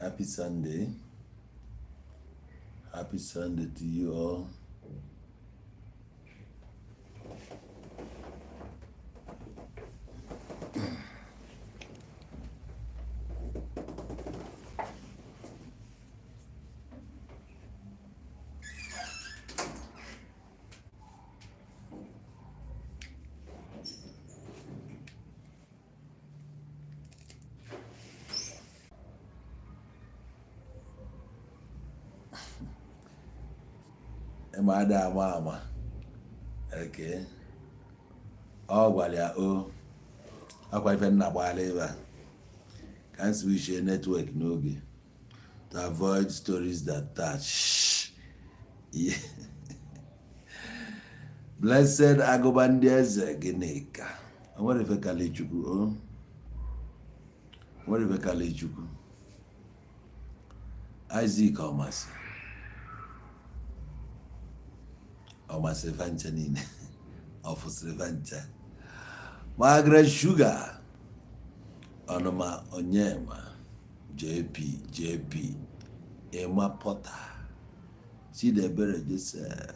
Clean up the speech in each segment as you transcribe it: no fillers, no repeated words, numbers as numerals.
Happy Sunday. Happy Sunday to you all. Ma ada ama ama. Okay. Ọ gwara ya o akwa ife nna gbara ebe a ka m switch network n'oge to avoid stories that touch. Yeah. Blessed Agụba ndị eze, gịnị ka o nwere ife kali Chukwu? O nwere ife kali Chukwu. Isaac ọmasị ọmasịrị fancha niile, ọ fụsịrị fancha. Margaret Sugar Ọnụma Onyema JP JP Emma Porter Chidebere Joseph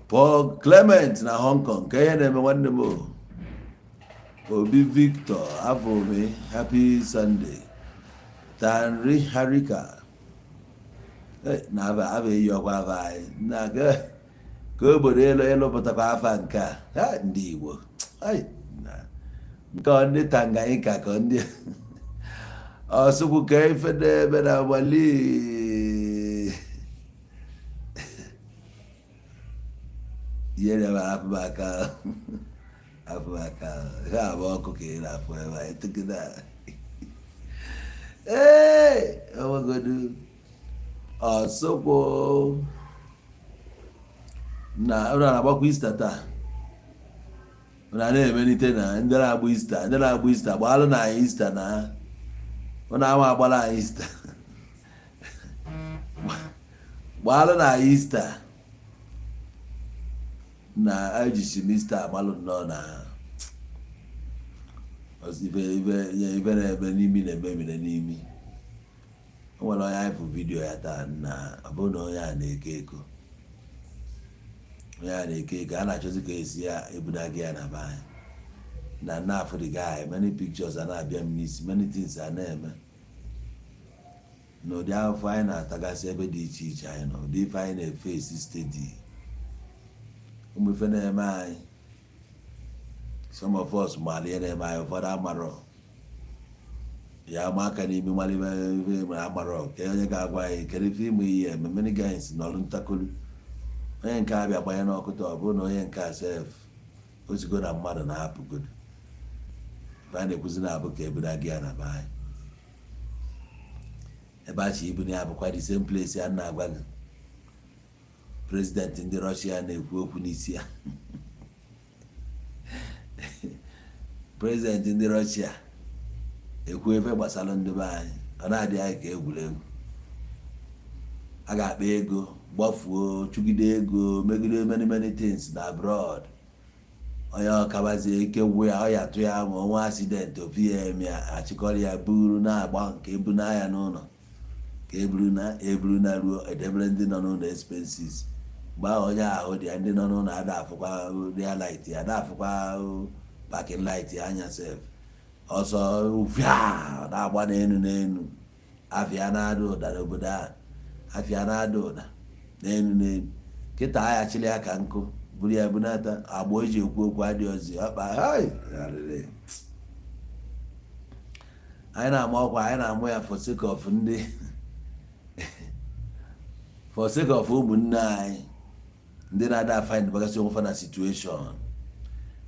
Paul Clement na Hong Kong ka ihe na-eme nwanne m o. Obi Victor Afome, happy Sunday. Tanri Harika. Na aba aba eyi ọkwa afa anyị na ka obodo elu ịlụpụtakwa afa nke a ha ndị Igbo. Ai, nke ọ ndị Tanganyika ka ndị ọsụkwụ ka ife na-eme na Mali. Ihe na-eme afụmaka afụmaka ha abụ ọkụ ka ị na-afụ ebe a etugide. Ee, onwegodu ọsụkwụ na ụlọ na-agbakwa Easter taa na na-emelite na ndị na-agba Easter, ndị na-agba Easter gbaalụ na anyị Easter na ụnụ ama agbala anyị Easter, gbaalụ na anyị Easter na ejisi m Easter amalụ nnọọ na ife ife ife na-eme n'imi na-ememine n'imi. O nwere onye anyị fụ video ya taa na ọ bụrụ na onye a na-eko eko, onye a na-eko eko, a na-achọzi ka esi ya ebunaga ya na be anyị na nna afụ the guy. Many pictures a na-abịa m n'isi, many things a na-eme n'ụdị afọ anyị na-atagasị ebe dị iche iche anyị nọ, ụdị ife anyị na-efe esi steady, ụmụ ife na-eme anyị. Some of us maara ihe na-eme anyị, ụfọdụ amarọ ya ama aka n'imi mara ife ma amarọ ka onye ga-agwa anyị kedu ife ịmụ ihe eme. Many guys nọrụ ntakolu onye nke abịa gbanye n'ọkụ taa, ọ bụrụ na onye nke a sef osigo na mmadụ na-apụgodo ife a na-ekwuzi na-abụ ka ebunaga ya na be anyị ebe a chi ibu na ya bụkwa the same place ya na-agwa gị president ndị Russia na-ekwu okwu n'isi ya. President ndị Russia ekwu efe gbasara ndị be anyị, ọ na-adị anyị ka egwuregwu. A ga-akpa ego gbafuo, chụgide ego, megide many many things na abroad. Onye ọkabazie ike gwụ ya, ọ ya tụ ya ma onwe accident ofu ya eme ya, achịkọrọ ya buru na-agba nke ebu n'ahịa n'ụlọ ka eburu na eburu na ruo edebere ndị nọ n'ụlọ expenses. Mgbe ahụ onye ahụ dị ya, ndị nọ n'ụlọ ada afụkwa rear light ya, ada afụkwa parking light ya anya sef. Ọsọ fịa na-agba n'elu n'elu afịa na-ada ụda n'obodo ahụ, afịa na-ada ụda n'elu n'elu. Kịta aghachili ya ka nkụ buru ya bunata agba o ji ekwu okwu adịghị ozi ọkpa. Hai, arịrị. Anyị na-ama ọkwa, anyị na-amụ ya for sake of ndị, for sake of ụmụnne anyị ndị na-ada find bagasị onwe fa na situation.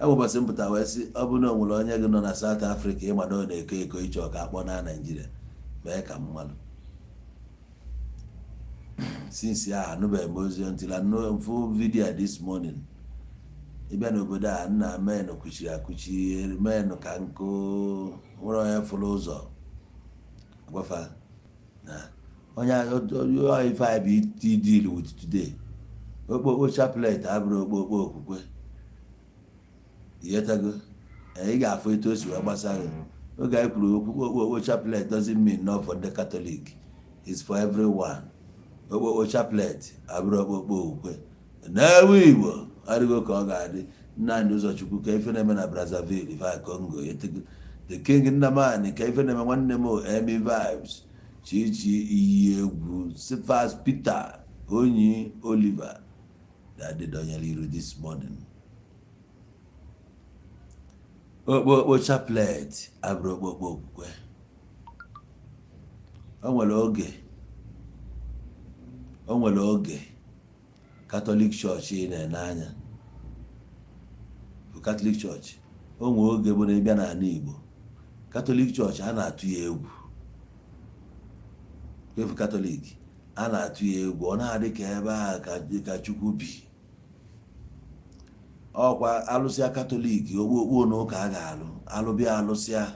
Ebe ụbọchị mpụta wee sị, ọ bụrụ na o nwere onye gị nọ na South Africa ịma na ọ na-eko eko ịchọ ka akpọ na Naịjirịa mee ka mmalụ. Since ya anụbeghị m ozi until I know full video this morning. Ịbịa n'obodo a nna men kwuchiri akwuchi, men ka nkụ nwere onye fụrụ ụzọ gwafa na onye ife anyị bụ deal with today. Okpokpo chaplet abụrụ okpokpo okwukwe. Ịghọtago? Ị ga-afụ etu o si wee gbasa gị. Oge anyị kwuru okwu okpokpo chaplet doesn't mean not for ndị Catholic, it's for everyone. Okpokpo chaplet abụrụ okpokpo okwukwe n'ewu Igbo adịgo ka ọ ga-adị. Nnamdị Ụzọchukwu, ka ife na-eme na Brazzaville, ife Congo etego. The King Nnamani, ka ife na-eme, nwanne m. Emi Vibes, Chichi iyi egwu, Sifas Peter Onyi Oliver na-adịdonyere iru this morning. Okpokpo chaplet abụrụ okpokpo okwukwe. O nwere oge Catholic Church ị na-ene anya bụ Catholic Church. O nwere oge bụ na ịbịa n'ala Igbo, Catholic Church a na-atụ ya egwu. Efu Catholic a na-atụ ya egwu, ọ na-adị ka ebe a ka Chukwu bi. Ọkwa alụsịa Catholic, okpokpo na ụka a ga-alụ alụbịa, alụsịa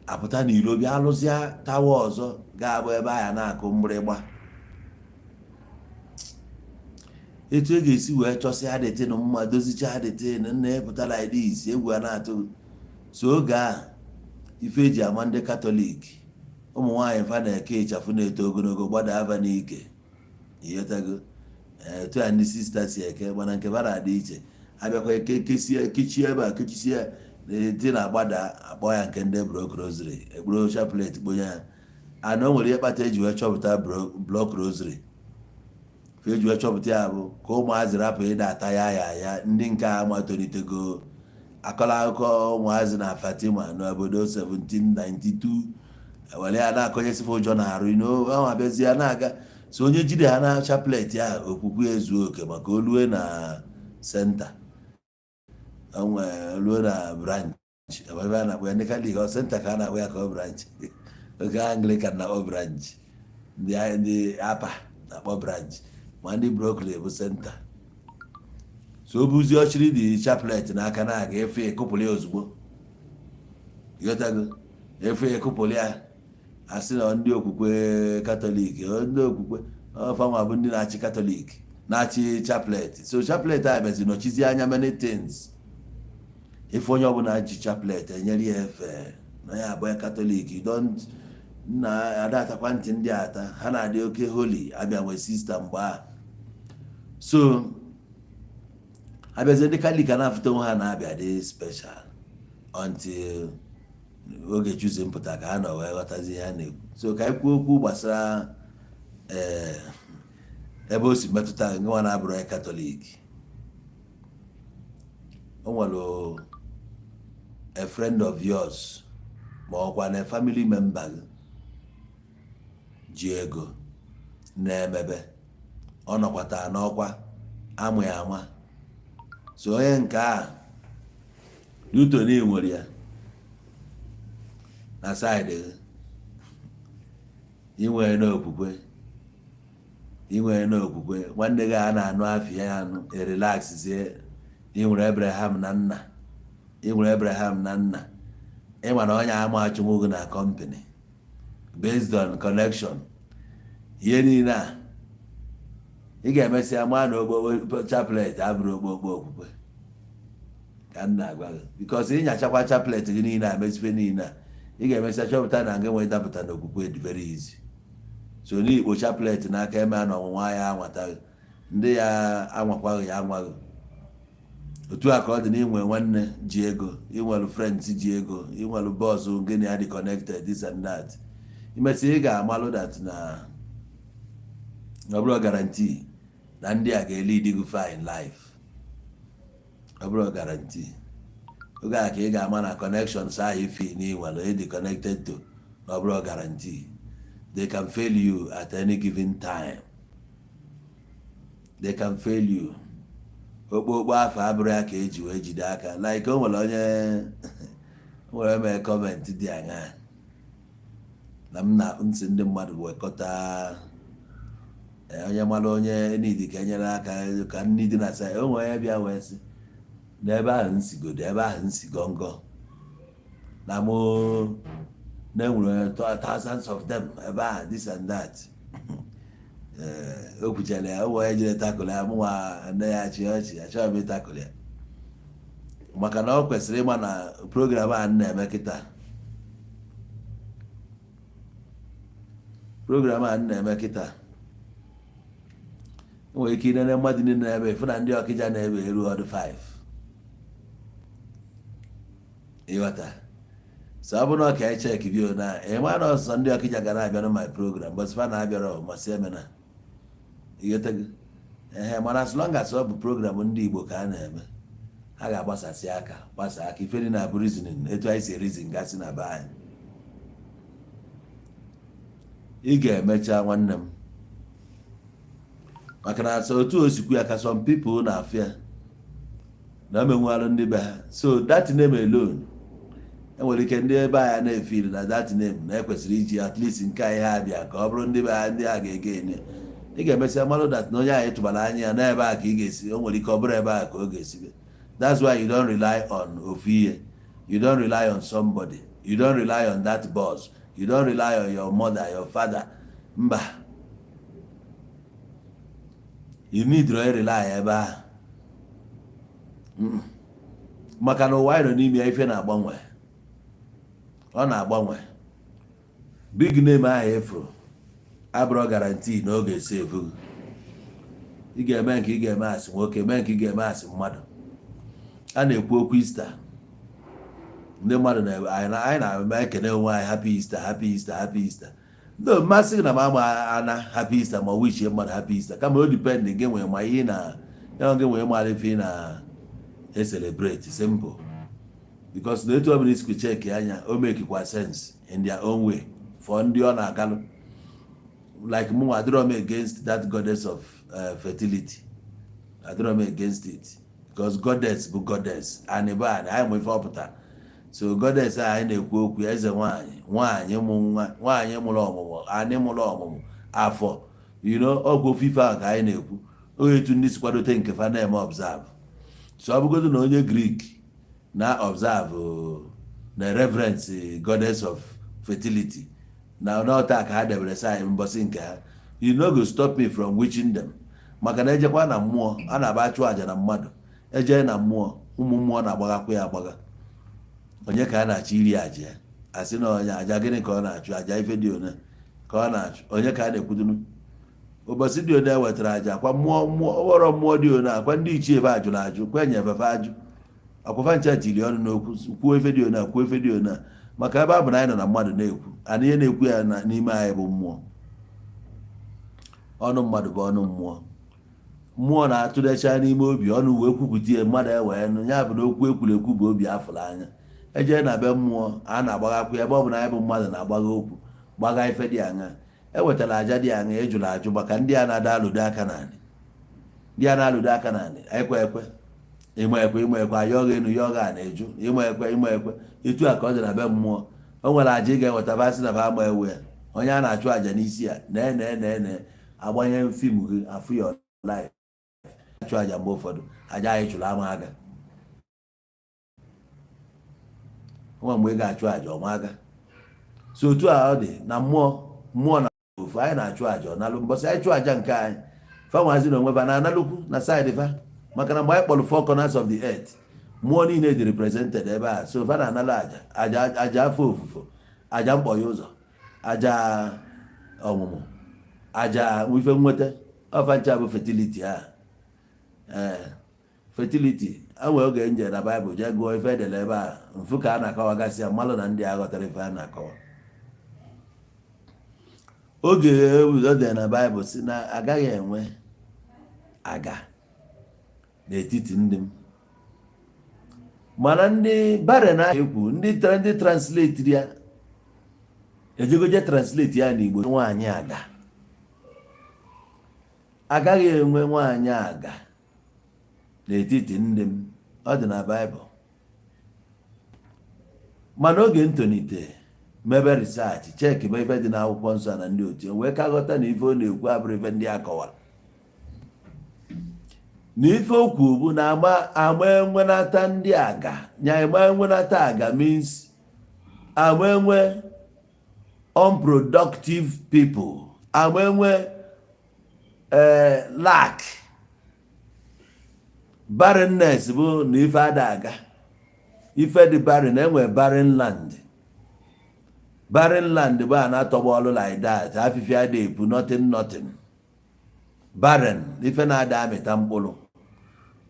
apụta n'iro, bịa alụsịa tawa ọzọ ga-abụ ebe a na-akụ mgbịrịgba. Etu e ga-esi wee chọsịa dịtịnụ mma, dozichaa dịtịnụ nna epụta like this, egwu a na-atụ. So oge a, ife eji ama ndị Catholic, ụmụ nwaanyị fa na-eke ịchafụ na-eto ogologo gbada ava n'ike, ịghọtago? Etu a ndị sister si eke, mana nke fa na-adị iche. Abịakwa kesie, kechie ebe a, kechisie na-eti na agbada, akpọ ya nke ndị block rosary, ekpuru chaplet kponye ya. Ana o nwere ihe kpata eji wee chọpụta block rosary. Ka eji wee chọpụta ya bụ ka ụmụazị rapụ ịda ata ya ya ya ndị nke a ma tolitego akọla akụkọ ụmụazị na Fatima n'obodo 1792, were ya na-akọnyesife ụjọ na arụ ahụ, abịazi ya na-aga. So onye jide ha na chaplet ahụ, okwukwe ezuo oke, maka olue na center, onwe olue na branch ebe a na-akpọ ya, ndị Catholic ọ center ka a na-akpọ ya, ka ọ branch oge Anglican na-akpọ branch, ndị apa na-akpọ branch, ma ndị Brooklyn bụ center. So o buzie ọchịrị dị chaplet n'aka na-aga, efe ekụpụrụ ya ozugbo, ịghọtago? Efe ekụpụrụ ya, asị na ndị okwukwe Catholic, ndị okwukwe ọfanwa bụ ndị na-achị Catholic, na-achị chaplet. So chaplet a bịazi nọchizie anya many things. Ife onye ọbụla ji chaplet, enyere ya efe na ya abụọ Catholic. You don't nna ada atakwa ntị ndị ata ha na-adị oke holy. Abịa nwee sister mgbe a, so abịazie ndị Catholic a na-afụta onwe ha na-abịa dị special until oge chuzi mpụta ka ha nọ wee ghọtazi ihe a na-ekwu. So ka anyị kwuo okwu gbasara ebe o si metụta nwa na-abụrụ onye Catholic. O nwere a friend of yours, ma ọkwa na family member gị ji ego na-emebe, ọ nọkwata n'ọkwa amụ ya ama. So onye nke a luto na nwere ya na side gị, inwere n'okwukwe, inwere n'okwukwe nwanne gị a na-anụ afịa ya anụ, erelaxzie. Inwere Abraham na nna, inwere Abraham na nna, ịma na onye ama achụnwụ gị na company based on connection. Ihe niile a, ị ga-emesịa maa na okpokpo chaplet abụrụ okpokpo okwukwe ka m na-agwa gị, because ịnyachakwa chaplet gị niile a, mesife niile a, ị ga-emesịa chọpụta na nga nwee dapụta n'okwukwe dị very easy. So n'ikpo chaplet n'aka eme na ọnwụnwa ya anwata gị, ndị ya anwakwaghị ya anwaghị. Otu a ka ọ dị na inwe nwanne ji ego, inwelu friends ji ego, inwelu boss gịnị ya dị connected, this and that. Imesị ị ga-amalụ that na ọ bụrụ guarantee na ndị a ga-elead gị fine life. Ọ bụrụ guarantee. Oge a ka ị ga-ama na connections ahụ ifi na inwere ịdị connected to, na ọ bụrụ guarantee. They can fail you at any given time, they can fail you. Okpokpo afọ abụrụ ya ka eji wee jide aka. Like o nwere onye nwere mee comment dị aṅaa na m na ntị ndị mmadụ wekọta onye mara onye nidi ka enyere aka ka nni dị na sa. O nwere onye bịa wee sị n'ebe ahụ nsigodo, ebe ahụ nsi gọngọ na mụ na-enwere thousands of them ebe ahụ, this and that. Ee, o kwuchara ya, o nwere onye jere takụl ya. Mụnwa nne ya chị ọchị, achọghị m ịtakụl ya, maka na ọ kwesịrị ịma na program a m na-eme kịta. Program a m na-eme kịta, enwere ike inene mmadụ niile na-ebe, ịfụ na ndị Ọkịja na-ebe eru ọdụ 5. Ịghọta? So ọ bụrụ na ọka echek bio na ịma na ọsọ ndị Ọkịja ga na-abịa na my program, but fa na-abịara masị emena. Ịghọtago? Ehe, mana as long as ọ bụ program ndị Igbo ka a na-eme, ha ga-agbasasị aka, gbasa aka. Ife dị na bụ reasoning, etu anyị si reason gasị na be anyị. Ị ga-emecha, nwanne m, maka na asa otu o sikwu ya ka some people na-afịa na omenwalụ ndị be ha. So that name alone, enwere ike ndị ebe anyị na-efiri na that name na ekwesịrị iji at least nke anyị ha abịa ka ọ bụrụ ndị be ha, ndị a ga-ege ene. Ị ga-emesịa malụ that na onye anyị tụbara anya ya n'ebe a ka ị ga-esi, o nwere ike ọ bụrụ ebe a ka ọ ga-esi bịa. That's why you don't rely on ofu ihe, you don't rely on somebody, you don't rely on that boss, you don't rely on your mother, your father. Mba, you need to rely ebe ahụ, maka na ụwa anyị nọ n'ime ya, ife na-agbanwe, ọ na-agbanwe. Big name ahụ efuru abụrụ guarantee na ọ ga-esi efu gị. Ị ga-eme nke ị ga-eme asị nwoke, mee nke ị ga-eme asị mmadụ. A na-ekwu okwu Easter, ndị mmadụ anyị na-eme ekene onwe anyị, "Happy Easter, happy Easter, happy Easter." Ndị mmasị gị na m ama ana happy Easter ma wishie mmadụ happy Easter, kama o depend gị nwee ma ihe na ya gị nwee mara ife ị na e-celebrate. Simple, because na etu ọ bụla isi check anya, o mekikwa sense in their own way for ndị ọ na-agalụ. Like mụ, adịrọ m against that goddess of fertility. Adịrọ m against it because goddess bụ goddess, and ebe a anyị nwe ife ọpụta. So goddess a anyị na-ekwu okwu, eze nwanyị, nwanyị mụ nwa, nwaanyị mụrụ ọmụmụ, anyị mụrụ ọmụmụ afọ, ọgwụ ofufe ahụ ka anyị na-ekwu. Onye etu ndị si kwadote nke fa na-eme observe. So ọ bụgodo na onye Greek na observe na reverence goddess of fertility na n'ọta ka ha debere sa mbọsị nke ha, you no go stop me from wishing them, maka na ejekwa na mmụọ a na-aba achụ àjà na mmadụ ejee na mmụọ, ụmụ mmụọ na-agbagakwa ya agbagha. Onye ka a na-achọ iri àjà ya? Asị na onye àjà gịnị ka ọ na-achụ? Àjà ife dị one ka ọ na-achụ. Onye ka a na-ekwudunu ụbọchị dị one wetara àjà kwa mmụọ, mmụọ ọghọrọ mmụọ dị one akwa ndị ichie ebe ajụrụ ajụ kwenye efefe ajụ akwafa ncha tiri ọnụ n'okwu, kwuo ife dị one, kwuo ife dị one, maka ebe a bụ na anyị nọ na mmadụ na-ekwu ana ihe na-ekwu ya n'ime anyị bụ mmụọ. Ọnụ mmadụ bụ ọnụ mmụọ. Mmụọ na-atụlecha n'ime obi, ọnụ wee kwupụta ya, mmadụ ewee nụ ya. Bụ na okwu ekwuru ekwu bụ obi afụrụ anya. Ejee na be mmụọ a na-agbagakwa ebe ọ bụ na anyị bụ mmadụ na-agbagha okwu, gbagha ife dị aṅa, ewetara aja dị aṅa ejụrụ ajụ, maka ndị a na-ada alụdo aka n'anị, ndị a na-alụdo aka n'anị, ekwe ekwe, ịma ekwe, ịma ekwe, ayọghị enu ya ọgha na-eju, ịma ekwe, ịma ekwe. Etu a ka ọ dị na be mmụọ. O nwere aja ị ga-eweta, basị na ba ama ewe ya. Onye a na-achụ aja n'isi ya nee nee nee nee, agbanye film gị afụ ya live, achụ aja. Mgbe ụfọdụ aja anyị chụrụ ama aga nwa mgbe ị ga-achụ aja ọma aga. So otu a ọ dị na mmụọ, mmụọ na ofu anyị na-achụ aja, ọ nalụ. Mbọsị anyị chụọ aja nke anyị, fanwazi na onwe fa na-analụkwu na side fa, maka na mgbe anyị kpọrọ four corners of the earth, mmụọ niile dị represented ebe a. So fa na-analụ aja, aja, aja afọ ofufo, aja mkpọya ụzọ, aja ọmụmụ, aja ife nweta ọfa ncha bụ fertility a. Ee, fertility enwere oge nje na Baịbụl jee gụọ ife edere ebe a, mfu ka a na-akọwagasị ya, mmalụ na ndị a ghọtara ife a na-akọwa. Oge o dere na Baịbụl si na agaghị enwe aga n'etiti ndị m, mana ndị barren ahụ ekwu, ndị translate ya, ejegoje translate ya n'Igbo, nwaanyị aga, agaghị enwe nwaanyị aga n'etiti ndị m. Ọ dị na Baịbụl, mana oge ntonite mebe research, check ma ife dị n'akwụkwọ nsọ na ndị otu wee ka ghọta na ife ọ na-ekwu abụrụ ife ndị a kọwara, na ife okwu bụ na ama ama enwenata ndị aga nya ama enwenata aga means ama enwe unproductive people, ama enwe lack, barrenness bụ na ife ada aga, ife dị barren, enwe barren land. Barren land bụ a na-atọgba ọlụ like that, afịfịa dị epu, nothing, nothing. Barren, ife na-ada amịta mkpụrụ,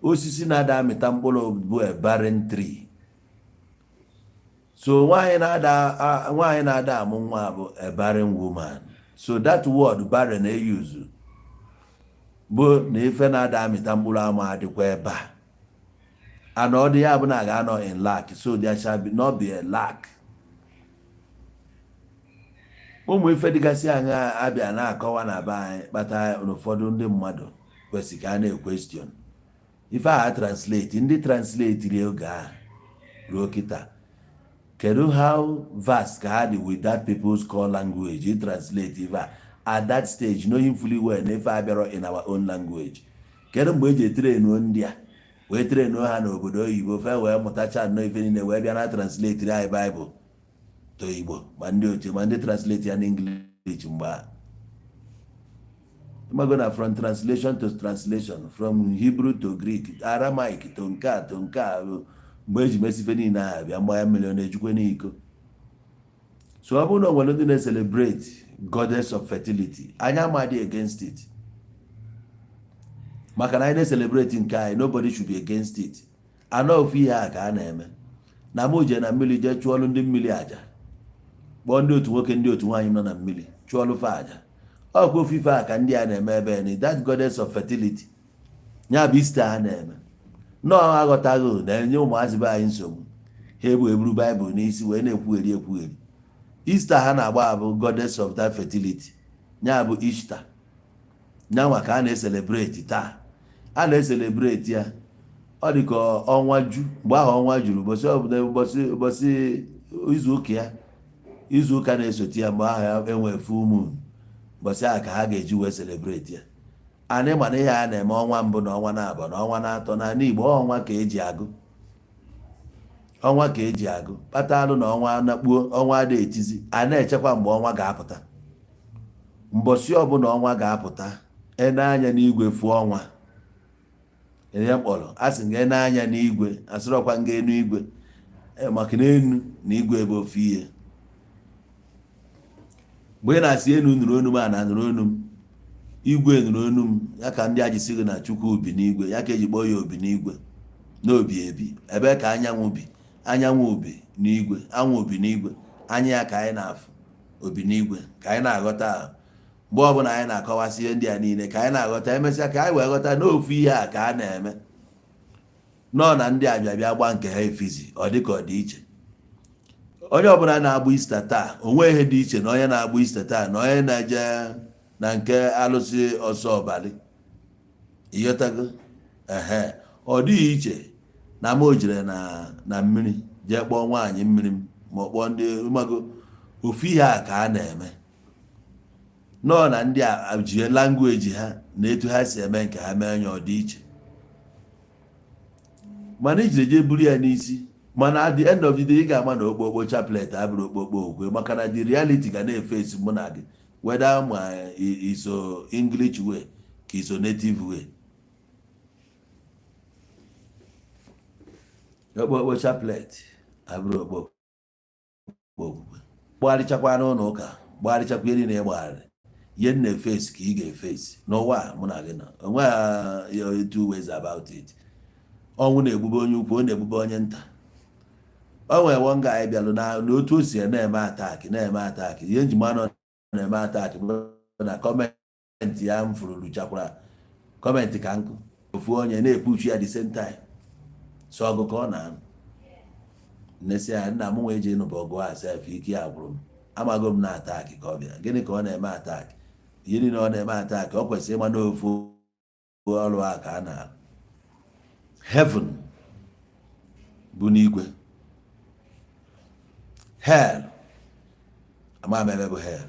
osisi na-ada amịta mkpụrụ bụ a barren tree. So nwaanyị na-ada amụ nwa bụ a barren woman. So that word barren eyuzu bụ na ife na-ada amịta mkpụrụ ama adịkwa ebe a, and ọ dị ya bụ na ga-anọ in lack. So there shall be not be a lack. Ụmụ ife dịgasị anya abịa na-akọwa na be anyị kpata n'ụfọdụ ndị mmadụ kwesịrị ka a na-equestion ife a. Translate, ndị translate rie oge a ruo kịta, kedu how vast ka ha dị with that people's core language translate ife a at that stage, knowing fully well na ife a bịarọ in our own language? Kedu mgbe eji etrainuo ndị a wee trainuo ha n'obodo oyibo, fe wee mụtacha nnọọ ife niile, wee bịa na translate anyị Bible to Igbo? Ma ndị ochie, ma ndị translate ya n'English mgbe a, ịmago na from translation to translation, from Hebrew to Greek, Aramaic to nke a to nke a, mgbe eji mesife niile ahụ bịa mgbanya mmiri, ọ na-ejukwe n'iko. So ọ bụrụ na o nwere ndị na-celebrate goddess of fertility, anyị amadị against it, maka na anyị na-celebrate nke anyị, nobody should be against it. Anọ ofu ihe a ka a na-eme na mụ jee na mmiri, jee chụọlụ ndị mmiri aja, kpọọ ndị otu nwoke, ndị otu nwaanyị nọ na mmiri, chụọlụ fa aja. Ọkwa ofu ife a ka ndị a na-eme ebe ni that goddess of fertility, ya bụ Easter a na-eme. Nnọọ aghọtaghị na-enye ụmụazị be anyị nsogbu. Ha ebu eburu Baịbụl n'isi wee na-ekwugheri ekwugheri. Easter ha na-agba bụ goddess of that fertility, ya bụ Easter nyanwa ka a na-ecelebrate taa. A na-ecelebrate ya, ọ dị ka ọnwa ju. Mgbe ahụ ọnwa juru, ụbọchị ọbụla, ụbọchị izu ụka ya, izu ụka na-esote ya, mgbe ahụ enwe full moon, ụbọchị ahụ ka ha ga-eji wee celebrate ya. Anyị mana ihe a na-eme ọnwa mbụ na ọnwa na-abụ na ọnwa na-atọ n'ala Igbo, ọnwa ka eji agụ, ọnwa ka eji agụ kpata alụ na ọnwa nakpuo, ọnwa ada etizi. A na-echekwa mgbe ọnwa ga-apụta. Mbọsị ọbụla ọnwa ga-apụta, ene anya n'igwe fụọ ọnwa. Ihe mkpọrọ a sị nga ene anya n'igwe, asịrọkwa nga enu igwe, maka na enu na igwe bụ ofu ihe. Mgbe ị na-asị enu nụrụ onu m, a na nụrụ onu m, igwe nụrụ onu m. Ya ka ndị a ji sị gị na Chukwu bi n'igwe, ya ka eji kpọọ ya obi n'igwe n'obi ebi. Ebe ka anyanwụ bi? Anyanwụ bi n'igwe, anwụ bi n'igwe, anya ya ka anyị na-afụ, obi n'igwe ka anyị na-aghọta ahụ. Mgbe ọbụla anyị na-akọwasị ihe ndị a niile ka anyị na-aghọta, emesịa ka anyị wee ghọta n'ofu ihe a ka a na-eme nọọ na ndị abịa bịa gba nke ha efizi. Ọ dị ka ọ dị iche. Onye ọbụla na-agba Easter taa, onwe ihe dị iche na onye na-agba Easter taa na onye na-eje na nke alụsị ọsọ ọbalị. Ịghọtago? Ehe, ọ dịghị iche na m jere na mmiri jee kpọọ nwaanyị mmiri m, ma ọ kpọọ ndị mago. Ofu ihe a ka a na-eme nọọ na ndị a ji language ha na etu ha si eme nke ha mee anya ọ dị iche, mana ijiri jee buru ya n'isi. Mana at the end of the day, ị ga-ama na okpokpo chaplet abụrụ okpokpo okwe, maka na the reality ga na-efesi mụ na gị, whether ma iso English way ka iso native way. Okpokpo chaplet abụrụ okpokpo okwukwe. Gbagharịchakwa n'ụlọ ụka, gbagharịchakwa ihe niile ịgbagharị, ihe m na-efesi ka ị ga-efesi n'ụwa a mụ na gị nọ. Onweghị two ways about it. Ọnwụ na-egbube onye ukwu, ọ na-egbube onye nta. O nwere one guy bịalụ na n'otu o si na-eme attack, na-eme attack. Ihe njima nọ na-eme attack bụ na comment ya m fụrụ ruchakwara comment ka nkụ. Ofu onye na-epuchu ya the same time, so ọgụ ka ọ na-anụ. Nnesi ya nna m nwee ji ịnụba ọgụ a sef, ike ya gwụrụ m. Amago m na attack ka ọ bịa. Gịnị ka ọ na-eme attack? Ihe niile ọ na-eme attack, ọ kwesịrị ịma n'ofu ọrụ a ka a na-alụ. Heaven bụ n'igwe, hell ama m ebe bụ hell,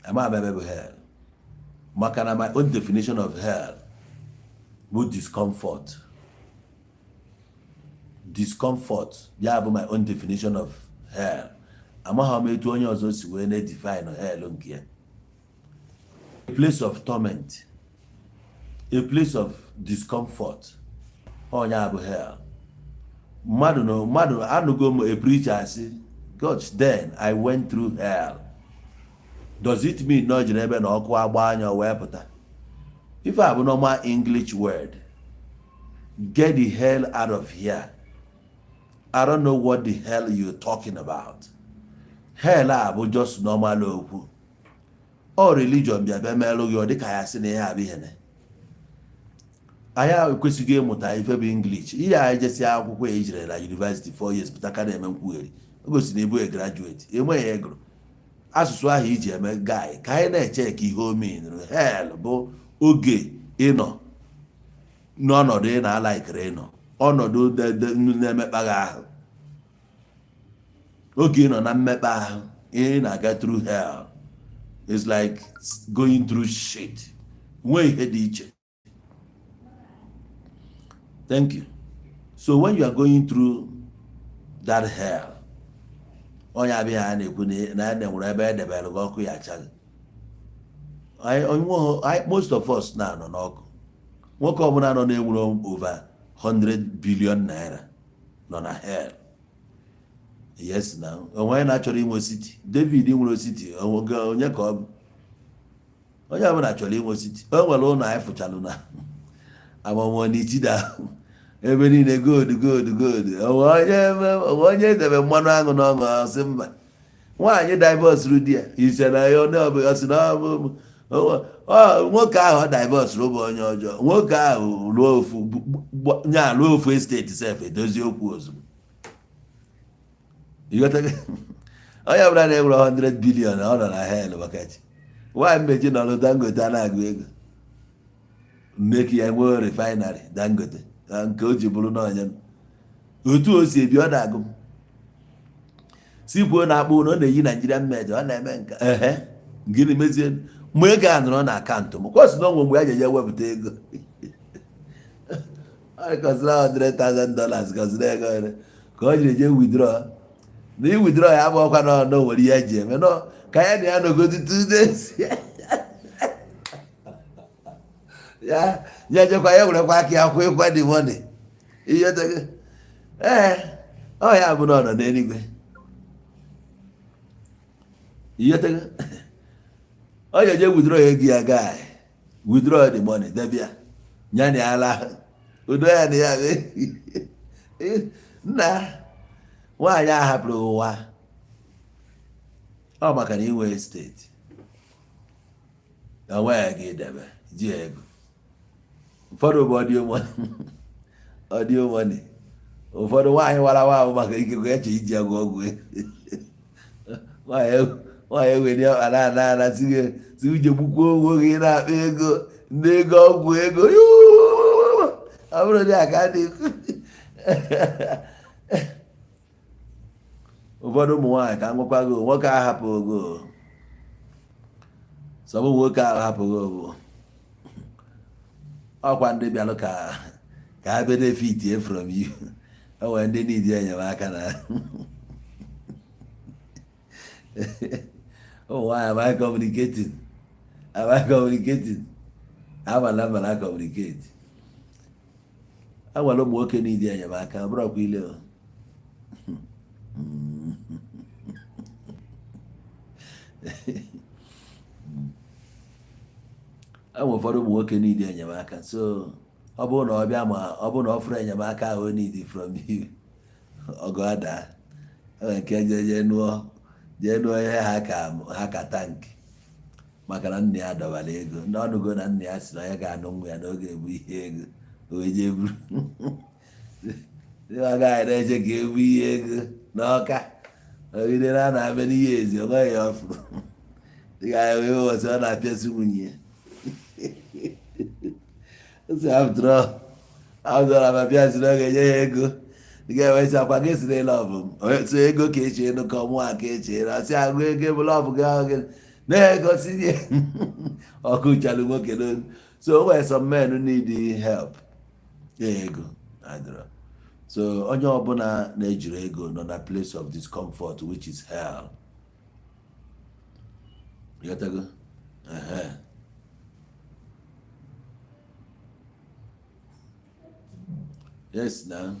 ama m ebe bụ hell, maka na my own definition of hell bụ discomfort. Discomfort ya bụ my own definition of hell. Amaghị m etu onye ọzọ si wee na-edefine hell nke ya. A place of torment, a place of discomfort, onye a bụ hell. Mmadụ na mmadụ anụgo m a preacher asị, "God, then I went through hell." Does it mean na ọ jiri ebe na ọkụ agba anya wee pụta? Ife a bụ normal English word. Get the hell out of here, I don't know what the hell you're talking about. Hell a bụ just normal okwu. Ọ religion bịa bịa meelụ gị, ọ dịka ya sị na ihe abụ ihe anyị ekwesịghị ịmụta. Ife bụ English, ihe anyị jesi akwụkwọ ejire na university 4 years pụta ka na-eme nkwugheri, o gosi na ịbụ a graduate, enweghị ego asụsụ ahụ iji eme guy ka anyị na-eche ka ihe o meanụrụ. Hell bụ oge ịnọ n'ọnọdụ ị na-alaikiri, ịnọ ọnọdụ na-emekpa gị ahụ, oge ị nọ na mmekpa ahụ, ị na-aga through hell. It's like going through shit. Nwee ihe dị iche. Thank you. So when you are going through that hell, onye abịaghị a na-ekwu na ya nwere ebe edebere gị ọkụ ya achaghị. Most of us na-anọ n'ọkụ. Nwoke ọbụla nọ na-enwere over 100 billion naira nọ na hell. Yes, na onwe na-achọrọ inwe city. David nwere city, onye ka ọ bụ? Onye ọbụla chọrọ inwe city. O nwere ụlọ anyị fụchalụ na amamonichida, ebe niile gold, gold, gold. Onwe onye edebe mmanụ aṅụ n'ọṅụ, ọsị mba. Nwaanyị divorce di ya ise na ya onye ọbụla ọsị na nwoke ahụ ọ divorce bụ onye ọjọọ. Nwoke ahụ lụọ ofu nya, lụọ ofu estate sef, edozi okwu ozugbo. Ịghọtago? Onye ọbụla na-enwere 100 billion, ọ nọ na hell. Maka chi nwaanyị mmeji nọrọ Dangote a na-agụ ego mmeki ya nwee refinery Dangote na nke o ji bụrụ n'ọnya otu o si ebi, ọ na-agụ m si kwuo na akpụ na ọ na-eyi Nigerian made, ọ na-eme nka ehe. Gịnị mezie mgbe ego a nọrọ na akaụntụ m? Kwesị na onwe mgbe ya jeje wepụta ego, ọ kọsịrị $100,000, kọsịrị ego ole ka ọ jiri jee withdraw. Na i withdraw ya abụọkwa na ọ nwere ihe eji eme nọ ka ya na ya nọgodi 2 days, ya ya jekwa ya werekwa aka ya kwụ ịkwa the money. Ihe tego ee, ọ ya bụ na ọ nọ n'eluigwe. Ihe tego ọ jeje withdraw ego ya, guy, withdraw the money, debe ya, ya na ya ala udo ya na ya. Nna nwaanyị a hapụrụ ụwa ọ maka na inwe estate onweghị gị debe ji ego. Ụfọdụ bụ audio money. Ụfọdụ nwaanyị wara nwa ahụ maka ikekwe eche iji agwọ ọgwụ ego. Nwaanyị ewere ọkpa na ana ana si gị si uche gbukwuo onwe gị na-akpa ego ndị ego ọgwụ ego. Yuuu! Ọ bụrụ dị aka dị ụfọdụ ụmụ nwaanyị ka nwekwa gị nwoke ahapụ ogo sọbụ nwoke ahụ hapụghị bụ ọkwa ndị bịalụ ka ha benefit from you. O nwere ndị need enyemaka na ụmụ nwaanyị. Am I communicating? Am I communicating? Amala mala communicate. A nwere ụmụ nwoke need enyemaka, ọ bụrụkwa ile o. E nwere ụfọdụ ụmụ nwoke need enyemaka. So ọ bụrụ na ọ bịa, ma ọ bụrụ na ọ fụrụ enyemaka ahụ o need from you, ọgụ ada. E nwere nke jee nụọ ihe ha ka tank, maka na nna ya dọbara ego ndị ọnụgo na nna ya si na onye ga-anụ nwa ya n'oge ebu ihe ego, o wee jee buru. Ndị agaghị na-eche ka ebu ihe ego n'ọka ogide na na-abịa n'ihe ezi ọ nweghị ya ọfụ dịka ya wee ụbọchị ọ na-apịasị nwunye ya si after all abịa si na ọ ga-enye ya ego dịka ewesị akwa gị si na love m so ego ka eche enu ka ọmụ ka eche enu asị agụ ego bụ love gị ahụ gị na-egosi ihe ọkụ chalụ nwoke n'olu. So o nwere some men need help, ego adịrọ. So onye ọbụla na-ejiri ego nọ na place of discomfort, which is hell. Ịghọtago? Ehe. Yes, na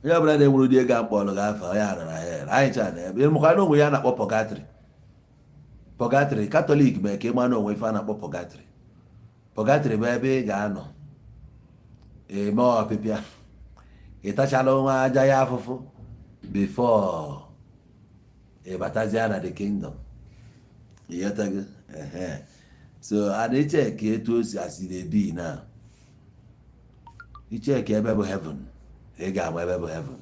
Onye ọbụla na-enwere ụdị ego akpọrọ gị afa, onye a nọ na hell. Anyị cha na ebe ịmụkwa na onwe ya na-akpọ purgatory. Purgatory, Catholic mee ka ịma na onwe ife a na-akpọ purgatory. Purgatory bụ ebe ị ga-anọ eme ọpịpịa, ị tachala onwe aja ya afụfụ before ị batazie na the kingdom. Ịghọtago? Ehe, so a na-eche ka etu o si asị na-ebi na icheki ebe bụ heaven, ị ga-ama ebe bụ heaven.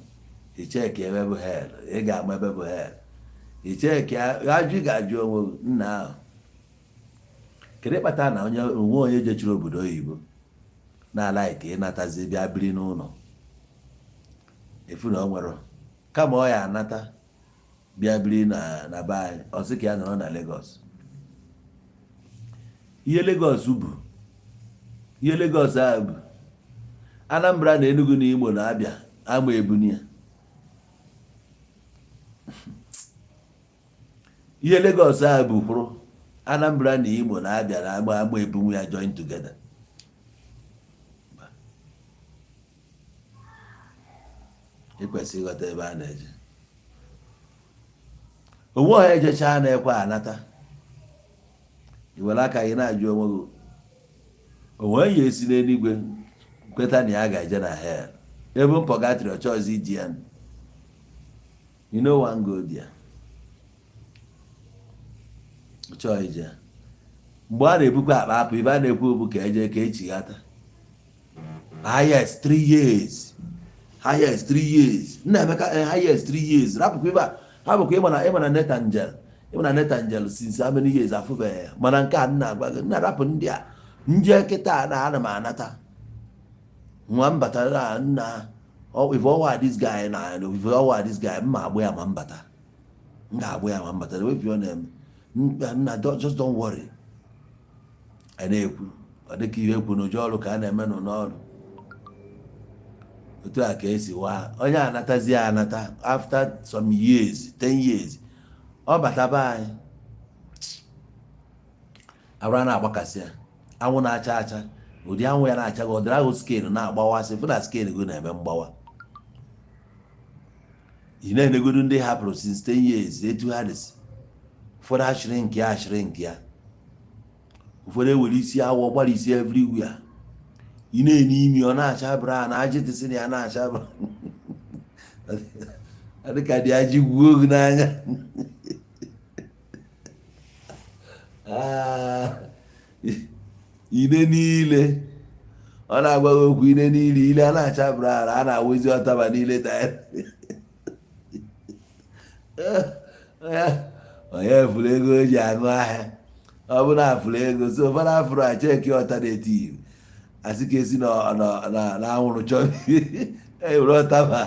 Icheki ebe bụ hell, ị ga-ama ebe bụ hell. Icheki ajụ, ị ga-ajụ onwe gị, nna ahụ, kedu ịkpata na onye onwe onye jechiri obodo oyibo na-ala ka ịnatazi bịa biri n'ụlọ efu na o nwere, kama ọ ya anata bịa biri na be anyị, ọ sị ka ya nọrọ na Lagos? Ihe Lagos bụ, ihe Lagos a bụ Anambra na Enugu na Imo na Abịa ama ebuni ya. Ihe Lagos a bụ kwụrụ Anambra na Imo na Abịa na ama ebunwu ya join together. Ị kwesịrị ịghọta ebe a na-eje. Onwe ọha ejecha na-ekwe anata. I were aka gị na-ajụ onwe gị, onwe ya esi n'eluigwe kweta na ya ga-eje na hell ebe purgatory? Ọ chọọzi iji ya, you no wan go there. Ọ chọọ ije ya. Mgbe a na-ebukwa akpa apụ, ibe a na-ekwu bụ ka eje ka echighata. Highest 3 years, highest 3 years. Nna Emeka, highest 3 years. Rapụkwa ibe a, hapụkwa. Ịma na Netanjel, ịma na Netanjel since how many years afụbeghị ya. Mana nke a nna agwa gị, nna, rapụ ndị a nje kịta na ana m anata nwa mbata na nna. If ọwa this guy na if ọwa this guy, mma agbụ ya ma mbata, m ga-agbụ ya ma mbata. Wefi ọ na-eme, nna, just don't worry. A na-ekwu, ọ dịka ihe ekwu n'ụjọ ọrụ ka a na-eme n'ọrụ. Otu a ka esi waa onye anatazi ya anata after some years, 10 years, ọ bata be anyị, arụ a na-agbakasị ya, anwụ na-acha acha, ụdị anwụ ya na-acha gị, ọ dịrị ahụ, skin na-agbawasị, fụ na skin gị na-eme mgbawa. Ị na-enegodu ndị hapụrụ since 10 years, etu ha dịsị. Ụfọdụ ashịrị nke ya, ashịrị nke ya, ụfọdụ ewere isi awọ gbara isi everywhere. Ị na-enye imi, ọ na-acha brown, ajị dịsị na ya na-acha brown, ọ dịka dị ajị gwuo gị n'anya. Ah, ine niile ọ na-agwa gị okwu, ine niile ile a na-acha brown, a na-awụzi ọtaba niile. Onye fụrụ ego o ji aṅụ ahịa, ọ bụ na afụrụ ego so ụfọdụ afụrụ a cheki alternative, asị ka esi na anwụrụ chọọ ewere ọtaba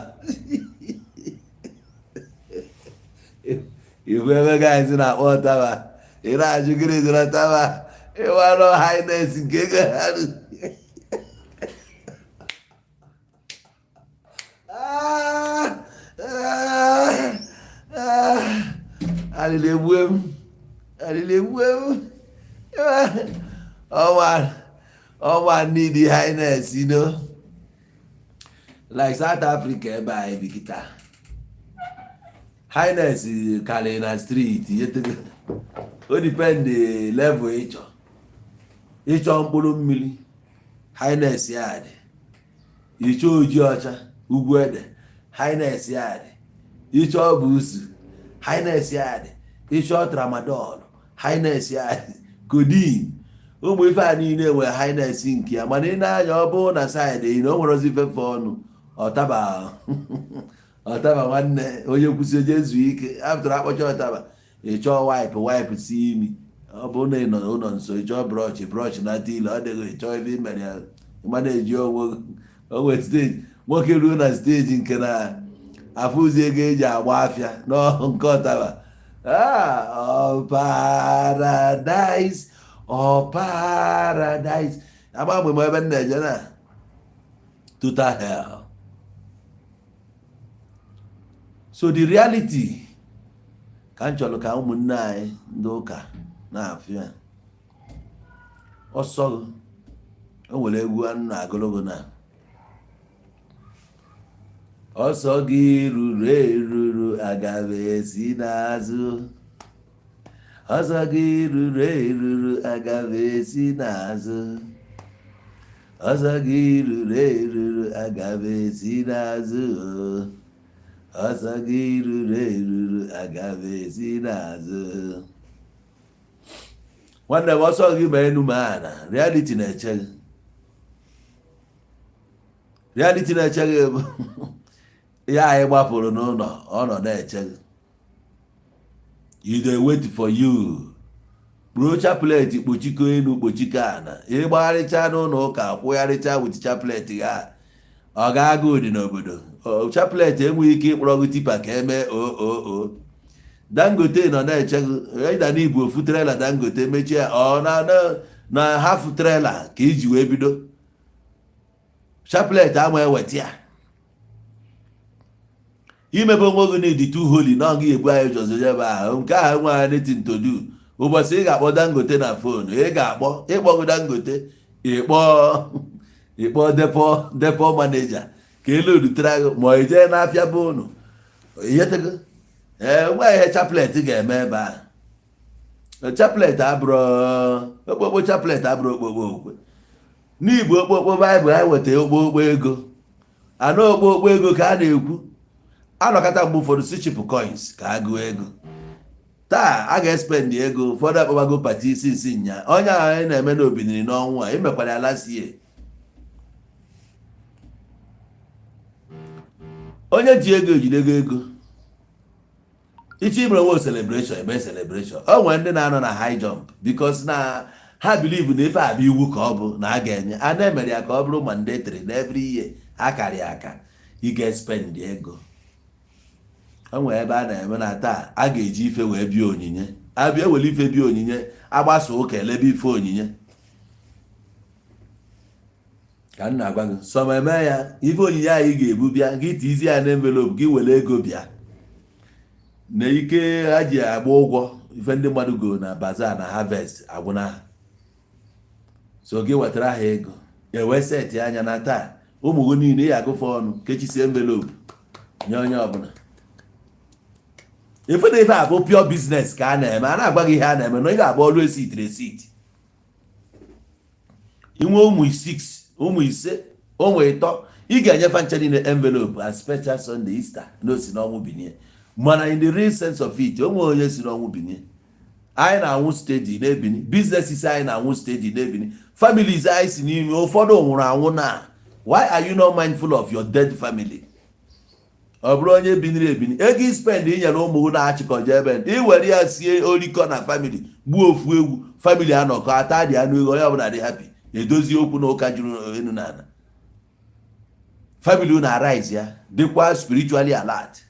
ifu ebe guys na-akpọ ọtaba. Ị na-ajụ gịnị dị n'ọtaba? Ịwanụ highness nke ego ha. Alịlị egbue m, alịlị egbue m. Ọnwa ọnwa need highness, like South Africa ebe anyị bi kịta, highness karịrị na street. O depend level ịchọ. Ịchọ mkpụrụ mmiri, highness ya dị. Ịchọ oji ọcha ugwu ede, highness ya dị. Ịchọ busu, highness ya dị. Ịchọ tramadol, highness ya dị. Codeine, ụmụ ife a niile nwere highness nke ya. Mana ị na-anya, ọ bụrụ na side ị na o nwere ozi ifefe ọnụ ọtaba, ọtaba nwanne, onye kwụsị oje zuo ike apụtara akpọcha ọtaba. Ịchọọ wipe, wipe si imi. Ọ bụrụ na ị nọ ụlọ nso, ịchọọ brush, brush na ile ọ dịghị. Ịchọọ ebe ị mere ya mana eji onwe onwe stage. Nwoke ruo na stage nke na afụzi ego eji agba afịa n'ọhụ nke ọtaba. Oh, paradise, oh, paradise. Agba mgbe m ebe m na-eje na total hell. So the reality ka m chọrọ ka ụmụnne anyị ndị ụka na-afụ ya ọsọ. O nwere egwu a na-agụlụgụ na Ọsọ gị ruru eruru, aga m esi n'azụ. Ọsọ gị ruru eruru, aga m esi n'azụ. Ọsọ gị ruru eruru, aga m esi n'azụ. Ọsọ gị ruru eruru, aga m esi n'azụ. Nwanne m, ọsọ gị ma enu ma ana, reality na-eche gị. Reality na-eche gị bụ ya anyị gbapụrụ n'ụlọ, ọ nọ na-eche gị. You dey wait for you. Kpuru chaplet, kpochiko elu, kpochiko ana, ịgbagharịcha n'ụlọ ụka, kwụgharịcha with chaplet ga ọ ga-aga ụdị n'obodo. Chaplet enweghị ike ịkpọrọ gị tipper ka emee oo. Dangote nọ na-eche gị. Ịda n'ibu ofu trailer Dangote mechie, ọ na half trailer ka iji wee bido. Chaplet ama eweta ya. Imebe onwe gị n'ịdị too holy na ọ gị egbu anyị ụzọ ebe ahụ. Nke ahụ enweghị anything to do. Ụbọchị ị ga-akpọ Dangote na phone, ị ga-akpọ, ịkpọgụ Dangote, ịkpọ depot manager ka elu rutere gị, ma ị jee n'afịa bụ unu ihetego. Ee, nwa ihe chaplet ga-eme ebe ahụ. Chaplet abụrụ okpokpo, chaplet abụrụ okpokpo okwe n'igbo. Okpokpo Baịbụl anyị weta okpokpo ego anụ, okpokpo ego ka a na-ekwu. Anọkọta mgbe ụfọdụ si chịpụ coins ka a gụọ ego. Taa a ga-espend ego. Ụfọdụ akpọbago party isi isi nya onye ahụ anyị na-eme n'obiniri n'ọnwụ a imekwara ya last year. Onye ji ego ejidego ego. Iche imere onwe celebration, eme celebration. O nwere ndị na-anọ na high jump because na ha believe na ife a bụ iwu ka ọ bụ na a ga-enye a na-emere ya ka ọ bụrụ mandatory na every year akarị aka ị ga-espend ego. O nwere ebe a na-eme na taa a ga-eji ife wee bịa onyinye, abịa ewere ife bịa onyinye, agbasa ụka, elebe ife onyinye. Ka m na-agwa gị, sọm eme ya ife onyinye anyị ga-ebu bịa gị, tizi ya na envelope gị, were ego bịa na ike ha ji agba ụgwọ ife ndị mmadụ go na bazaar na harvest agwụna ha. So gị wetara ha ego, ewee seti anya na taa ụmụ gị niile ya agụfe ọnụ, kechisie envelope nye onye ọbụla. Ife na ife a bụ pure business ka a na-eme. A na-agwa gị ihe a na-eme na ị ga-agba ọlụ receipt, receipt. Inwe ụmụ 6, ụmụ 5, ụmụ 3, ị ga-enyefa nche niile envelope as special Sunday, Easter na osi n'ọnwụ binie. Mana in the real sense of it, onwe onye si n'ọnwụ binie? Anyị na-anwụ steady na-ebini, businesses anyị na-anwụ steady na-ebini, families anyị si n'ime ụfọdụ nwụrụ anwụ. Na why are you not mindful of your dead family? Ọ bụrụ onye biniri ebini, ego ispend inyere ụmụ gị na-achịkọje ebe ị were ya sie orikọ na family, gbuo ofu egwu, family anọkọ, ata dị anụ ego, onye ọbụla dị happy, edozi okwu na ụka juru enu na ala family unu, arise ya dịkwa spiritually alert,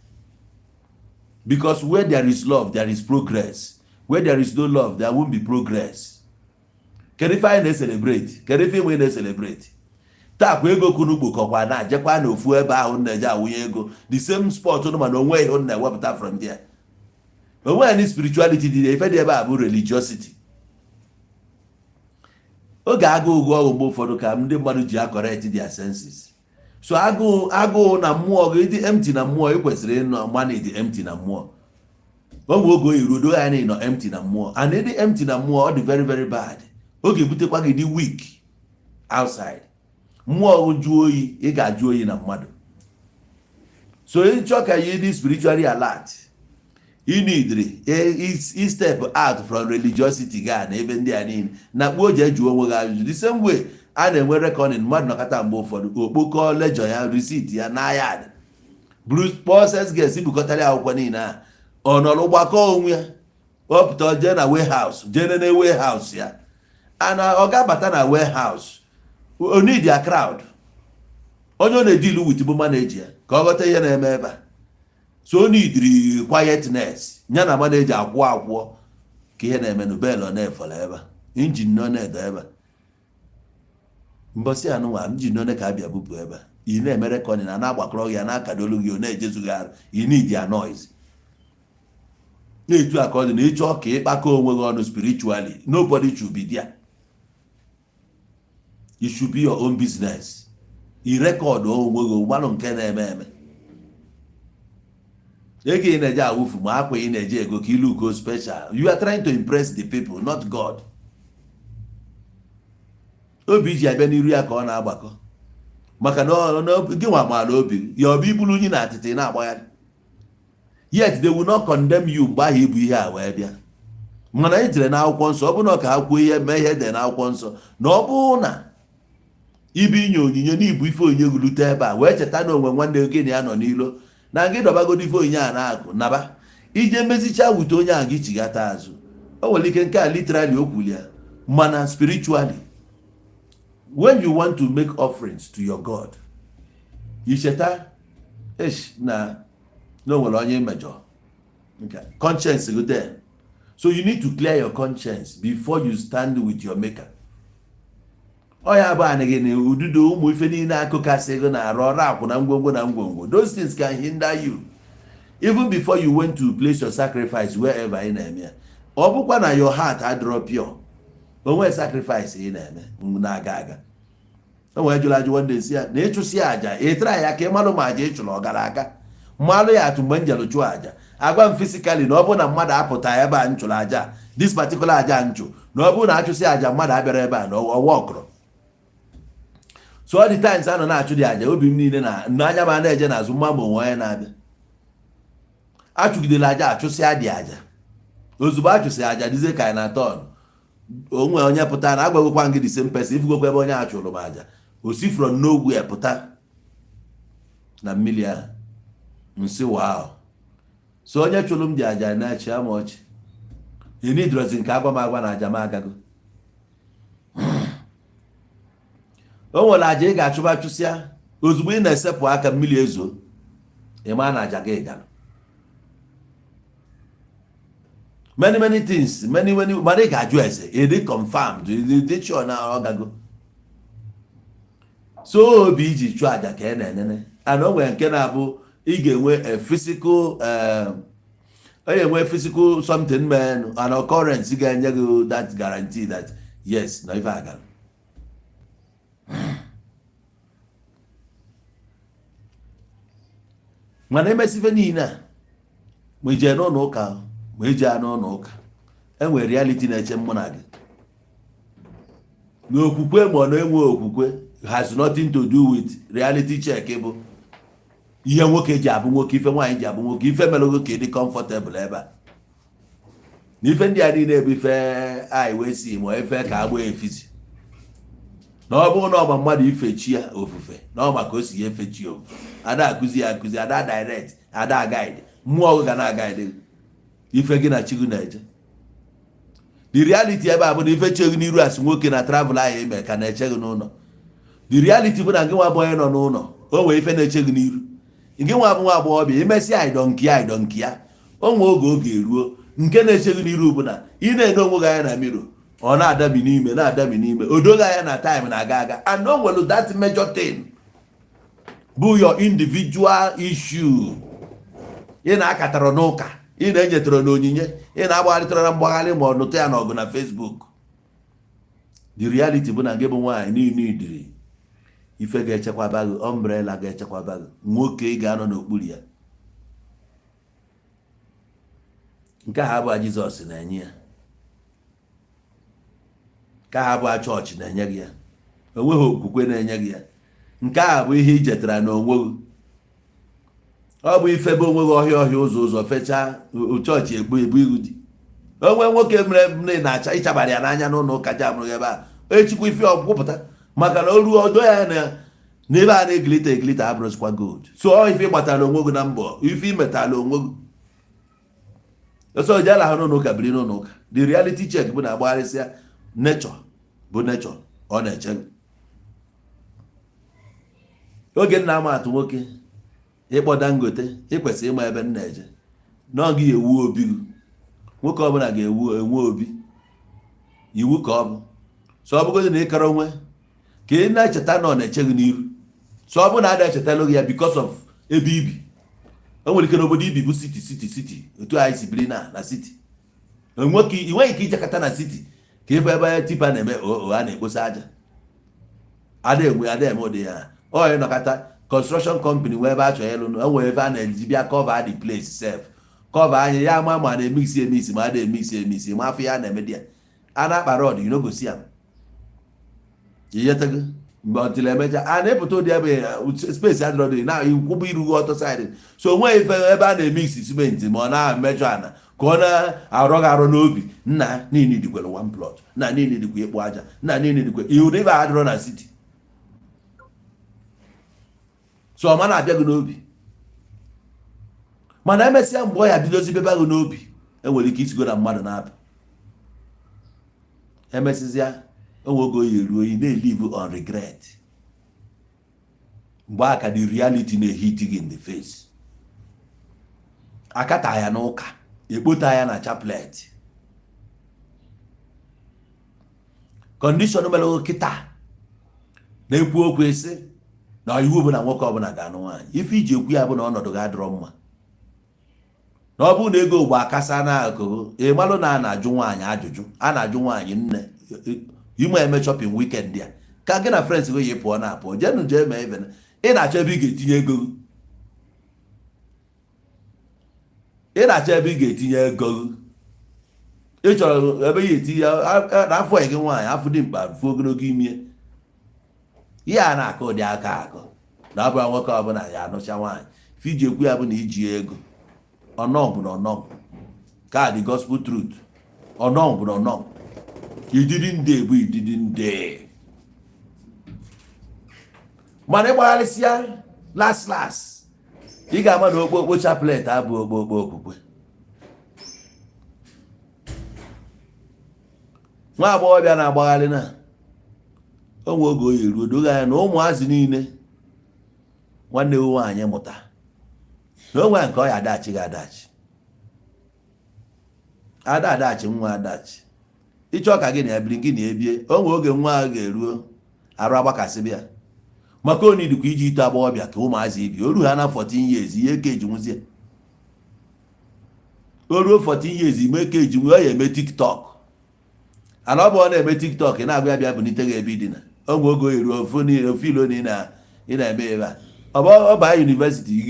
because where there is love, there is progress. Where there is no love, there won't be progress. Kedu ife anyị na-ecelebrate? Kedu ife inwe na-ecelebrate taa? Kwa ego kunu gbokọkwa na jekwa na ofu ebe ahụ na-eje awụnye ego, the same spot nụ, mana onwe ihe na-ewepụta from there. Onwe any spirituality dị ife dị ebe a bụ religiosity. Oge agụụ gụọ ọgwụ, mgbe ụfọdụ ka ndị mmadụ ji acorrect their senses. So agụụ, agụụ na mmụọ gị dị empty na mmụọ, ị kwesịrị ịnọ mana dị empty na mmụọ. Onwe oge oyi ruo ya na ịnọ empty na mmụọ, and ịdị empty na mmụọ, ọ dị very very bad. Ọ ga-ebutekwa gị dị weak outside. Mmụọ jụọ oyi, ị ga-ajụ oyi na mmadụ. So ịchọ ka you dị spiritually alert, you need step out from religiosity gaa na ebe ndị a niile na kpuo ji ejuo onwe gị ajụjụ. The same way a na-enwe reckoning, mmadụ nọkọta mgbe ụfọdụ okpokọ ledger ya, receipt ya n'ahịa, buru kpọọ sales girls, bukọtara ya akwụkwọ niile a, ọ nọrọ gbakọ onwe ya, ọpụta jee na warehouse, jee nene warehouse ya. Ana ọ ga-abata na warehouse, o need a crowd. Onye ọ na-edeal with bụ manager ya, ka ọ ghọta ihe na-eme ebe a. So o neediri quietness ya na manager akwụọ akwụọ ka ihe na-eme na bell ọ na-efọrọ ebe a, engine nọ na-edo ebe a, mbọsị anụnwa engine one ka abịa bupụ ebe a. Ị na-eme recording na na-agbakọrọ gị ya, na-akadolu gị, ọ na-ejezu arụ. You need ya noise na-etu a ka ọ dị na ịchọ ka ịkpakọ onwe gị ọnụ spiritually. Nobody should be there. It should be your own business. I record onwe gị, gbalụ nke na-eme eme. Ego ị na-eje awụfu ma akwa ị na-eje ego ka ilu go special, you are trying to impress the people, not God. Obi ji abịa n'iru ya ka ọ na-agbakọ, maka na gị nwa maara obi ya. Ọ bụ iburu unyi na atịtị na-agbagharị, yet they will not condemn you mgbe ahụ ibu ihe a wee bịa. Mana anyị jere n'akwụkwọ nsọ, ọ bụ na ọ ka ha kwuo ihe mee ihe dị n'akwụkwọ nsọ, na ọ bụrụ na ibu inye onyinye na ibu ife onyinye gulute ebe a wee cheta na onwe nwanne gị na ya nọ n'ilo, na gị dọbagodo ife onyinye a na-akụ naba ije mezicha wute onye ahụ, gị chigata azụ. O nwere ike nke a literally o kwuli ya, mana spiritually, when you want to make offerings to your God, icheta esh na o nwere onye imejọ. Conscience go there, so you need to clear your conscience before you stand with your maker. Ọ ya bụ anị gị na ududo, ụmụ ife niile akụkasị ego na-arụ ọrụ akwụ na ngwongwo na ngwongwo, those things can hinder you even before you went to place your sacrifice wherever ị na-eme ya. Ọ bụkwa na your heart adịrọ pure, onwe sacrifice ị na-eme na-aga aga. O nwee jụrụ ajụ nwanne si ya na ịchụsị àjà, ị tara ya ka ị malụ ma àjà ị chụrụ ọ gara aga. Mmalụ ya atụ mgbe m jere chụọ àjà, agwa m physically na ọ bụrụ na mmadụ apụta ebe a m chụrụ àjà, this particular àjà nchụ, na ọ bụrụ na achụsị àjà mmadụ abịara ebe a, na ọwa ọkụrụ. So all the times a nọ na-achụ dị àjà, obi m niile na n'anya m a na-eje n'azụ mma ma onwe onye na-abịa. Achụgidela àjà, achụsịa dị àjà. Ozugbo achụsị àjà, dizie ka anyị na tọn onwe onye pụta na agwagokwa gị, the same person ifugokwa ebe onye a chụrụ m àjà, o si from nowhere pụta na mmiri ahụ. Nsị, wow. So onye chụrụ m dị àjà na-achị ama ọchị enidrozi nke agwa m agwa na àjà m agago. O nwere àjà ị ga-achụba, chụsịa, ozugbo ị na-esepụ aka, mmiri ezo, ị maa na àjà gị gara. Many many things, many many, mana ị ga-ajụ ese, ị dị confirmed, ị dị sure na ọ gago. So obi iji chụọ àjà ka ị na-enene, and o nwere nke na-abụ ị ga-enwe a physical, onye enwe physical something man, an occurrence ga-enye gị that guarantee that yes, na ife agara. Mana emesi ife niile a, ma ije n'ụlọ ụka, ma ije n'ụlọ ụka, enwere reality na-eche mụ na gị n'okwukwe. Ma ọ na-enwe okwukwe has nothing to do with reality check, bụ ihe nwoke ji abụ nwoke, ife nwaanyị ji abụ nwoke, ife mere oge ka ị dị comfortable ebe a, na ife ndị a niile bụ ife anyị wee si ma ife ka agba efizi, na ọ bụrụ na ọma mmadụ ife chi ya ofufe, na ọ maka o si ya efe chi ya ofufe, ada akụzi ya akụzi, ada direct, ada guide mmụọ gị ga na-agaide ife gị na chi gị na-eje. The reality ebe a bụ na ife che gị n'iru asị nwoke na travel ahụ ime ka na-eche gị n'ụlọ. The reality bụ na gị nwa bụ onye nọ n'ụlọ, o nwee ife na-eche gị n'iru. Gị nwa bụ nwa agbọghọbịa, imesịa aidọnki aidọnki ya, o nwee oge oge eruo, nke na-eche gị n'iru bụ na ị na-ene onwe gị anya na mirror, ọ na-adami n'ime, na-adami n'ime, o doghị anya na time na-aga aga. And o nwere that major thing bụ your individual issue ị na-akatara n'ụka, ị na-enyetara n'onyinye, ị na-agbagharịtara na mgbagharị, ma ọ nụta ya n'ọgụ na Facebook. The reality bụ na gị bụ nwaanyị niile idiri ife ga-echekwaba gị, umbrella ga-echekwaba gị, nwoke ị ga-anọ n'okpuru ya. Nke a abụọ Jizọs na-enye ya, nke a abụọ chọọchị na-enye gị ya, onweghị okwukwe na-enye gị ya. Nke a bụ ihe i jetara n'onwe gị. Ọ bụ ifebe onwe gị ọhịa ọhịa, ụzọ ụzọ fechaa chọọchị, egbu ebu ihu dị onwe nwoke mere na-acha ịchabara ya n'anya n'ụlọ ụka ji amụrụ ebe a echikwa ife ọkwụpụta, maka na o ruo ọdọ ya na n'ebe a na-egilita egilita abụrụzikwa gold. So ọ ife ịgbatara onwe gị na mbọ, ife imetala onwe gị ọsọ ji ala ha n'ụlọ ụka, biri n'ụlọ ụka. The reality check bụ na agbagharịsịa, nature bụ nature, ọ na-eche gị. Oge nna ama atụ nwoke ịkpọ Dangote, ị kwesịrị ịma ebe m na-eje na ọ gị ewu obi gị. Nwoke ọbụla ga-ewu enwe obi iwu ka ọ bụ. So ọ bụgodị na ịkara onwe ka ị na-echeta na ọ na-eche gị n'iru. So ọ bụrụ na ada echetala gị ya because of ebe ibi, o nwere ike n'obodo ibi bụ city city city, otu anyị si biri na city, ị nweghị ike ijekọta na city ka ịfụ ebe tipper na-eme o a na-ekposa aja, ada enwe ada eme ụdị ya. Ọ ịnọkọta Construction company nwee ebe a chọrọ ịlụ, enwere ebe a na-eji bịa cover the place sef, cover anya ya, ama ma na-emix emix, ma a na-emix emix, ma afọ ya na-eme di ya a na-akpa rod, you no go see am. Iyetego mgbe ọtịla emecha a na-epụta ụdị ebe space adịrọ dị na ikwụbụ irughị ọtọ side. So onwe ife ebe a na-emix simenti, ma ọ na-emejọ ana ka ọ na-arọ gị arọ n'obi. Nna niile dịkwere one plot, nna niile dịkwa ịkpụ aja, nna niile dịkwa ihu ibe adịrọ na city. So ọma na-abịa gị n'obi, mana emesịa, mgbe ọ ya bidozi bebe gị n'obi, enwere ike isigo na mmadụ na-apụ. Emesịzịa, onwe oge oyi eruo, oyi na-elive on regret. Mgbe a ka the reality na-ehit gị in the face. Akata ya n'ụka, ekpota ya na chaplet. Condition mere kịta na-ekwu okwu esi na iwu bụ na nwoke ọbụla ga-anụ nwaanyị. Ife iji ekwu ya bụ na ọnọdụ gị adịrọ mma, na ọ bụrụ na ego gba akasa na akụ, ị malụ na a na-ajụ nwaanyị ajụjụ, a na-ajụ nwaanyị nne ime eme shopping weekend ya, ka gị na friends gị yi pụọ na apụọ, jenu jee mee even. Ị na-achọ ebe ị ga-etinye ego, ị na-achọ ebe ị ga-etinye ego, ị chọrọ ebe ị ga-etinye n'afọ gị nwaanyị, afọ dị mkpa fụ ogologo ime ihe a na-akụ ụdị aka akụ na ọ bụ nwoke ọbụla ya anụcha nwaanyị. Ife iji ekwu ya bụ na iji ego ọnọ bụ na ọnọ ka the gospel truth, ọnọ bụ na ọnọ ididi ndị bụ ididi ndị. Mana ịgbagharịsịa, last last, ị ga-ama na okpokpo chaplet abụ okpokpo okwukwe. Nwa agbọghọbịa na-agbagharị na onwe oge oyi ruo doge anya na ụmụazị niile nwanne m nwaanyị mụta na onwe nke ọ ya adachi gị adachi ada adachi nwa adachi. Ịchọ ka gị na ya biri, gị na ebie. Onwe oge nwa ahụ ga-eruo arụ agbakasị bịa, maka oni dịkwa iji ito agbọghọbịa ka ụmụazị ibi oru ha na 14 years, ihe ka eji nwuzie o ruo 14 years ime ka eji nwe ya eme TikTok. Ana ọ bụ ọ na-eme TikTok, ị na-agwa ya bịa bunite gị ebe idina. Onwe oge o ruo ofu ilo na ị na-eme ebe a, ọ baa university,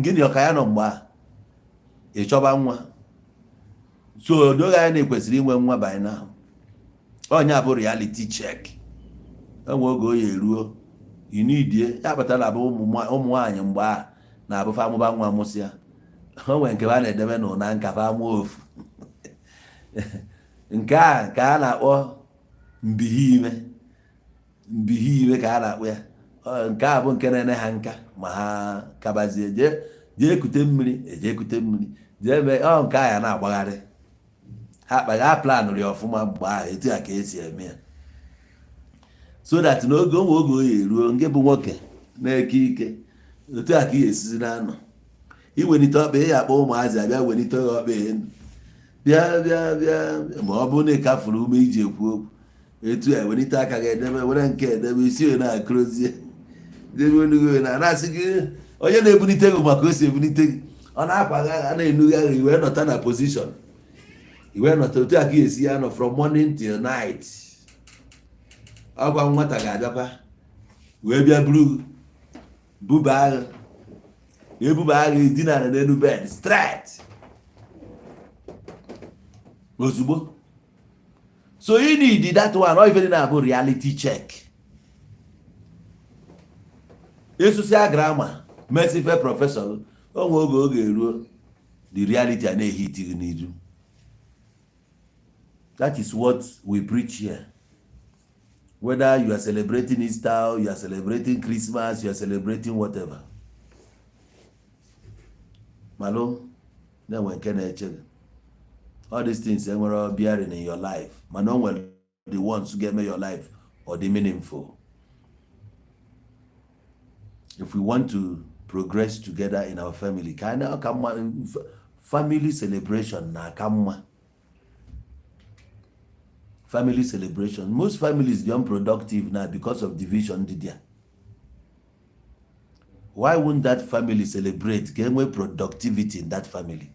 gịnị ọka ya nọ mgbe a ị chọba nwa. So odoghị anya na ekwesịrị inwe nwa by now. Onye bụ reality check. Enwe oge oyi eruo inidie ya kpatara abụ ụmụ nwaanyị mgbe a na-abụfa amụba nwa mụsịa, o nwere nke a na-edebe n'ụna nka fa amụọ ofu nke a ka a na-akpọ mbihe ime. Mbihe ime ka a na-akpọ ya. Nke a bụ nke na-ene ha nka ma ha kabazie jee jee kute mmiri, eje kute mmiri, jee mee ọ nke a ya na-agbagharị ha kpaga ha planụrụ ya ọfụma mgbe ahụ, etu a ka esi eme ya, so that n'oge onwe oge oyi eruo, nke bụ nwoke na-eke ike, otu a ka ị esizi na-anọ iwelite ọkpa ị akpọ ụmụazị abịa welite ya ọkpa elu, bịa bịa bịa. Ma ọ bụrụ na ị kafuru ume iji ekwu okwu, etu a welite aka gị edebe, were nke edebe isi onye na-akụrozie debe onugbu na na-asị gị onye na-ebulite gị maka o si ebulite gị, ọ na-akwaga agha na-enugha gị, wee nọta na position, iwee nọta otu a ka esi ya nọ from morning till night. Ọgwa nwata ga-abịakwa wee bịa buru buba agha, ebuba agha, dinara n'elu bed straight ozugbo. So you need that one. Ọ ife dị na-abụ reality check. Ịsụsịa grammar, mesife professor, onwe oge oge eruo, the reality a na-ehit gị n'iru. That is what we preach here. Whether you are celebrating Easter, you are celebrating Christmas, you are celebrating whatever, malụ na-enwe nke na-eche gị. All these things enwere bearing in your life, mana o nwere the ones ga-eme your life or the meaningful. If we want to progress together in our family, ka anyị ka mma family celebration na-aka mma. Family celebration, most families dey unproductive now because of division dị there. Why won't that family celebrate ka enwee productivity in that family?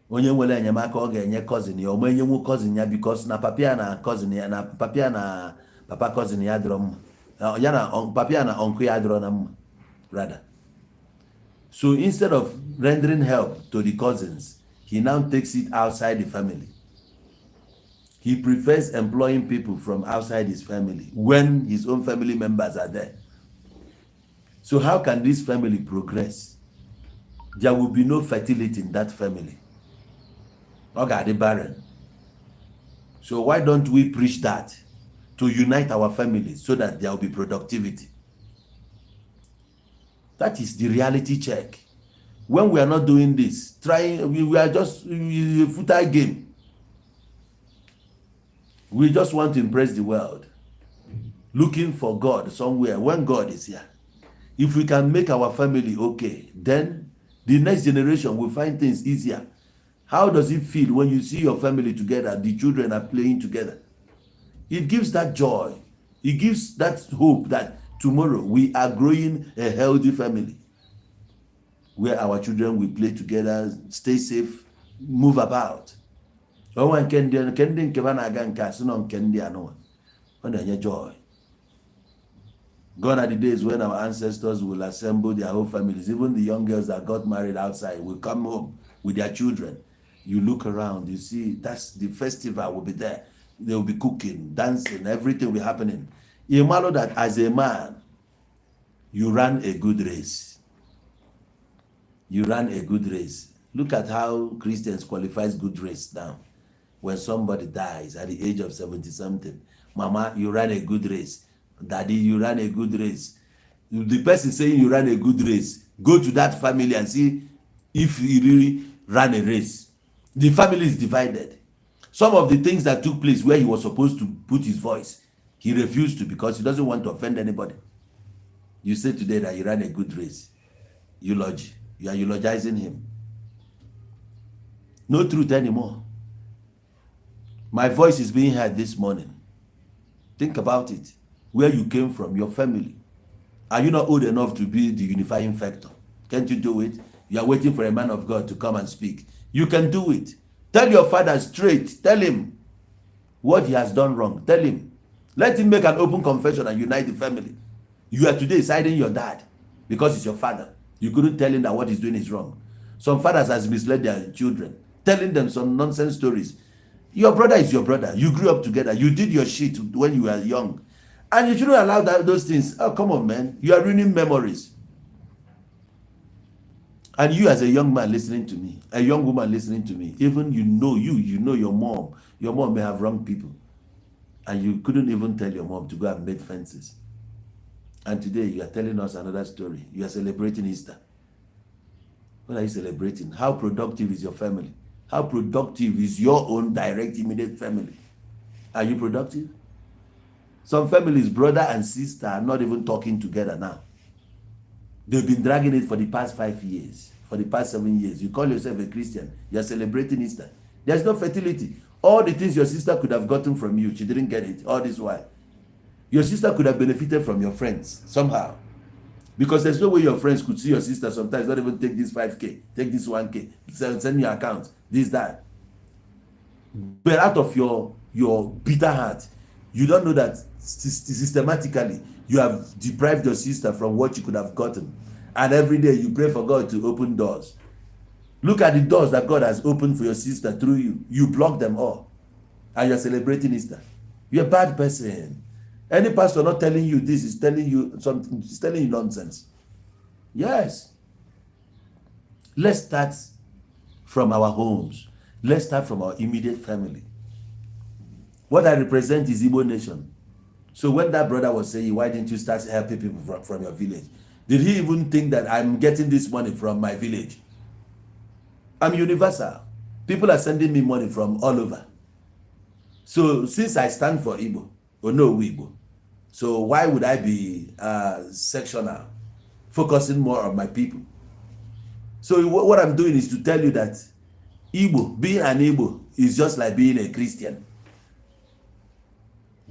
Onye nwere enyemaka ọ ga-enye cousin ya, ọma enyenwu cousin ya, because na papa ya na cousin ya na papa ya na papa cousin ya dịrọ mma. Ya na papa ya na uncle ya adịrọ na mma rather. So instead of rendering help to the cousins, he now takes it outside the family. He prefers employing people from outside his family when his own family members are there. So how can this family progress? There will be no fertility in that family. Ọ ga-adị barren. So why don't we preach that to unite our families so that there will be productivity? That is the reality check. When we are not doing this, trying, we are just a futile game. We just want to impress the world, looking for God somewhere when God is here. If we can make our family okay, then the next generation will find things easier. How does it feel when you see your family together, the children are playing together? It gives that joy. It gives that hope that tomorrow we are growing a healthy family where our children will play together, stay safe, move about. Ọnwa nke ndị nke ha na-aga nke a sị nọ nke ndị anụnwa, ọ na-enye joy. Gone are the days when our ancestors will assemble their whole families. Even the young girls that got married outside will come home with their children. You look around, you see that's the festival will be there. They will be cooking, dancing, everything will be happening. You know that as a man, you ran a good race. You ran a good race. Look at how Christians qualifies good race now. When somebody dies at the age of 70 something, "Mama, you ran a good race. Daddy, you ran a good race." The person saying you ran a good race, go to that family and see if he really ran a race. The family is divided. Some of the things that took place where he was supposed to put his voice, he refused to because he doesn't want to offend anybody. You say today that he ran a good race. Eulogy. You are eulogizing him. No truth anymore. My voice is being heard this morning. Think about it. Where you came from, your family. Are you not old enough to be the unifying factor? Can't you do it? You are waiting for a man of God to come and speak. You can do it. Tell your father straight. Tell him what he has done wrong. Tell him. Let him make an open confession and unite the family. You are today siding your dad because he's your father. You couldn't tell him that what he's doing is wrong. Some fathers has misled their children, telling them some nonsense stories. Your brother is your brother. You grew up together. You did your shit when you were young. And you shouldn't allow those things. Oh, come on, man. You are ruining memories. And you, as a young man listening to me, a young woman listening to me, even you know your mom may have wronged people. And you couldn't even tell your mom to go and make fences. And today you are telling us another story. You are celebrating Easter. What are you celebrating? How productive is your family? How productive is your own direct immediate family? Are you productive? Some families, brother and sister, are not even talking together now. They've been dragging it for the past 5 years, for the past 7 years. You call yourself a Christian, you're celebrating Easter. There's no fertility. All the things your sister could have gotten from you, she didn't get it all this while. Your sister could have benefited from your friends somehow. Because there's no way your friends could see your sister sometimes not even take this 5K, take this 1K, send me your account, this, that. But out of your bitter heart, you don't know that systematically you have deprived your sister from what you could have gotten. And every day you pray for God to open doors. Look at the doors that God has opened for your sister through you. You block them all. And you're celebrating Easter. You're a bad person. Any pastor not telling you this is telling you something, is telling you nonsense. Yes. Let's start from our homes. Let's start from our immediate family. What I represent is Igbo nation. So when that brother was saying, "Why didn't you start helping people from your village?" Did he even think that I'm getting this money from my village? I'm universal. People are sending me money from all over. So since I stand for Igbo, or no Igbo, so why would I be sectional, focusing more on my people? So what I'm doing is to tell you that Igbo, being an Igbo, is just like being a Christian.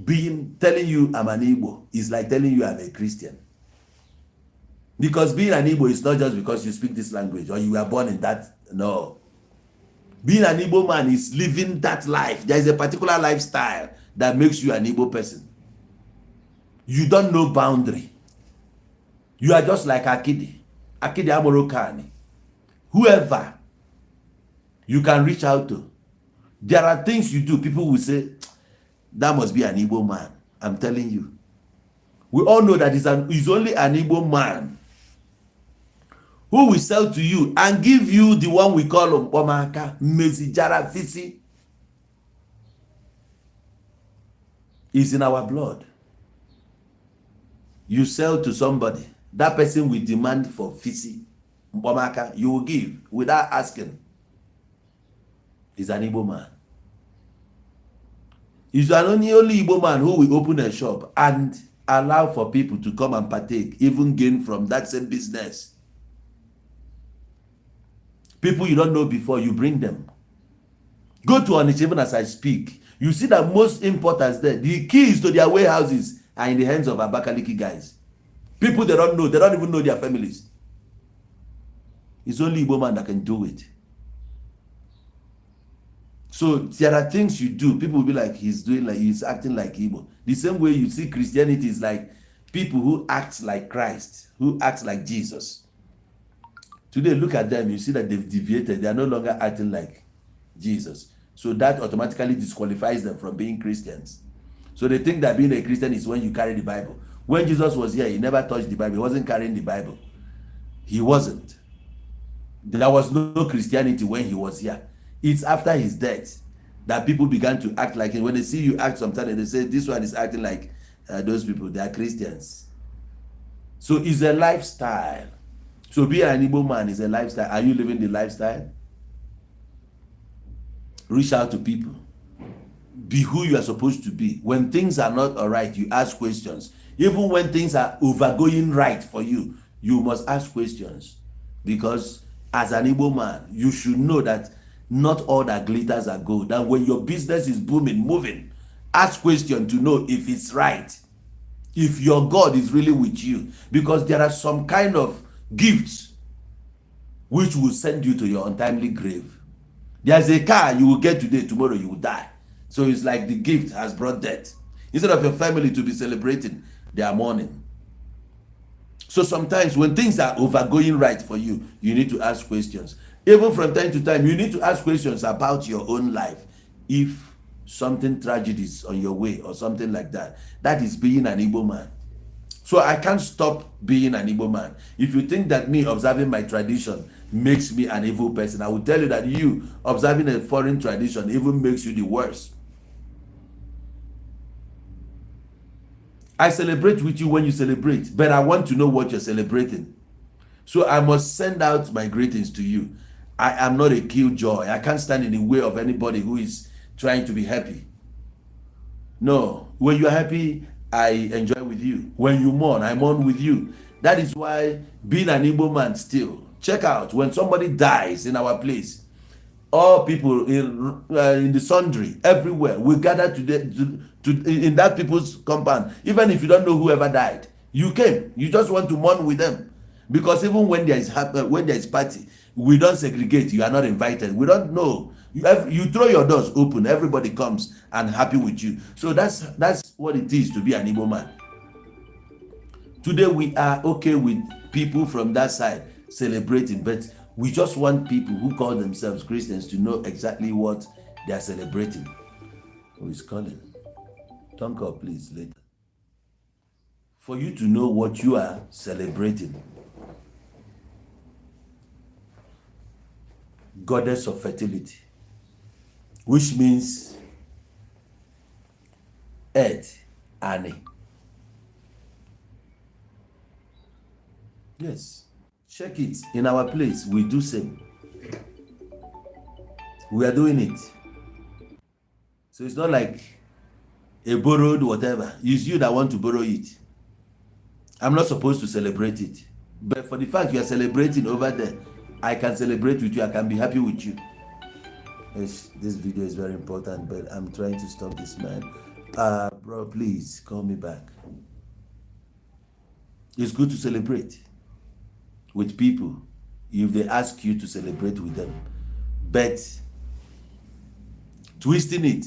Being telling you I'm an Igbo is like telling you I'm a Christian. Because being an Igbo is not just because you speak this language or you were born in that. No. Being an Igbo man is living that life. There is a particular lifestyle that makes you an Igbo person. You don't know boundary. You are just like akidi. Akidi amụrụ kani. Whoever you can reach out to. There are things you do, people will say, "That must be an Igbo man." I'm telling you. We all know that it's only an Igbo man who will sell to you and give you the one we call mkpọmaka, mmezi, fisi. Is in our blood. You sell to somebody, that person will demand for fisi, mkpọmaka. You will give without asking. Is an Igbo man. Is an only Igbo man who will open a shop and allow for people to come and partake, even gain from that same business. People you don't know before, you bring them. Go to Onitsha even as I speak. You see that most importers there, the keys to their warehouses are in the hands of Abakaliki guys. People they don't know, they don't even know their families. It's only Igbo man that can do it. So there are things you do, people will be like, he's doing like, he's acting like Igbo. The same way you see Christianity is like people who act like Christ, who act like Jesus. Today, look at them, you see that they've deviated. They are no longer acting like Jesus. So that automatically disqualifies them from being Christians. So they think that being a Christian is when you carry the Bible. When Jesus was here, he never touched the Bible. He wasn't carrying the Bible. He wasn't. There was no Christianity when he was here. It's after his death that people began to act like him. When they see you act sometimes, they say, "This one is acting like those people. They are Christians." So it's a lifestyle. So be an Igbo man is a lifestyle. Are you living the lifestyle? Reach out to people. Be who you are supposed to be. When things are not all right, you ask questions. Even when things are overgoing right for you, you must ask questions. Because as an Igbo man, you should know that not all that glitters are gold. That when your business is booming, moving, ask question to know if it's right. If your God is really with you. Because there are some kind of gifts which will send you to your untimely grave. There's a car you will get today, tomorrow you will die. So it's like the gift has brought death. Instead of your family to be celebrating, they are mourning. So sometimes when things are overgoing right for you, you need to ask questions. Even from time to time, you need to ask questions about your own life. If something tragic is on your way or something like that, that is being an Igbo man. So I can't stop being an Igbo man. If you think that me observing my tradition makes me an evil person, I will tell you that you observing a foreign tradition even makes you the worst. I celebrate with you when you celebrate, but I want to know what you're celebrating. So I must send out my greetings to you. I am not a killjoy. I can't stand in the way of anybody who is trying to be happy. No. When you're happy, I enjoy with you. When you mourn, I mourn with you. That is why being an Igbo man still, check out, when somebody dies in our place, all people in the sundry, everywhere, we gather today to in that people's compound. Even if you don't know whoever died, you came. You just want to mourn with them. Because even when there is happy, when there is party, we don't segregate. You are not invited. We don't know. You throw your doors open, everybody comes and happy with you. So that's what it is to be an Igbo man. Today we are okay with people from that side celebrating, but we just want people who call themselves Christians to know exactly what they are celebrating. Who is calling? Don't call, please, later. For you to know what you are celebrating. Goddess of fertility, which means earth, Annie. Yes. Check it. In our place, we do same. We are doing it. So it's not like a borrowed whatever. It's you that want to borrow it. I'm not supposed to celebrate it. But for the fact you are celebrating over there, I can celebrate with you. I can be happy with you. Yes, this video is very important, but I'm trying to stop this man. Bro, please call me back. It's good to celebrate with people if they ask you to celebrate with them. But twisting it,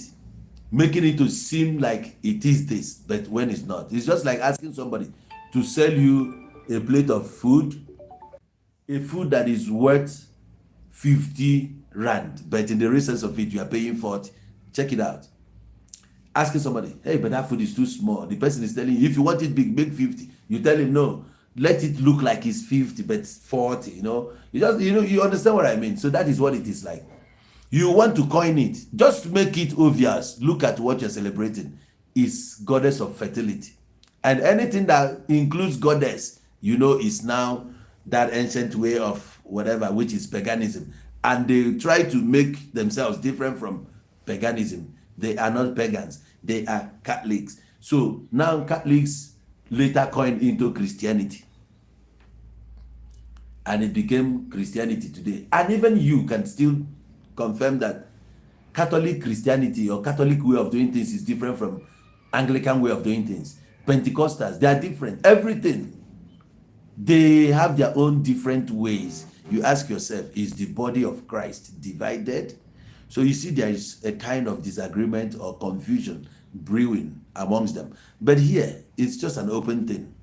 making it to seem like it is this, but when it's not. It's just like asking somebody to sell you a plate of food, a food that is worth 50 rand, but in the real sense of it, you are paying 40. Check it out. Asking somebody, hey, but that food is too small. The person is telling you, if you want it big, make 50. You tell him, no, let it look like it's 50, but 40, you know. You just, you know, you understand what I mean. So that is what it is like. You want to coin it, just make it obvious. Look at what you're celebrating. Is goddess of fertility. And anything that includes goddess, you know, is now that ancient way of whatever, which is paganism. And they try to make themselves different from paganism. They are not pagans, they are Catholics. So now Catholics later coined into Christianity. And it became Christianity today. And even you can still confirm that Catholic Christianity or Catholic way of doing things is different from Anglican way of doing things. Pentecostals, they are different. Everything. They have their own different ways. You ask yourself, is the body of Christ divided? So you see, there is a kind of disagreement or confusion brewing amongst them. But here, it's just an open thing.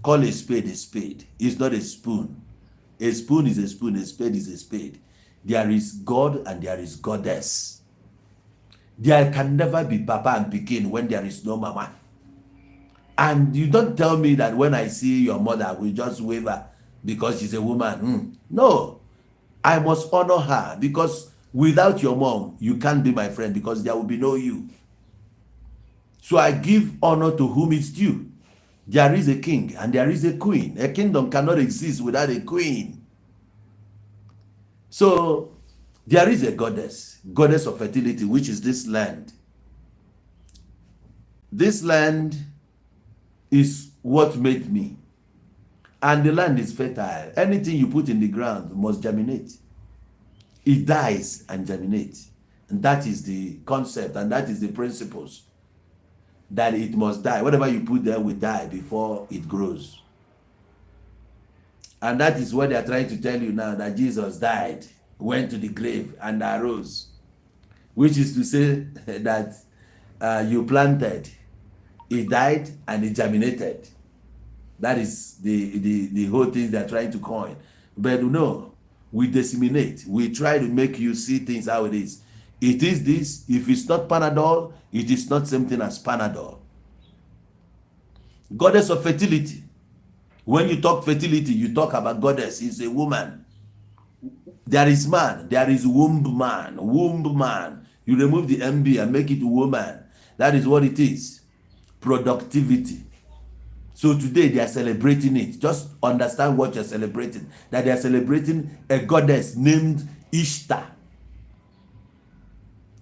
Call a spade a spade. It's not a spoon. A spoon is a spoon, a spade is a spade. There is God and there is goddess. There can never be papa and pikin when there is no mama. And you don't tell me that when I see your mother, we just wave her because she's a woman. No, I must honor her, because without your mom, you can't be my friend, because there will be no you. So I give honor to whom it's due. There is a king and there is a queen. A kingdom cannot exist without a queen. So there is a goddess, goddess of fertility, which is this land. This land is what made me. And the land is fertile. Anything you put in the ground must germinate. It dies and germinates. And that is the concept, and that is the principles. That it must die. Whatever you put there will die before it grows. And that is what they are trying to tell you now, that Jesus died, went to the grave, and arose. Which is to say that you planted, it died, and it germinated. That is the whole thing they are trying to coin. But no, we disseminate. We try to make you see things how it is. It is this. If it's not Panadol, it is not same thing as Panadol. Goddess of fertility. When you talk fertility, you talk about goddess. It's a woman. There is man. There is womb man. Womb man. You remove the MB and make it woman. That is what it is. Productivity. So today they are celebrating it. Just understand what you're celebrating. That they are celebrating a goddess named Ishtar.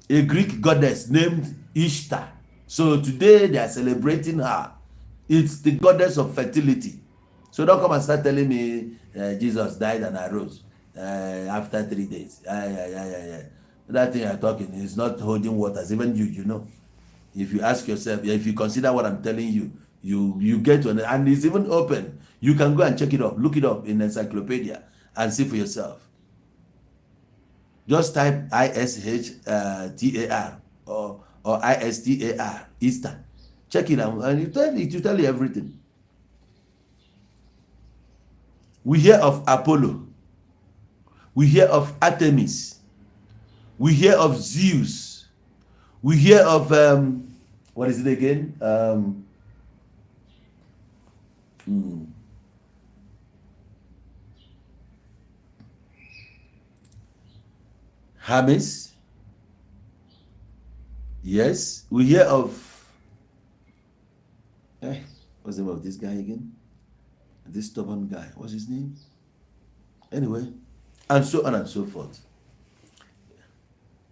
A Greek goddess named Ishtar. So today they are celebrating her. It's the goddess of fertility. So don't come and start telling me Jesus died and arose after 3 days. Yeah. That thing you're talking is not holding waters. Even you know. If you ask yourself, if you consider what I'm telling you, you get to, and it's even open. You can go and check it up, look it up in encyclopedia and see for yourself. Just type ISHTAR or ISTAR, Easter. Check it out, and it will tell you everything. We hear of Apollo. We hear of Artemis. We hear of Zeus. We hear of, what is it again? Hermes. Yes, we hear of, what's the name of this guy again? This stubborn guy, what's his name? Anyway, and so on and so forth.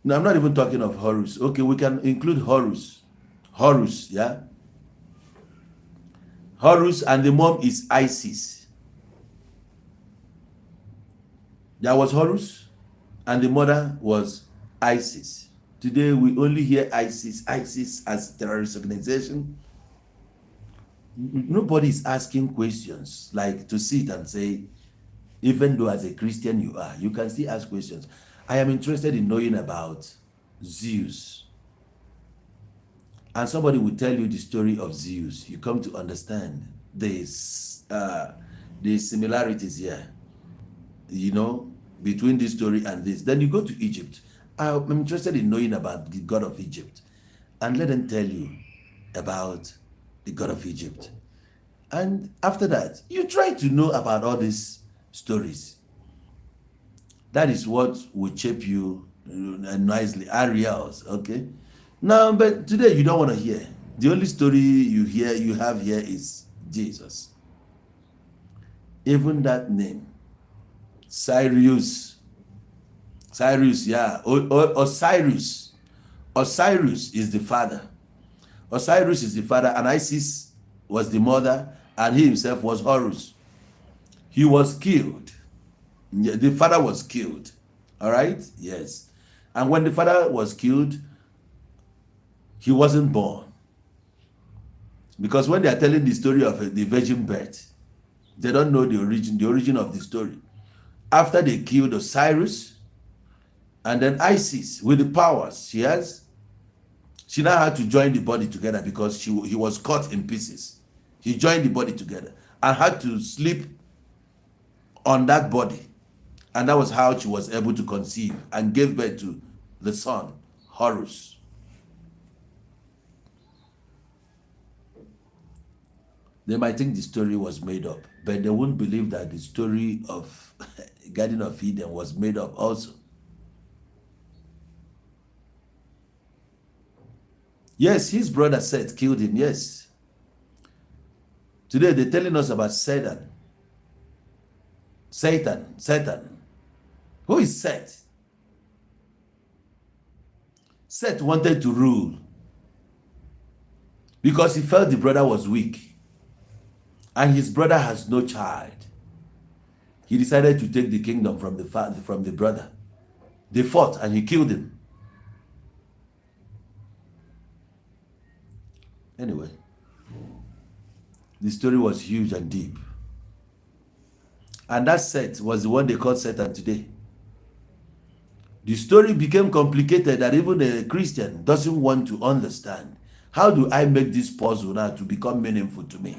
No, I'm not even talking of Horus. Okay, we can include Horus. Horus, yeah? Horus, and the mom is Isis. There was Horus, and the mother was Isis. Today, we only hear ISIS, ISIS as terrorist organization. Nobody is asking questions, like to sit and say, even though as a Christian you are, you can still ask questions. I am interested in knowing about Zeus. And somebody will tell you the story of Zeus. You come to understand this, the similarities here between this story and this. Then you go to Egypt. I'm interested in knowing about the god of Egypt. And let them tell you about the god of Egypt. And after that, you try to know about all these stories. That is what will shape you nicely. Ariels, okay? Now, but today you don't want to hear. The only story you hear, you have here is Jesus. Even that name, Cyrus. Cyrus, yeah. Osiris. Osiris is the father. Osiris is the father, and Isis was the mother, and he himself was Horus. He was killed. The father was killed. All right? Yes. And when the father was killed, he wasn't born. Because when they are telling the story of the virgin birth, they don't know the origin of the story. After they killed Osiris, and then Isis, with the powers she has, she now had to join the body together because he was cut in pieces. He joined the body together and had to sleep on that body. And that was how she was able to conceive and gave birth to the son, Horus. They might think the story was made up, but they won't believe that the story of Garden of Eden was made up also. Yes, his brother Seth killed him. Yes. Today they're telling us about Satan. Satan, Satan. Who is Seth? Seth wanted to rule because he felt the brother was weak and his brother has no child. He decided to take the kingdom from the father, from the brother. They fought and he killed him. Anyway, the story was huge and deep. And that Seth was the one they called Satan today. The story became complicated that even a Christian doesn't want to understand. How do I make this puzzle now to become meaningful to me?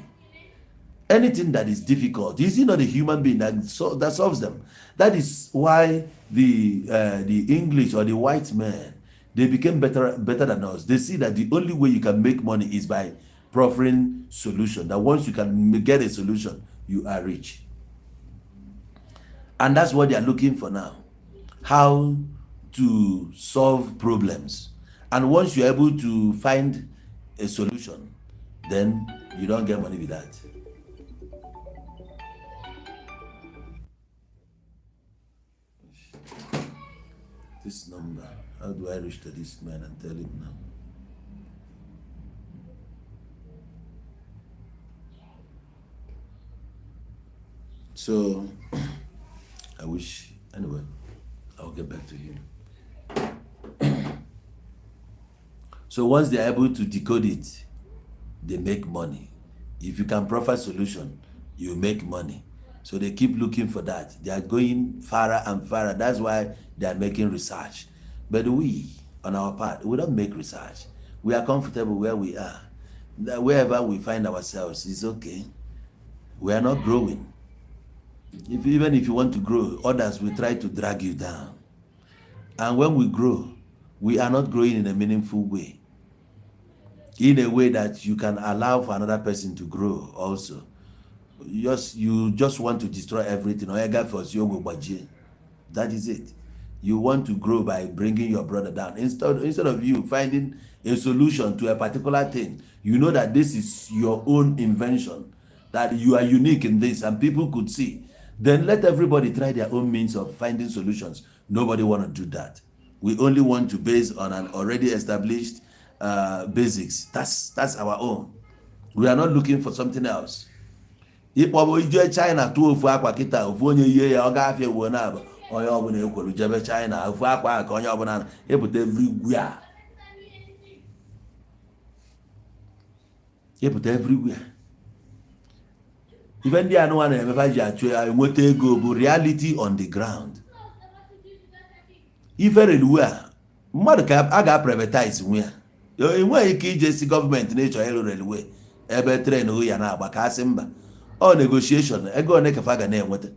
Anything that is difficult, is he not a human being that solves them? That is why the English or the white man, they became better than us. They see that the only way you can make money is by proffering solution. That once you can get a solution, you are rich. And that's what they are looking for now. How to solve problems. And once you're able to find a solution, then you don't get money with that. This number, how do I reach to this man and tell him now? So, I wish, anyway, I'll get back to him. So once they're able to decode it, they make money. If you can provide solution, you make money. So they keep looking for that. They are going farther and farther. That's why they are making research. But we, on our part, we don't make research. We are comfortable where we are. Wherever we find ourselves is okay. We are not growing. Even if you want to grow, others will try to drag you down. And when we grow, we are not growing in a meaningful way. In a way that you can allow for another person to grow also. You just want to destroy everything. That is it. You want to grow by bringing your brother down. Instead of you finding a solution to a particular thing, you know that this is your own invention, that you are unique in this and people could see. Then let everybody try their own means of finding solutions. Nobody want to do that. We only want to base on an already established basics. That's our own. We are not looking for something else. Ịkpọbụ ije China tụọ ofu akwa kịta, ofu onye yie ya, ọ ga-afịa wuo na abụ onye ọbụla ekwuru jebe China ofu akwa ka onye ọbụla epụta everywhere, ịpụta everywhere. Ife ndị anụnwa na-emefa ji achụ ya enweta ego bụ reality on the ground. Ife railway a mmadụ ka a ga-privatize nwe ya. Enweghị ike ije si gọọmenti na ịchọ ịrụ railway ebe train hụ ya na-agba ka asị mba. Ọ negotiation, ego one ka fa ga na-enweta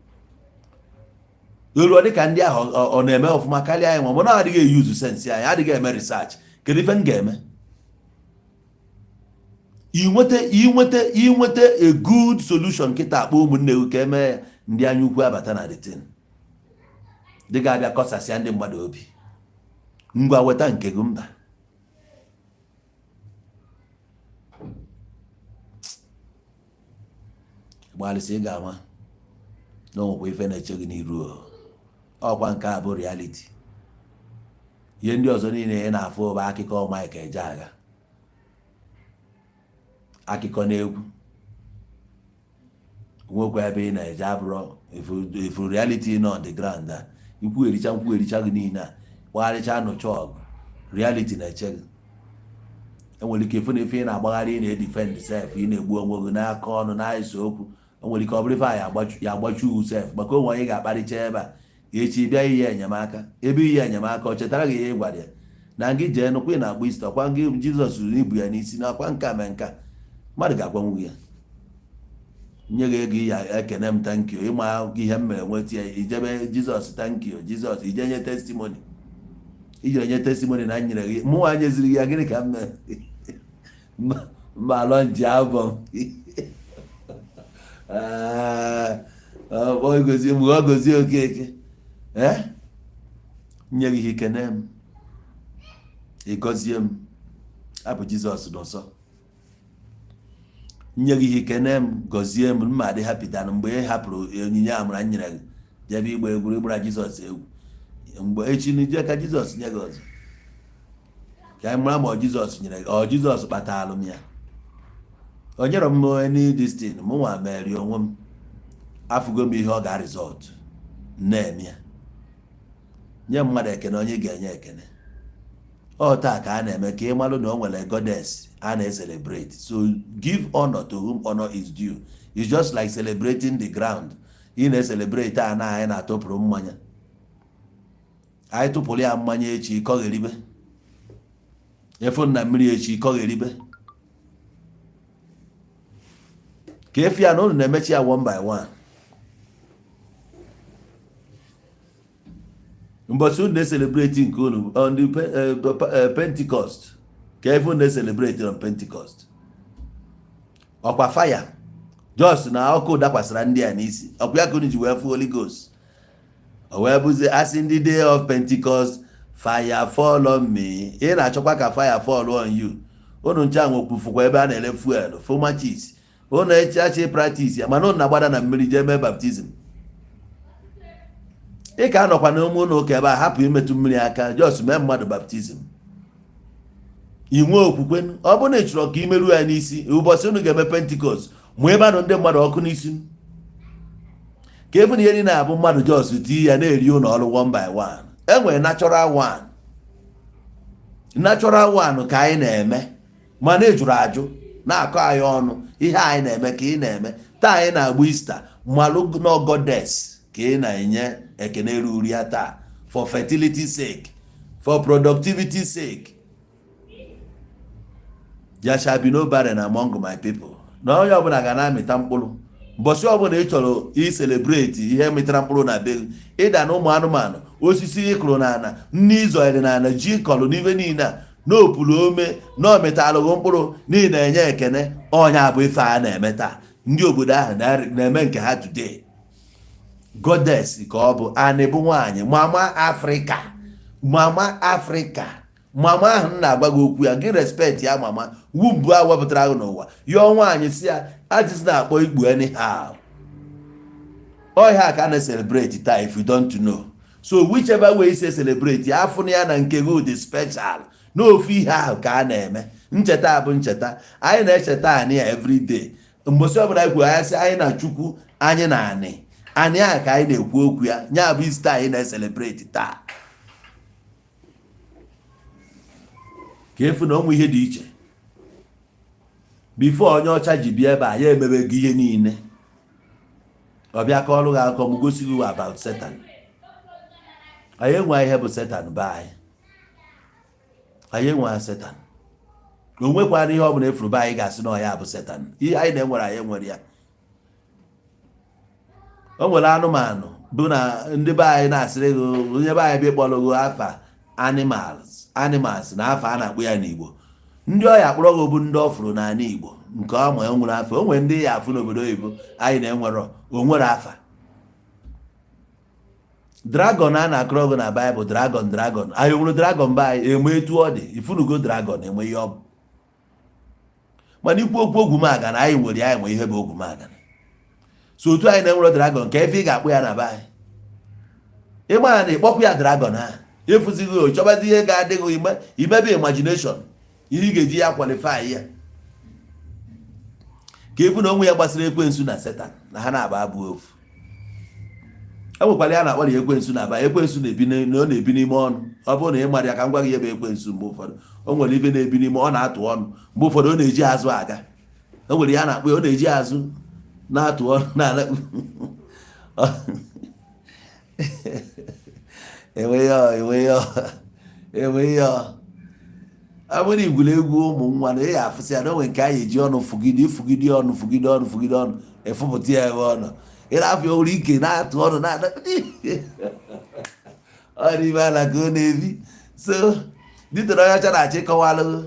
olu dị ka ndị ahụ ọ na-eme ọfụma karịa anyị nwa. Mana adịghị eyuzu sense anyị, adịghị eme research. Kedu ife m ga-eme inweta a good solution kịta? Akpọ ụmụnne gị ka emee ya. Ndị anya ukwu abata na the thing, dị ga-abịa kọsasịa ndị mmadụ obi. Ngwa, weta nke gị. Mba, gbalịsị, ị ga-ama na onwekwa ife na-eche gị n'iru o. Ọkwa nke a bụ reality. Ihe ndị ọzọ niile ị na-afụ bụ akụkọ Mike Ejeagha, akụkọ na egwu. Nwekwa ebe ị na-eje abụrọ ifu reality nọ on the ground. A ikwughericha nkwughericha gị niile a gbagharịcha nụcha ọgụ, reality na-eche gị. Enwere ike ịfụ na ife ị na-agbagharị, ị na-edefend sef, ị na-egbu onwe gị n'aka ọnụ na-ese okwu. O nwere ike ọ bụrụ ife a ya agbachu sef, maka onwe onye ga-akparịcha ebe a echi bịa ihe enyemaka. Ebe ihe enyemaka, ọ chetara gị ihe ị gwara ya na gị jee nụkwa. Ị na-agba isi ọkwa gị Jizọs ruru ibu ya n'isi na akwa nka mee nka. Mmadụ ga-agwanwu gị ya, nye gị ego ya, ekene m, thank you. Ịma ihe m mere nweta ya, ijebe Jizọs, thank you Jizọs, ije nye testimony, ijere nye testimony na m nyere gị. Mụnwa nyeziri gị ya, gịnị ka m mere? Mba, alọ nji album ọ gozie m, ọ gozie Okeke. Ee, nye gị ihe, ikene m, ịgọzie m. Abụ Jizọs n'ọsọ nye gị ihe, ikene m, gọzie m. Mma adị happy than mgbe ị hapụrụ onyinye amara m nyere gị, jebe igba egwu, ịgbara Jizọs egwu. Mgbe echi na ka Jizọs nye gị ọzọ, ka anyị mara ma ọ Jizọs nyere gị, ọ Jizọs kpatalụ m ya. O nyere m any this thing. Mụ nwa meri onwe m, afụgo m ihe ọ ga-result na-eme ya. Nye mmadụ ekene, onye ị ga-enye ekene. Ọ taa ka a na-eme ka ị malụ na o nwere goddess a na-celebrate. So give honor to whom honor is due. It's just like celebrating the ground ị na-celebrate. A na anyị na-atụpụrụ mmanya, anyị tụpụrụ ya mmanya echi, kọgheribe efu na mmiri echi, kọgheribe ka efi ya na unu na-emechi ya one by one. Mbọchị unu na-celebrate nke unu on the Pentecost, ka efe unu na-celebrate on Pentecost, ọkwa fire just na ọkụ dakwasịra ndị a n'isi, ọkwa ya ka unu ji wee fụ Holy Ghost. O wee bụzie asị ndị day of Pentecost, fire fall on me. Ị na-achọkwa ka fire fall on you. Unu nche nwekwufukwa ebe a na-ere fuel fụ matches. Unu echachi practice ya, mana unu na-agbada na mmiri jee mee baptism. Ị ka anọkwa n'ụmụ ụlọ ụka ebe a, hapụ imetụ mmiri aka, just mee mmadụ baptism, ị nwee okwukwe. Ọ bụrụ na ị chọrọ ka imeru ya n'isi, ụbọchị unu ga-eme Pentecost, mụ ebe anụ ndị mmadụ ọkụ n'isi, ka efu na ihe niile abụ mmadụ just tii ya na-eri ụlọ ọrụ one by one. Enwere natural one, natural one ka anyị na-eme, mana ị jụrụ ajụ na-akọ anyị ọnụ. Ihe anyị na-eme ka ị na-eme taa, anyị na-agba Easter, malụ no goddess ka ị na-enye ekene ruru ya taa, for fertility sake, for productivity sake. There shall be no barren among my people, na onye ọbụla ga na-amịta mkpụrụ. Mbọchị ọbụla ị chọrọ i-celebrate ihe mịtara mkpụrụ na be gị, ịda na ụmụ anụmanụ, osisi ịkụrụ n'ala, nne ịzọnyere n'ala, ji kọrọ n'ife niile a n'opulu ome na ometalụghị mkpụrụ niile, enye ekene. Ọnya bụ ife a na-eme taa. Ndị obodo ahụ na-eme nke ha today. Goddess ka ọ bụ, anị bụ nwaanyị, mama Afrịka, mama Afrịka, mama ahụ m na-agwa gị okwu ya, gị respect ya. Mama wumbu a wepụtara gị n'ụwa, yọọ nwaanyị si ya ajịsị na-akpọ ikpu anyhow. Ọhịa ka a na-celebrate taa, if you don't know. So whichever way say celebrate ya, afụ na ya na nke gị dị special n'ofu ihe ahụ ka a na-eme. Ncheta bụ ncheta, anyị na-echeta anyị ya everyday. Mgbọsị ọbụla anyị kwuru, anyị sị anyị na Chukwu, anyị na anị, anị ahụ ka anyị na-ekwu okwu ya. Nya bụ Easter anyị na-celebrate taa, ka efu na ụmụ ihe dị iche. Before onye ọcha ji bịa ebe a, ya emebego ihe niile. Ọ bịa ka ọrụ gị akụkọ m gosi gị about Satan. Anyị enwe ihe bụ Satan be anyị, anyị enwe Satan. Na o nwekwana ihe ọ bụla efuru be anyị ga-asị na ọ ya bụ Satan. Ihe anyị na-enwere, anyị enwere ya. O nwere anụmanụ bụ na ndị be anyị na-asịrị gị, onye be anyị bịa kpọrọ gị afa animals, animals na afa a na-akpụ ya n'Igbo. Ndị ọya kpọrọ gị bụ ndị ọ fụrụ n'ala Igbo nke ọma e nwere afa. O nwere ndị ya afụ n'obodo oyibo anyị na-enwero onwere afa. Dragon a na-akọrọ gị na Baịbụl, dragon, dragon, anyị nwere dragon be anyị eme etu ọ dị ifunugo dragon enwe ihe ọ bụ. Mana ikwu okwu ogwumagana, anyị nwere ya, anyị nwe ihe bụ ogwumagana. So otu anyị na-enwere dragon ka efe ị ga-akpụ ya na be anyị, ịgba ya na ịkpọkwu ya dragon ha efuzighị o chọbazi ihe ga-adịghị ime imebe imagination, ihe ị ga-eji ya qualify ya ka efu na onwe ya gbasara ekwensu na Satan na ha na-aba abụọ ofu. E nwekwara ya na-akpọ ya ekwensu na aba. Ekwensu na-ebi na ọ na-ebi n'ime ọnụ. Ọ bụrụ na ị mara ya, ka m gwa gị ihe bụ ekwensu. Mgbe ụfọdụ o nwere ife na-ebi n'ime ọ na-atụ ọnụ. Mgbe ụfọdụ ọ na-eji azụ aga. O nwere ya na-akpọ ya, ọ na-eji azụ na-atụ ọnụ na enwe ya. Ọ bụrụ igwuregwu ụmụ nwa na ị ya afụsị ya na onwe nke anyị eji ọnụ fugide fugide ọnụ fugide ọnụ fugide ọnụ efupụta ya ebe ọ nọ. Ị na-afịa nwere ike na-atụ ọnụ na ọ n'ime ala ka ọ na-ebi. So dịtara onye ọcha na-achọ ịkọwalụ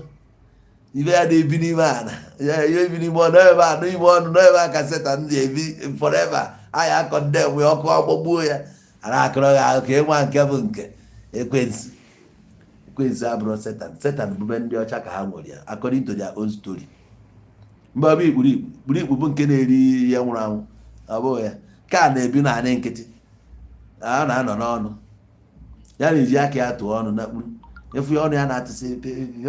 ibe ya na-ebi n'ime ala ya, ya ebi n'ime ọnụ ebe a, n'ime ọnụ n'ebe a ka Satan na-ebi forever. Anyị akọ ndị enwe ọkụ agbagbuo ya. A na-akọrọ ya akụkọ ịnwa nke bụ nke ekwensu. Ekwensu abụrụ Satan. Satan bụbe ndị ọcha ka ha nwere ya according to their own story. Mgbe ọ bụ ikpuru ikpu ikpuru ikpu bụ nke na-eri ihe nwụrụ anwụ, ọ bụghị ya ka a na-ebi naanị nkịtị a na-anọ n'ọnụ ya, na-eji aka ya tụọ ọnụ na kpuru efu ya. Ọnụ ya na-atụsị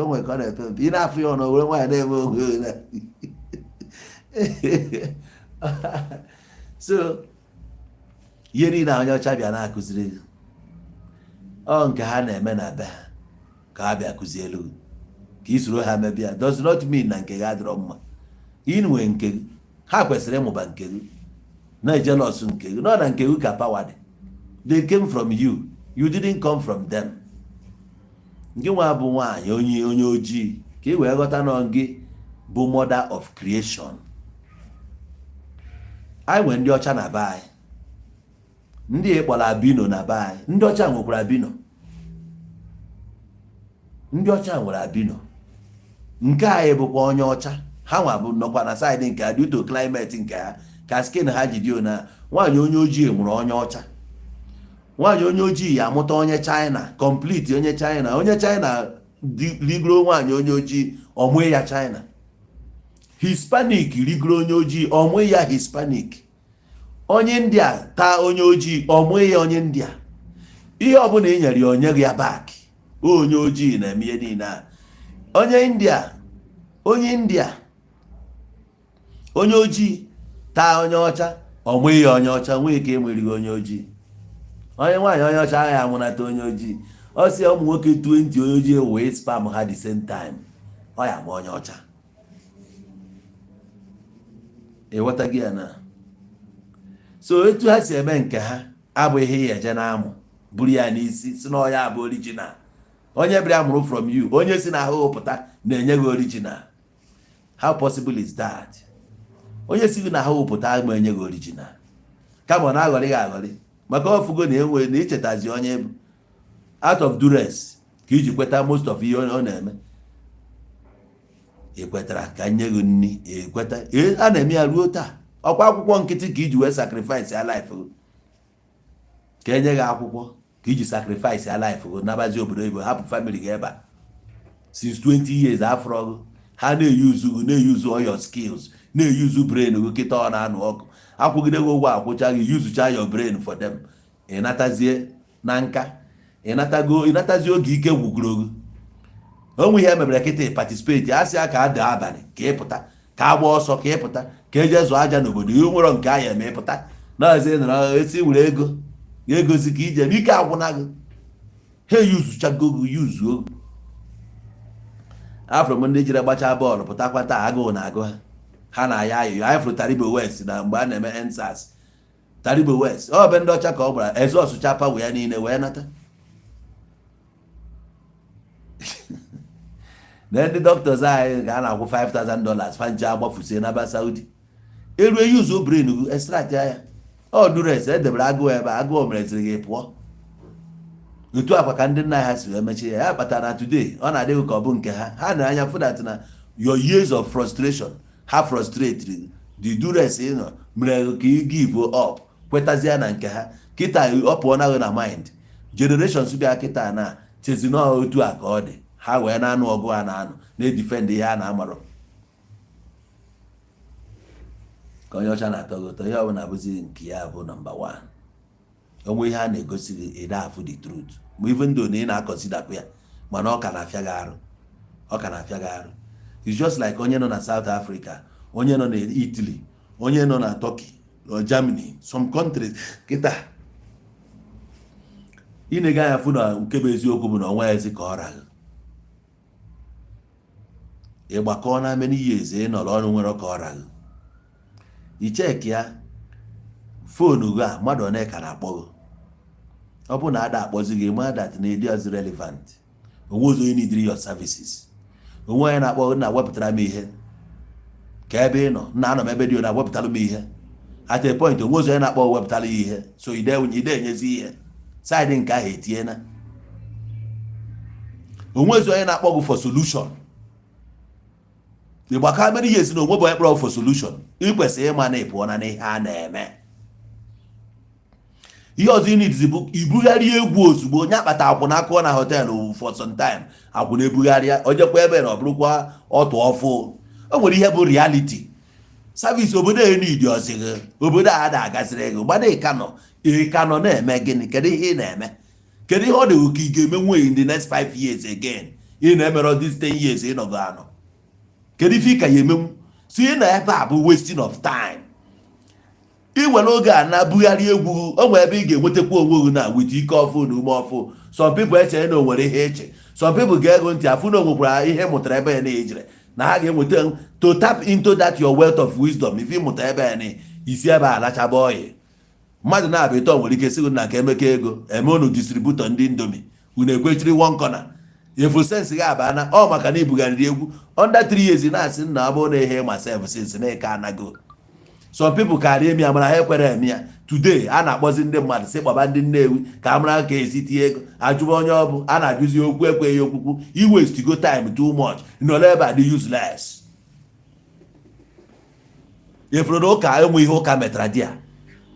o nwere ka ọ na-epe mpe. Ị na-afụ ya ọnụ were nwaanyị na-eme onwe ya. So ihe niile a onye ọcha bịa na-akụziri gị, ọ nke ha na-eme na be ha ka ha bịa kụzielu gị ka ị soro ha mebe ya does not mean na nke gị adịrọ mma. Ị nwe nke gị, ha kwesịrị ịmụba nke gị, na-ejealous nke gị nọ na nke gị ka power dị. They came from you, you didn't come from them. Gị nwa bụ nwaanyị onye ojii, ka ị wee ghọta nọ gị bụ mother of creation. Anyị nwere ndị ọcha na be anyị, ndị ịkpọrọ albino na be anyị. Ndị ọcha nwekwara albino, ndị ọcha nwere albino. Nke anyị bụkwa onye ọcha ha nwa bụ nọkwa na side nke ha due to climate nke ha ka skin ha ji dị na nwaanyị onye ojii mụrụ onye ọcha. Nwaanyị onye ojii ya amụta onye China complete. Onye China, onye China rigoro nwaanyị onye ojii, ọmụe ya China. Hispanic rigoro onye ojii, ọmụe ya Hispanic. Onye India taa onye ojii, ọmụe ya onye India. Ihe ọbụla ị nyere ya, onye gị ya back. Onye ojii na-eme ihe niile a. Onye India, onye India, onye ojii taa onye ọcha, ọmụghị ya onye ọcha. Nwee ike ịmụrịghị onye ojii. Onye nwaanyị onye ọcha agaghị amụnata onye ojii. Ọ sị ụmụ nwoke 20 onye ojii wee sperm ha the same time, ọ ya ma onye ọcha. Ịghọtaghị ya na so etu ha si eme nke ha abụghị ya eje na-amụ buru ya n'isi si na ọya bụ original. Onye bịara mụrụ from you, onye si na ahụ pụta na-enye gị original. How possible is that? Onye si gị na ahụ pụta ma enye gị original, kama ọ na-aghọrị gị aghọrị maka ọfụgo na enwe na ichetazi onye bụ out of duress ka iji kweta most of ihe ọ na-eme. Ị kwetara ka nye gị nri, ekweta a na-eme ya ruo taa. Ọkwa akwụkwọ nkịtị ka iji wee sacrifice ya life gị, ka enye gị akwụkwọ ka iji sacrifice ya life gị, nabazi obodo oyibo, hapụ family gị ebe a since 20 years afọrọ gị. Ha na-eyuzu gị, na-eyuzu all your skills, na-eyuzu brain gị. Kịta ọ na-anụ ọkụ akwụgide gị ụgwọ, akwụcha gị, yuzucha your brain for them. Ị natazie na nka, ịnatago, ịnatazie oge ike gwugoro gị. Onwe ihe mebere kịta participate, a sị ya ka a daa abalị ka ị pụta, ka a gbaa ọsọ ka ị pụta, ka eje zụọ aja n'obodo. Ihe nwere nke anya eme ịpụta na-ezi nọrọ esi were ego egosi ka ije n'ike agwụna gị. Ha eyuzuchago gị, yuzuo gị. Afụrụ m ndị jiri gbachaa bọọlụ pụtakwa taa, agụụ na-agụ ha, ha na-aya ayụyọ. Anyị fụrụ Taribo West na mgbe a na-eme EndSARS. Taribo West, ọ be ndị ọcha ka ọ gbara eze ọsụcha power ya niile wee nata. Na ndị doctors anyị ga a na-akwụ $5,000, fancha agbafusie n'aba Saudi. Erue use brain gị extract ya. Ọ duress edebere agụụ ebe a, agụụ mereziri gị pụọ. Otu akwa ka ndị nna ha si wee mechie ya. Ya kpatara na today ọ na-adịghị ka ọ bụ nke ha. Ha na-anya fụ that na your years of frustration ha frustrate the duress ị nọ mere ka ị give up, kwetazie na nke ha. Kịta ọ pụọ na gị na mind. Generations bịa kịta na chezi na otu a ka ọ dị, ha wee na-anụ ọgụ ha na-anụ na-edefend ihe a na-amarọ. Ka onye ọcha na-atọ gị ụtọ, ihe ọbụla bụzi nke ya bụ number 1. Onwe ihe a na-egosi gị, ị afụ the truth, ma even though na ị na-aconsiderkwa ya, mana ọ ka na-afịa gị arụ, ọ ka na-afịa gị arụ. It's just like onye nọ na South Africa, onye nọ na Italy, onye nọ na Turkey or Germany, some countries kịta ị na-ega anya fụ na nke bụ eziokwu bụ na ọnwa ezi ka ọ raghị. Ịgbakọ na many years ị nọrọ ọnụ nwere ka ọ raghị. Icheck ya phone gị a, mmadụ one ka na-akpọ gị? Ọ bụ na ada akpọzi gị, ma that na ịdị ọzọ relevant, onwe ụzọ onye need your services, onwe onye na-akpọ gị na wepụtara m ihe ka ebe ị nọ na anọ m ebe dị na wepụtara m ihe. At a point, onwe ụzọ onye na-akpọ wepụtara ya ihe, so ide ide enyezi ihe side nke ahụ etiena. Onwe ụzọ onye na-akpọ gị for solution. Ịgbakọ many years na onwe bụ onye kpọrọ for solution, ị kwesịrị ịma na ị pụọ na n'ihe a na-eme. Ihe ọzọ ị need bụ ibugharị egwu ozugbo. Onye akpata akwụna akụọ na hotel for some time, akwụna ebugharịa, ojekwa ebe na ọ bụrụkwa ọtụ ọfụ. O nwere ihe bụ reality service obodo a need ọzịghị obodo a ada agaziri gị gbada. Ịka nọ na-eme gịnị? Kedu ihe ị na-eme? Kedu ihe ọ dị ka ị ga-emenwu in the next 5 years again ị na-emere this 10 years ị nọgo anọ? Kedu ife ị ka ya emenwu? So ị nọ ebe a bụ wasting of time. Ị nwere oge a na-abugharị egwu, o nwere ebe ị ga-enwetakwa onwe gị na with ike ọfụ na ume ọfụ. Some people eche na o nwere ihe eche, some people ga-ego ntị afụ na o nwekwara ihe mụtara ebe ya na ejire na ha ga-enweta to tap into that your wealth of wisdom. Ife ịmụta ebe ya na isi ebe a alachaba oyi mmadụ na-abịa ịtọ nwere ike sị na ka emeka ego eme unu distributor ndị Indomie, unu ekwechiri one corner efu sense gị abana ọ maka na ibugharịrị egwu under 3 years na-asị nna ọ bụrụ na ihe ma sef since na eke anago. Some people karịa emi ya, mana ha ekwere eme ya. Today a na-akpọzi ndị mmadụ si kpọba ndị Nnewi ka a mara ka esi tinye ego. Ajụba onye ọ bụ a na-ajụzi okwu ekweghị okwukwu. Iwastego time too much nọrọ ebe a dị useless. Efuru na ụka enwe ihe ụka metara di ya.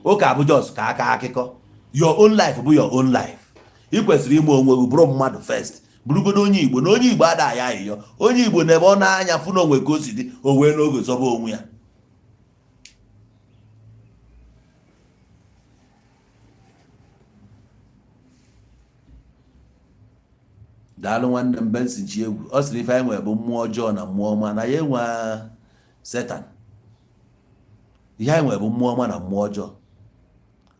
Ụka bụ just ka aka akụkọ. Your own life bụ your own life. Ị kwesịrị ime onwe gị bụrụ mmadụ first, bụrụgodo onye Igbo. Na onye Igbo ada ya ayịyọ. Onye Igbo na ebe ọ na-anya fụ na onwe ka o si dị, o wee n'oge zọba onwe ya. Daalụ nwanne m Benson chi egwu. Ọ sịrị ife anyị nwere bụ mmụọ ọjọọ na mmụọ ọma, na ya enwe Satan. Ihe anyị nwere bụ mmụọ ọma na mmụọ ọjọọ.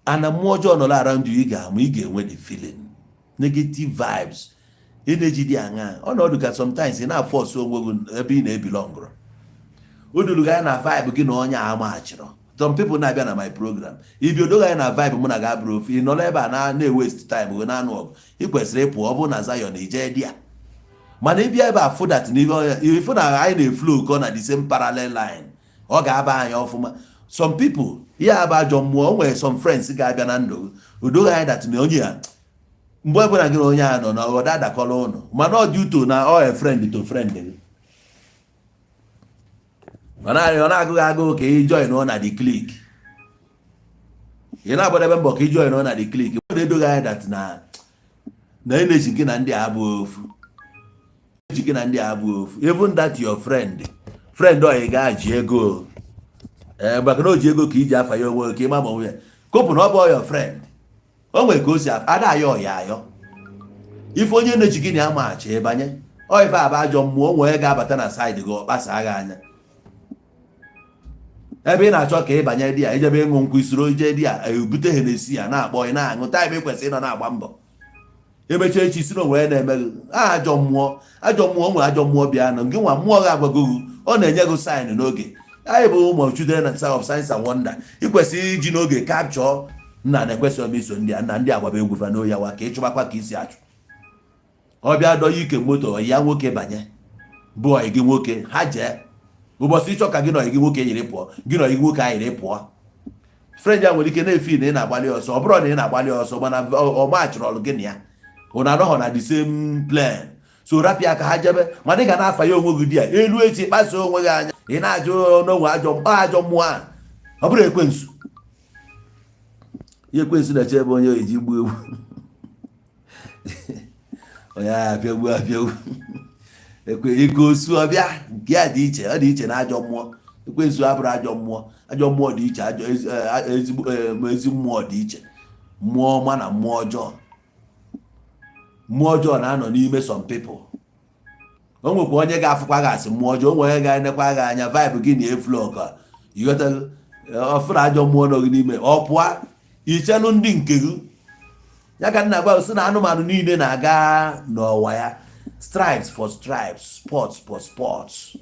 Ana mmụọ ọjọọ nọrọ around you, ị ga-ama, ị ga-enwe the feeling, negative vibes, energy dị aṅaa. Ọnọdụ ka sometimes ị na-aforce onwe gị ebe ị na-ebelongụrụ. O duru gị anya na vibe gị na onye a amaghachirọ. Some people na-abịa na my program, ibi odoghị anya na vibe mụ na ga abụrụ ofu. Ị nọrọ ebe a na na-ewaste time gị na-anụ ọgụ. Ị kwesịrị ịpụ. Ọ bụrụ na Zion ijee di ya, mana ịbịa ebe a fụ that na ife na anyị na-eflow kọ na the same parallel line, ọ ga-aba anyị ọfụma. Some people, ihe aba ajọ mmụọ. O nwere some friends ga-abịa na ndụ gị, odoghị anya that na onye a, mgbe ọbụla gị na onye a nọ na ọda adakọrọ ụnụ, mana ọ dị uto na ọ a friend to friend gị. Ọ na-agụghị agụụ ka ị join ọ na the clique. Ị na-agbadebe mbọ ka ị join ọ na the clique. Ọ na-edoghị anya that na energy gị na ndị a abụghị ofu, energy gị na ndị a abụghị ofu. Even that your friend oyi ga-ji ego, ee, maka na o ji ego ka iji afa ya onwe ka ịma ma onwe ya kopụ na ọ bụ your friend. O nwere ka o si ada ayọ ọya ayọ ife onye na-eji gị na ya maghachi ịbanye ọ ife aba ajọ mmụọ. O nwere ga-abata na side gị, ọ kpasa gị anya ebe ị na-achọ ka ị banye di ya, ijebe ịṅụ nkwụ isoro ije di ya, ebute ha na-esi ya na-akpọ ị na-aṅụ time ị kwesịrị ịnọ na-agba mbọ. Emecha echi si na onwere na-eme gị ajọ mmụọ. Ajọ mmụọ nwere ajọ mmụọ bịa na gị nwa mmụọ gị agwago gị, ọ na-enye gị sign n'oge. Anyị bụ ụmụ children of science and wonder. Ị kwesịrị iji n'oge capture nna na-ekwesịghị m iso ndị a nna ndị agbaba egwu fa n'oya wa ka ị chụbakwa ka isi achụ. Ọ bịa dọọ ike moto ya nwoke banye. Bụ ọyị gị nwoke, ha jee. Ụbọchị ịchọ ka gị na ọyị gị nwoke yiri pụọ, gị na ọyị gị nwoke ayịrị pụọ. Friend ya nwere ike na-efi na ị na-agbalị ọsọ. Ọ bụrụ na ị na-agbalị ọsọ, mana ọ machọrọ ọlụ gị na ya, ụna anọghọ na the same plane. So rapịa ka ha jebe, mana ị ga na-afa ya onwe gị di ya elu echi, kpaso onwe gị anya. Ị na-ajụ n'onwe ajọ mkpa, ajọ mmụọ a, ọ bụrụ ekwensu. Ihe ekwensu na-eche ebe onye oji gbuo egwu, onye agha apịagbu apịagbu ekwe ike osu ọbịa. Nke ya dị iche, ọ dị iche na ajọ mmụọ. Ekwensu abụrụ ajọ mmụọ. Ajọ mmụọ dị iche, ajọ ezigbo ezi mmụọ dị iche, mmụọ ọma na mmụọ ọjọọ. Mmụọ ọjọọ na-anọ n'ime some people. O nwekwa onye ga-afụkwa gị asị mmụọ ọjọọ. O nwere onye ga-enekwa gị anya, vibe gị na eflu ọka ịghọtago, ọfụrụ ajọ mmụọ nọ gị n'ime, ọ pụọ ichelụ ndị nke gị. Ya ka nna gwa sị na anụmanụ niile na-aga n'ọwa ya, stripes for stripes, spots for spots.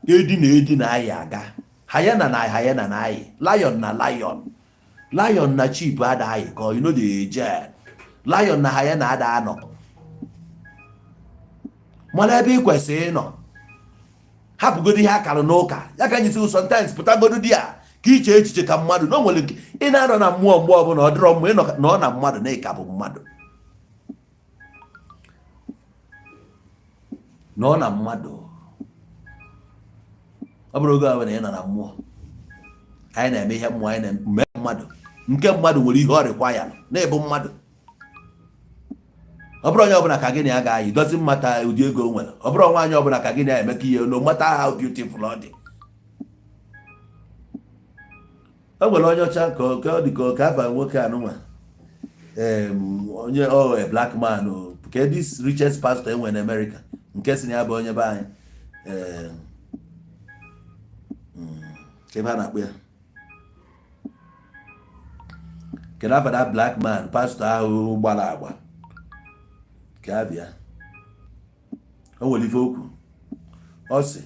Edi na edi na-ayị aga, hyena na hyena na-ayị, lion na lion, lion na sheep ada ayị ka you know the gel. Lion na hyena ada anọ. Mana ebe ị kwesịrị ịnọ, hapụgodo ihe akarụ n'ụka ya ka anyị si. Sometimes pụtagodo di ya ka iche echiche ka mmadụ na o nwere nke ị na-anọ na mmụọ. Mgbe ọbụla ọ dịrọ mma ịnọ nọ na mmadụ na ịka bụ mmadụ, nọ na mmadụ. Ọ bụrụ oge ọbụla ị nọ na mmụọ, anyị na-eme ihe mmụọ, anyị na-eme mmadụ. Nke mmadụ nwere ihe ọ rịkwa ya na-ebu mmadụ. Ọ bụrụ onye ọbụla ka gị na ya ga-ayị, doesn't matter ụdị ego o nwere. Ọ bụrụ nwaanyị ọbụla ka gị na ya emekọ ihe, no matter how beautiful ọ dị. O nwere onye ọcha ka ọ dị ka ka afa nwoke anụnwa, onye ọ a black man o, nke this richest pastor enwere na America, nke si na ya bụ onye be anyị, ka ebe a na-akpọ ya, kedu afa that black man pastor ahụ gbara agba ka a bịa? O nwere ife okwu ọ sị,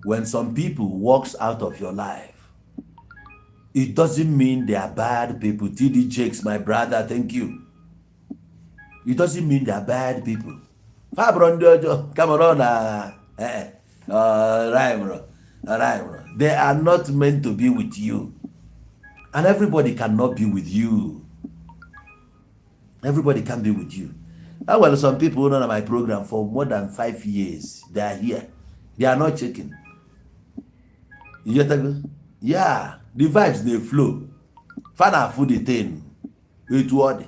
"When some people walks out of your life, it doesn't mean they are bad people." TD Jakes, my brother, thank you. It doesn't mean they are bad people. Fa bụrụ ndị ọjọọ, kama na ọ na rhyme rhyme. They are not meant to be with you, and everybody cannot be with you. Everybody can be with you. Well, some people nọ na my program for more than 5 years. They are here, they are not checking. You get that? Yeah, the vibes dey flow. Fa na afụ the thing etu ọ dị,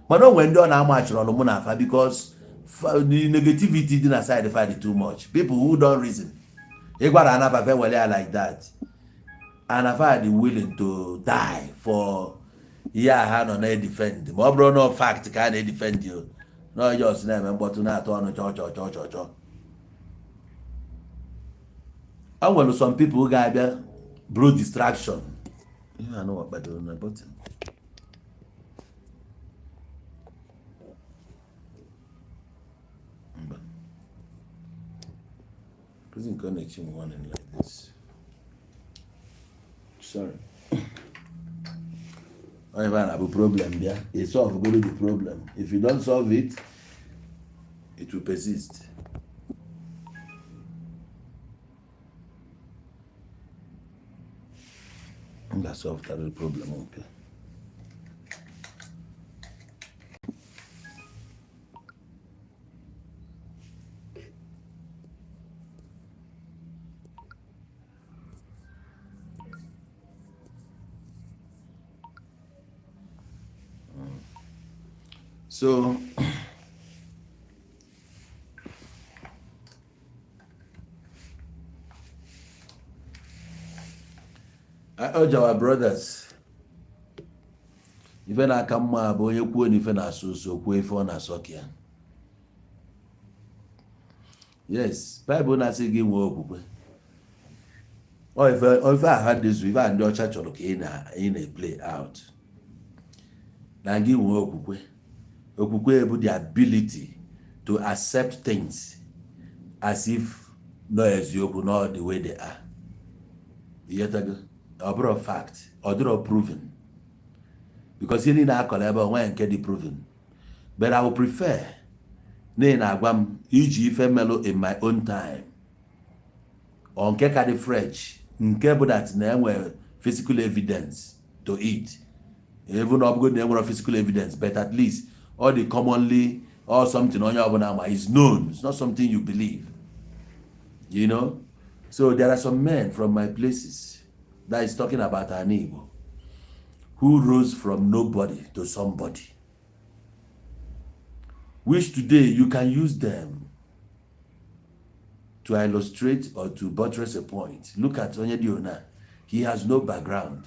mana o nwere ndị ọ na-ama achọrọ ọlụ mụ na afa because the negativity dị na side fa dị too much. People who don't reason, ịgwara anafa were ya like that, and afa dị willing to die for ihe a ha nọ na-edefend. Ma ọ bụrụ na fact ka a na-edefend o, na just na-eme mkpọtụ, na-atụ ọnụ chọọ chọọ chọọ chọọ chọọ. O nwere some people ga-abịa bụrụ distraction. Ihe anụnwa kpadoro na button. Mba. Prison nke ọ na-echi m warning like this. Sorry. Onye ebe a na-abụ problem bịa, you solve go the problem. If you don't solve it, it will persist. M ga-solve the problem nke. So I urge our brothers, ife na-aka mma bụ onye kwuo na ife na-asụ ụsọ, kwuo ife ọ na-asọ ka ya. Yes, Bible na-asị gị nwee okwukwe. Ọ ife a ha dezu, ife a ndị ọcha chọrọ ka ị na-play out na gị nwee okwukwe. Okwukwe bụ the ability to accept things as if no eziokwu, no the way they are. Ịghọtago? Ọ bụrụ fact, ọ dịrọ proven, because ihe niile akọrọ ebe onwe nke dị proven, but I would prefer Na ị na-agwa m iji ife melụ in my own time, ọ nke ka dị fresh, nke bụ that na enwere physical evidence to it. Even ọ bụgo na enwere physical evidence, but at least all the commonly or something onye ọbụla ma is known. It's not something you believe. So there are some men from my places that is talking about an Igbo who rose from nobody to somebody, which today you can use them to illustrate or to buttress a point. Look at Onyediona. He has no background.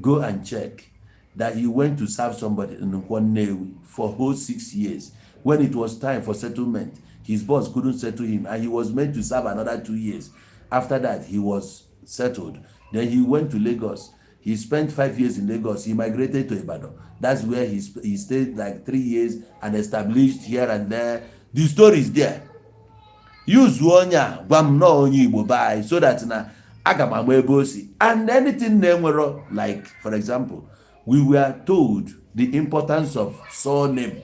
Go and check that he went to serve somebody in Nnewi for whole 6 years. When it was time for settlement, his boss couldn't settle him and he was meant to serve another 2 years. After that, he was settled. Then he went to Lagos. He spent 5 years in Lagos. He migrated to Ibadan. That's where he stayed like 3 years and established here and there. The story is there. Use onye a gwa m na onye Igbo be anyị, so that na aga m ama ebe o si and anything na-enwero. Like, for example, we were told the importance of surname.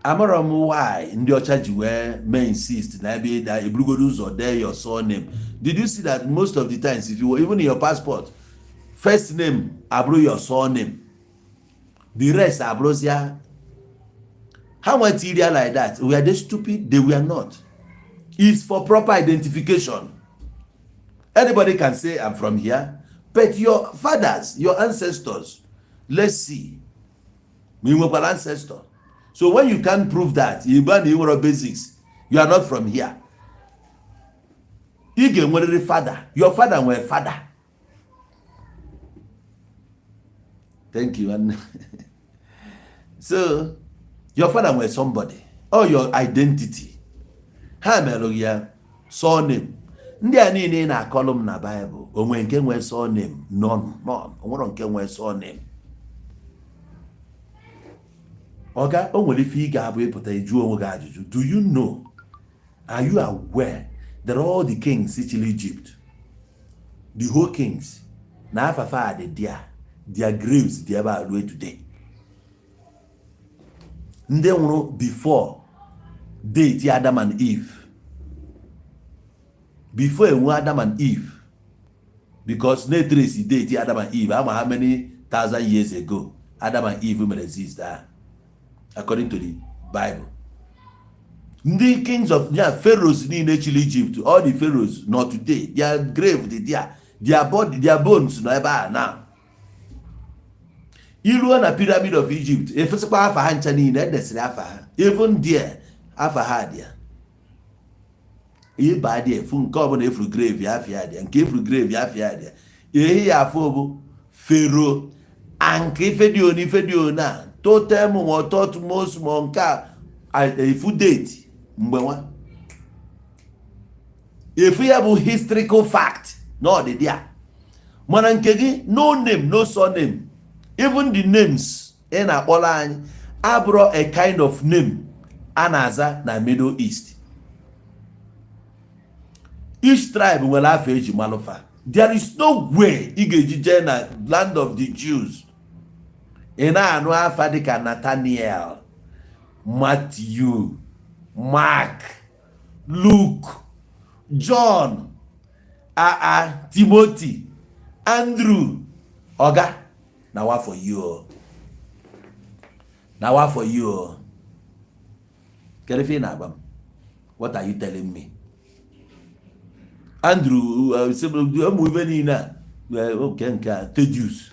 Amarọ m why ndị ọcha ji wee mee insist na ebe ịda eburugodo ụzọ dee your surname. Did you see that most of the times, if you even in your passport, first name abụrụ your surname, the rest abụrụzia ha nwetiri ya like that? Were they stupid? They were not. It's for proper identification. Anybody can say, "I'm from here," but your fathers, your ancestors, let's see ma ị nwekwara ancestor. So when you can't prove that igba na ị nwere basics, you are not from here. Ị ga-enwerịrị father. Your father nwere father. Thank you, nwanne. So your father nwere somebody or your identity. Ha merụ ya surname. Ndị a niile ị na-akọlụ m na Baịbụl, onwe nke nwee surname? None, none. Onwere nke nwee surname? Ọga, o nwere ife ị ga-abụ ịpụta ịjụ onwe gị ajụjụ. Do you know, are you aware that all the kings chịrị Egypt, the whole kings, na afafa dị there, their graves dị ebe a ruo today? Ndị nwụrụ before date Adam and Eve, before enwe Adam and Eve, because na-etrace date Adam and Eve, ama how many thousand years ago Adam and Eve mere exist, ah, according to the Bible. Ndị kings of ya, pharaohs niile chịrị Egypt, all the pharaohs nọ today, their grave dị there, their body, their bones nọ ebe a now. Iruo na pyramid of Egypt, efesikwa afa ha ncha niile edesịrị afa ha. Even there, afa ha dị ya. Ịba dị efu nke ọbụla efuru grave, afịa dị ya. Nke efuru grave, afịa dị ya. Ehi ya afọ bụ Pharaoh anka ife dị ife dị one a totem ma Thutmose ma nke a efu date mgbe nwa efu ya bụ historical fact na ọdịdị a. Mana nke gị, no name, no surname. Even the names ị na-akpọrọ anyị abụrụ a kind of name a na-aza na Middle East. Each tribe nwere afọ eji malụfa. There is no way ị ga-eji jee na land of the Jews, ị na-anụ afa dịka Nathaniel, Matthew, Mark, Luke, John, aa Timothy, Andrew. Oga, na wa for you o. Na wa for you o. Kedu ife ị na-agba m? What are you telling me? Andrew, ụmụ ife niile a, oke nke a Thaddeus,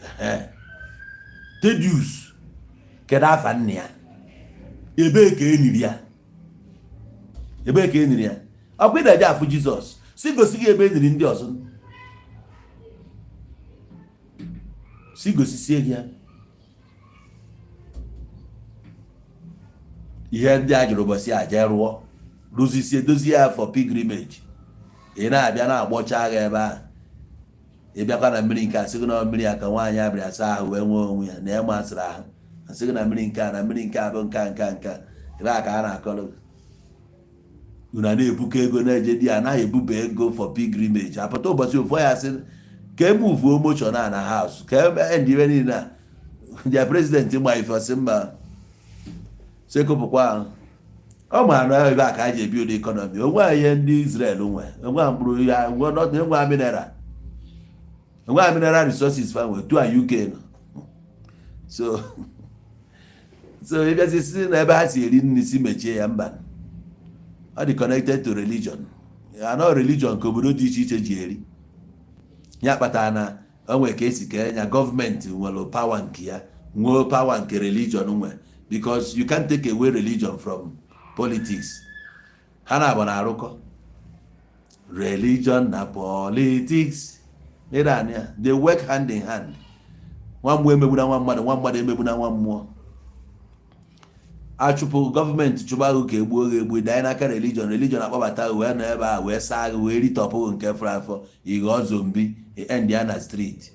Thaddeus, kedu afa nna ya? Ebee ka e niri ya? Ebee ka e niri ya? Ọkwa ị na-eje afụ Jizọs, si gosi gị ebe e niri ndị ọzọ, si gosisie gị ya. Ihe ndị a jụrụ ụbọchị a jee rụọ, rụzisie, dozie ya for pilgrimage. Ị na-abịa na-agbọcha agha ebe ahụ. Ị bịakwa na mmiri nke a, sị gị na mmiri a ka nwaanyị abịara asa ahụ wee nwee onwe ya na ya masịrị ahụ. Asị gị na mmiri nke a, na mmiri nke a bụ nke a, nke a, nke a. Ebe a ka a na-akọrọ gị. Unu a na-ebukọ ego na-eje di ya, anaghị ebuba ego for pilgrimage. Apụta ụbọchị ofu ya sị ka e muvuo motion a na house ka e ndị ibe niile a their president ma ife ọsị mba. Sekopụkwa ahụ. Ọ ma na ebe a ka a ji ebi ụdị economy onwe ihe ndị Israel nwe, onwe mkpụrụ ya, enwe mineral, enwe mineral resources fa nwe tu a UK nọ. So ịbịazi si na ebe ha si eri nri si mechie ya, mba. Ọ dị connected to religion, anọ religion ka obodo dị iche iche ji eri ya. Kpatara na o nwere ka esi kee ya. Gọọmenti nwere power nke ya, nwee power nke religion nwe, because you can't take away religion from politics. Ha na-abụ na arụkọ religion na politics ịran ya, they work hand in hand. Nwa mmụọ emegbuna nwa mmadụ, nwa mmadụ emegbuna nwa mmụọ. Achụpụ gọọmenti, chụba gị ka egbuo gị egbu, danye n'aka religion. Religion akpọbata gị wee nọ ebe a wee saa gị, wee ritọpụ gị nke fọrọ afọ, ịghọọ zombie, end ya na street.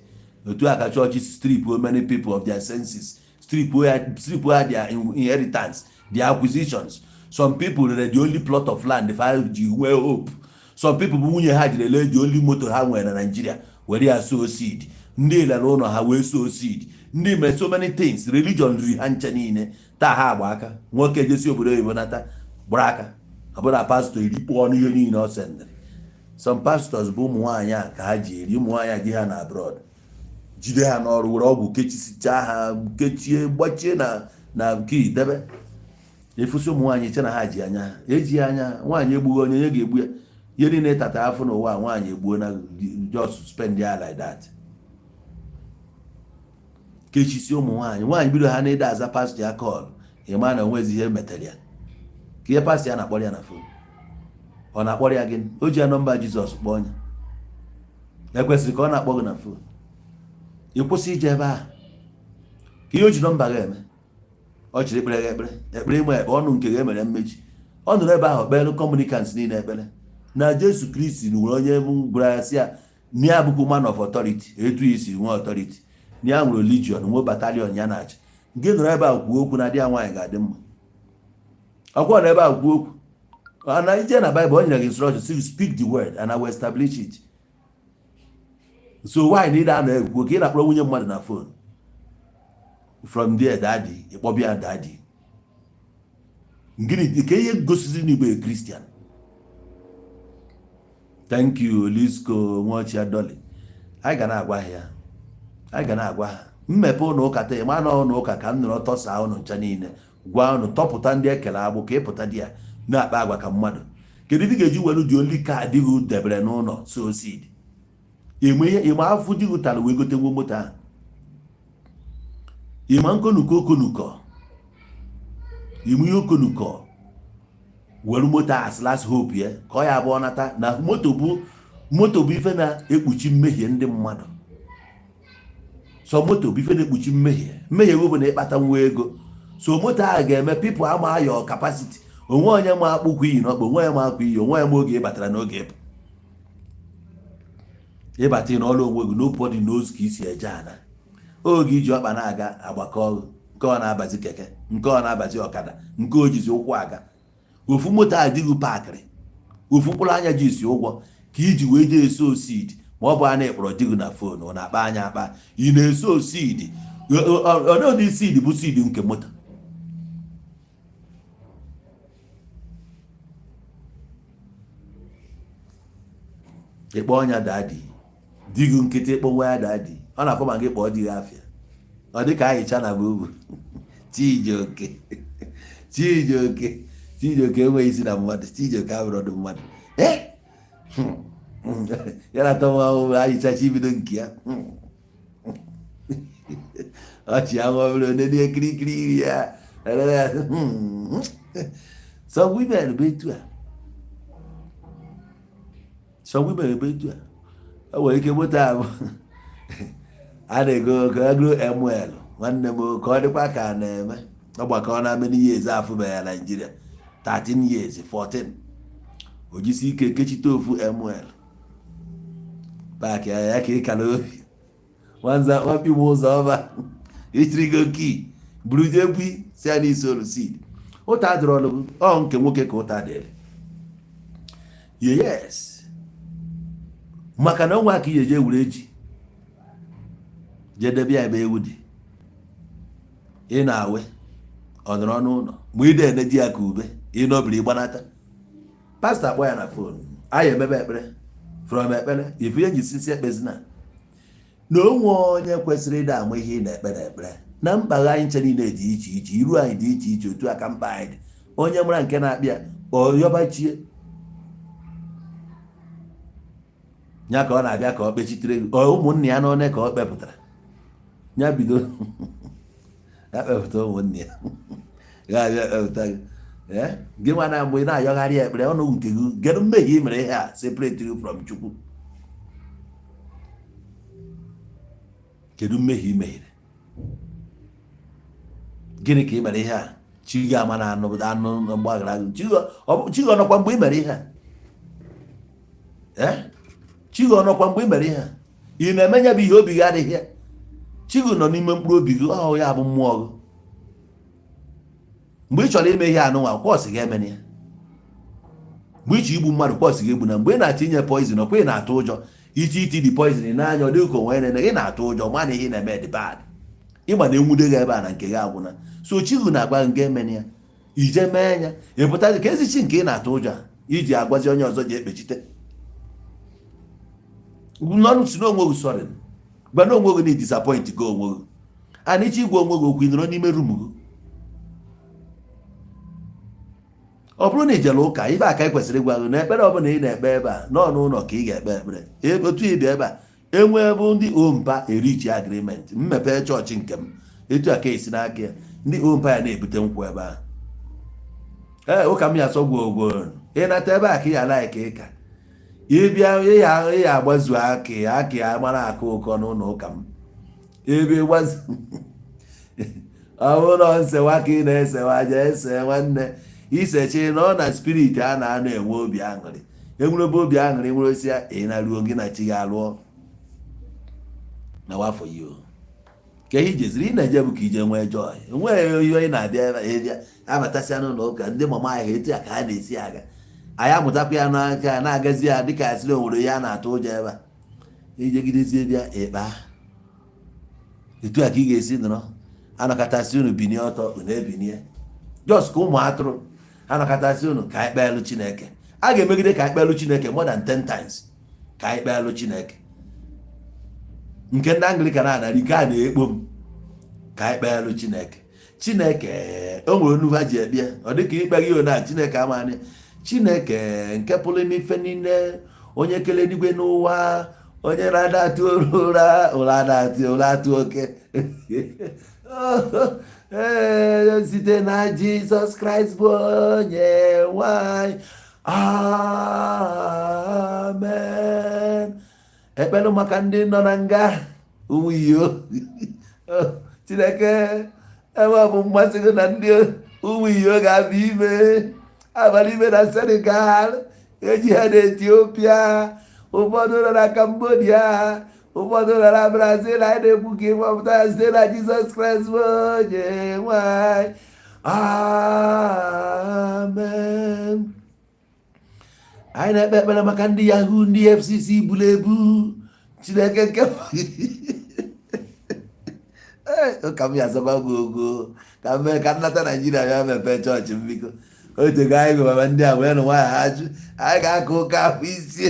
Otu a ka chọọchị strip many people of their senses, strip ya, strip ha their inheritance, their acquisitions. Some people rere the only plot of land fa ji nwee hope. Some people bụ nwunye ha jiri lee the only moto ha nwere na Nigeria, were ya sow seed. Ndị lere ụlọ ha wee sow seed. Ndị mere so many things. Religion riri ha nche niile. Taa ha agba aka. Nwoke jesi obodo oyibo nata, gbara aka, ọbụna pastọ erikpọ ọnụ ihe niile ọ sendịrị. Some pastors bụ ụmụ nwaanyị a ka ha ji eri. Ụmụ nwaanyị a di ha na abroad jide ha n'ọrụ, were ọgwụ kechisichaa ha, kechie, gbachie na kii debe. Efusi ụmụ nwaanyị che na ha ji anya ha eji anya. Nwaanyị egbughị onye, onye ga-egbu ya. Ihe niile tata afọ n'ụwa, nwaanyị egbuo na just spend ya like that. Kechisi ụmụ nwaanyị. Nwaanyị bido ha na-ede aza pastọ ya call, ịma na onwezi ihe metere ya, ka ihe pastọ ya na-akpọrọ ya na phone. Ọ na-akpọrọ ya gịnị? O ji ya nọmba Jizọs kpọọ ya. Ekwesịrị ka ọ na-akpọ gị na phone, ị kwụsị ije ebe ahụ. Ka ihe o ji nọmba gị eme? Ọ chịrị ekpere gị ekpere, ekpere ịma ekpe ọnụ nke gị emere mmechi. Ọ nọrọ ebe ahụ kpere communicants niile ekpere na Jesu Kristi nwere onye gwara ya sị ya na ya bụkwa man of authority, etu isi nwee authority, na ya nwere legion, nwee battalion ya na-achị. Nke nọrọ ebe a kwuo okwu na di ya nwaanyị ga-adị mma. Ọkwa nọ ebe a kwuo okwu na ije na Bible, o nyere gị instruction say, "Speak the word and I will establish it." So why na ị na-anọ ekwu ka ị na-akpọrọ nwunye mmadụ na phone? From there, daddy, ịkpọbịa daddy, gịnị ka ihe gosiri n'igbe Christian? Thank you, Lisco Nwochia Dolly. Anyị ga na-agwa ha ya, anyị ga na-agwa ha mmepe ụlọ ụka taa. Ịma na ụlọ ụka ka m nọrọ tọsa ụnụ ncha niile, gwa ụnụ tọpụta ndị ekele agbụ ka ịpụta di ya na-akpa agwa ka mmadụ. Kedu ife ị ga-eji were dị only ka di gị debere n'ụlọ sow seed? Ịma ihe ịma afụ di gị tara wee gote nwa moto ahụ? Ịma nkonukọ okonukọ, ịma ihe okonukọ were moto as last hope ya, ka ọ ya abụọ nata na moto bụ moto bụ ife na-ekpuchi mmehie ndị mmadụ. So moto bụ ife na-ekpuchi mmehie. Mmehie bụ na ịkpata nwa ego. So moto ahụ ga-eme people ama your capacity. Onwe onye ma akpụkwa iyi n'ọkpa, onwe onye ma akwa iyi, onwe onye ma oge ị batara n'oge ịpụ. Ịbata n'ọrụ onwe gị, nobody knows ka isi eje ana. Oge iji ọkpa na-aga agbakọ, nke ọ na-abazi keke, nke ọ na-abazi ọkada, nke o jizi ụkwụ aga. Ofu moto adịghị pakịrị, ofu mkpụrụ anya ji isi ụgwọ ka iji wee jee sow seed. Ma ọ bụ a na-ekpọrọ di gị na phone, ọ na-akpa anya akpa, ị na-esow seed. Ọnọdụ seed bụ seed nke moto. Ịkpọ ọnya daddy, di gị nkịtị, ịkpọ nwa ya daddy, ọ na-afọ ma gị kpọọ di gị afịa. Ọ dị ka ahịcha na bubu. Chijioke, Chijioke, Chijioke enweghị isi na mmadụ. Chijioke abụrụ ọdụ mmadụ. Ee, ya na-atọ nwa ahụhụ. Ahịchacha ibido nke ya, ọchị ya nwa obere onye n'ihe kirikiri iri ya. Some women bụ etu a, some women bụ etu a. O nwere ike moto a bụ a na-ego ka agro ml. Nwanne m, ka ọ dịkwa ka a na-eme ọgbakọ na many years afụbeghị ya Naijiria, 13 years, 14, o jisi ike kechite ofu ml paakị ya ya ka ị kara obi nwanza nwakpi m ụzọ ọba itirigo kii buru jee si ya n'isi olu seed. Ụta dịrị ọlụ ọ nke nwoke ka ụta dịrị. Yes, maka na onwe aka ihe eje were ji jedebe ya ebe ewu dị. Ị na-awe Ọ nọrọ n'ụlọ ma ide eneji ya ka ube ịnọbiri gbanata. Pastọ akpọ ya na phone, anyị emebe ekpere from ekpere ifu ihe njisisi ekpezina na onwe onye kwesịrị ịda ama ihe ị na-ekpe na ekpere na mkpagha anyị nche niile dị iche iche, iru anyị dị iche iche, otu aka mkpa anyị dị. Onye mara nke na-akpịa ọyọbachie ya ka ọ na-abịa ka ọ kpechitere gị. Ụmụnne ya n'one ka ọ kpepụtara ya, bido ya kpepụta ụmụnne ya, ya abịa kpepụta gị. Gị nwa na mgbe ị na-ayọgharị ekpere ọnụ nke gị, kedu mmehie ị mere ihe a separate you from Chukwu? Kedu mmehie ị mehiere? Gịnị ka ị mere ihe a chi gị ama na anụ anụ gbaghara gị? Chi gị ọnọkwa mgbe ị mere ihe a? Ee, chi gị ọnọkwa mgbe ị mere ihe a? Ị na-eme ya bụ ihe obi gị adịghị ya. Chi gị nọ n'ime mkpụrụ obi gị, ọ ya bụ mmụọ gị. Mgbe ị chọrọ ime ihe anụnwa, kwọsị gị emene ya. Mgbe ị chọrọ igbu mmadụ, kwọsị gị egbu na. Mgbe ị na-achọ inye poison, ọkwa ị na-atụ ụjọ iche iti di poison n'anya, ọ dịghị ka onwe na ị na-atụ ụjọ, ma na ihe ị na-eme dị bad, ịma na enwude gị ebe a na nke gị agwụna. So chi gị na-agwa gị emene ya, ije mee ya, ịpụtazi ka ezi chi nke ị na-atụ ụjọ a iji agwazi onye ọzọ ji ekpechite nọnụ. Si n'onwe gị sorry, gwa n'onwe gị na disappoint gị onwe gị. A na iche igwe onwe gị okwu, ị nọrọ n'ime room gị. Ọ bụrụ na ị jere ụka, ife aka ị kwesịrị ịgwa gị na ekpere ọbụla ị na-ekpe ebe a nọ n'ụlọ ka ị ga-ekpe ekpere. Otu ị bịa ebe a enwe ebe ndị ompa erichi agreement mmepe chọọchị nke m, etu a ka esi n'aka ya ndị ompa ya na-ebute nkwụ ebe a. Ee, ụka m ya sọ gwogwo ịnata ebe a ka ị ya like ịka ịbịa ịya agbazu akị akị mara akụ ụkọ n'ụlọ ụka m ebe gbazu. Ọ bụrụ na nsewa ka ị na-esewa, jee ese nwanne isechi nọ na spirit a na-anọ enwe obi aṅụrị, enwere ebe obi aṅụrị nwere osi ya, ị na-ruo gị na chi gị alụọ na wafọ yi ka ihe ijeziri ị na-eje bụ ka ije nwee joy. Enweghị ihe ị na-abịa ebe ịbịa abatasịa n'ụlọ ụka ndị mama anyị ha etu a ka ha na-esi aga, anyị amụtakwa ya n'aka na-agazi ya dịka asịrị onwere ya na-atụ ụjọ ebe a ijegidezie bịa ịkpa etu a ka ị ga-esi nọrọ anọkọtasị unu binie ọtọ, unu ebinie just ka ụmụ atụrụ. Anọkọtasị unu ka anyị kpeelụ Chineke, a ga-emegide ka anyị kpeelụ Chineke more than 10 times ka anyị kpeelụ Chineke. Nke ndị Anglican a-anarị nke a na-ekpo m ka anyị kpeelụ Chineke. Chineke o nwere onu ha ji ekpe ya, ọ dịka ikpe gị ona Chineke amani Chineke nke pụrụ ime ife niile, onye kele eluigwe n'ụwa, onye na-ada atụ ụra ụra na-atụ ụra atụ oke. Ee, site na Jizọs Kraịst bụ onye nwanyị, amen. Ekpere maka ndị nọ na nga, ụmụ iyo Chineke, ebe ọ bụ mmasị gị na ndị ụmụ iyo ga-abịa ime abalị ime na Senegal, eji ha na Etiopia, ụfọdụ nọ na Cambodia, ụfọdụ nọ na Brazil. Anyị na-ekwu ka ịgbapụta ya site na Jizọs Kraịst bụ onye nwanyị, amen. Anyị na-ekpe ekpere maka ndị yahoo, ndị FCC buru ebu. Chineke nke ee ụka m ya azaba gị ogo ka m mee ka nnata Naijiria ya mepee chọọchị m. Biko, otego anyị gwara ndị a wee nụ nwaanyị ha jụ anyị ga-aka ụka afọ isi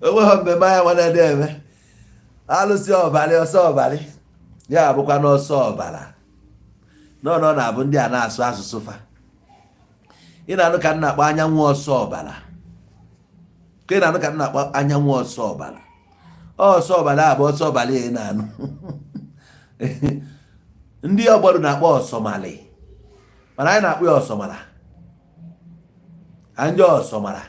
onweghị mmemme anyị nwa na-ede eme alụsị ọbalị ọsọ ọbalị ya abụkwa n'ọsọ ọbara nọ nọ na-abụ ndị a na-asụ asụsụ fa. Ị na-anụ ka m na-akpọ anyanwụ ọsọ ọbara, ka ị na-anụ ka m na-akpọ anyanwụ ọsọ ọbara, ọsọ ọbara abụ ọsọ ọbara. Ị na-anụ ndị ọgbọrụ na-akpọ ọsọmali, mana anyị na-akpọ ya ọsọmara, ndị ọsọmara,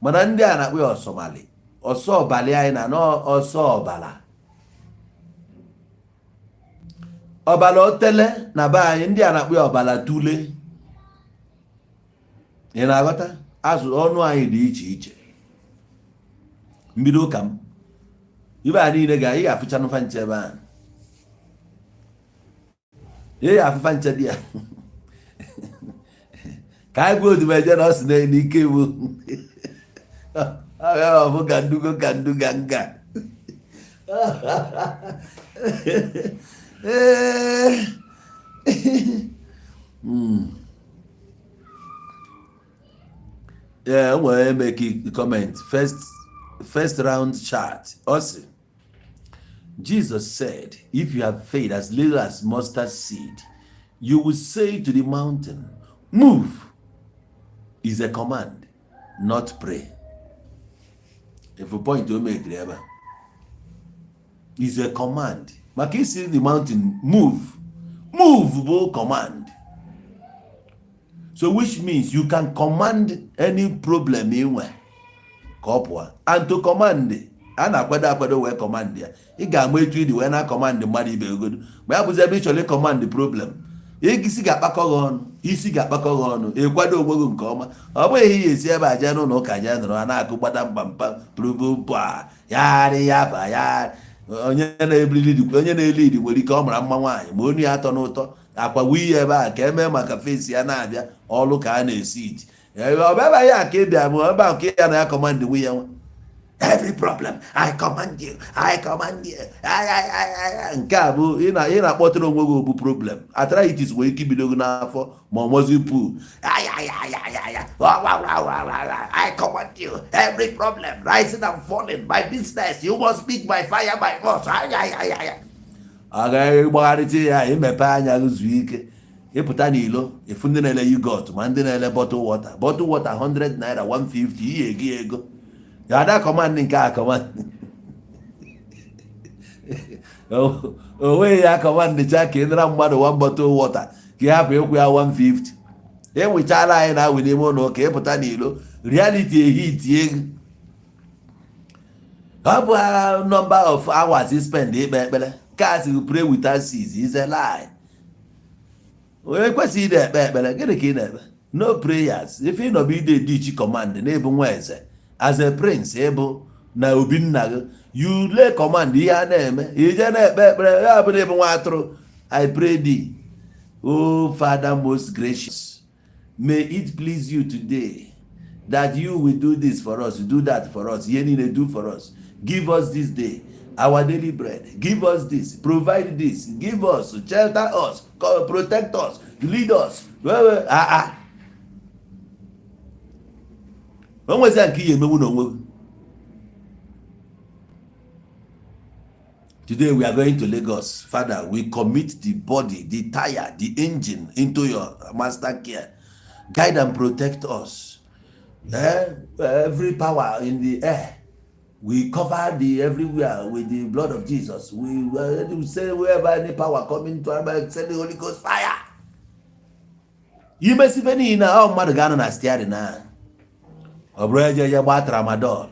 mana ndị a na-akpọ ya ọsọmali, ọsọ ọbalị. Anyị na-anụ ọsọ ọbara, ọbara otele na be anyị, ndị a na-akpọ ya ọbara tule. Ị na-aghọta? Azụ ọnụ anyị dị iche iche. Mbido ụka m ibe a niile ga ị ga-afụcha nfa nche ebe ahụ, ị ga-afụfa nche dị ya ka anyị gwa Odumeje na ọ sị na n'ike iwu ọ bụ ka ndugo ka nduga nga. Ee. Ee, o nwere make comment, first round chat. Ọ sị, "Jesus said, if you have faith as little as mustard seed, you will say to the mountain, 'Move.' Is a command, not pray." If a point o mekiri ebe a is a command, maka isi the mountain move, move bụ command. So which means you can command any problem ị nwe ka ọ pụọ. And to command, a na-akwado akwado wee command ya. Ị ga-ama etu ịdị wee na command mmadụ ibe egodo ma ya bụzi ebe ị chọrọ ịcommand problem. Isi ga-akpakọ gị ọnụ, isi ga-akpakọ gị ọnụ. Ịkwado onwe gị nke ọma. Ọ bụghị ihe esi ebe a jee n'ụlọ ụka, jee nọrọ, a na-akụ gbada mkpamkpa pụrụpụpụ yagharị ya ba ya. Onye na-ebili, onye na-elidi nwere ike ọ mara mma nwaanyị, ma onu ya atọ n'ụtọ akwa wuyi ebe a ka emee maka fesi ya na-abịa ọlụ ka a na-esi iti. Ọ bịa ya ka ị bịa bụ ebe a ka ya na ya command nwunye nwa. "Every problem, I command you, I command you." Ay, ay, ay, ay, ay. Nke a bụ ị na-akpọtụrụ onwe gị obu problem. Arthritis nwere ike ibido gị n'afọ ma ọ mozi pu. "Ay, ay, ay, ay, ay, ay. Wa, wa, wa, wa, wa, wa. I command you, every problem rising and falling, my business, you must speak by fire, by force. Ay, ay, ay, ay." Ọ gaghị gbagharịta ya. Imepe anya gị, zuo ike, ịpụta n'ilo, ịfụ ndị na-ele yogurt, ma ndị na-ele bottle water, bottle water 100 naira, 150. Ihe ego ego ya ada command nke a command o nweghị ya. Command cha ka ị nara mmadụ one bottle water ka ị hapụ ịkwụ ya 150. Enwechala anyị na-awụ n'ime ụlọ ụka. Ịpụta n'ilo, reality ehitie gị. Ọ bụ number of hours you spend ikpe ekpere ka asị pray without cease is a lie. Onye kwesịghị ị na-ekpe ekpere, gịnị ka ị na-ekpe? No prayers. Ife ị nọbụ ide dichi command na-ebu nwa eze, as a prince ịbụ na obi nna gị, you lay command. Ihe a na-eme, ije na-ekpe ekpere ya bụ na ịbụ nwa atụrụ. "I pray thee, O Father most gracious, may it please you today that you will do this for us, do that for us, ihe niile do for us, give us this day our daily bread, give us this, provide this, give us, shelter us, protect us, lead us." Well, ah ah, o nwezia nke ihe emenwu n'onwe gị. "Today we are going to Lagos. Father, we commit the body, the tire, the engine into your master care. Guide and protect us. Eh? Every power in the air, we cover the everywhere with the blood of Jesus. We say wherever any power coming to us, send the Holy Ghost fire." Imesife niile ọ mmadụ ga-anọ na steering na ọ bụrụ eje eje gbaa tramadol,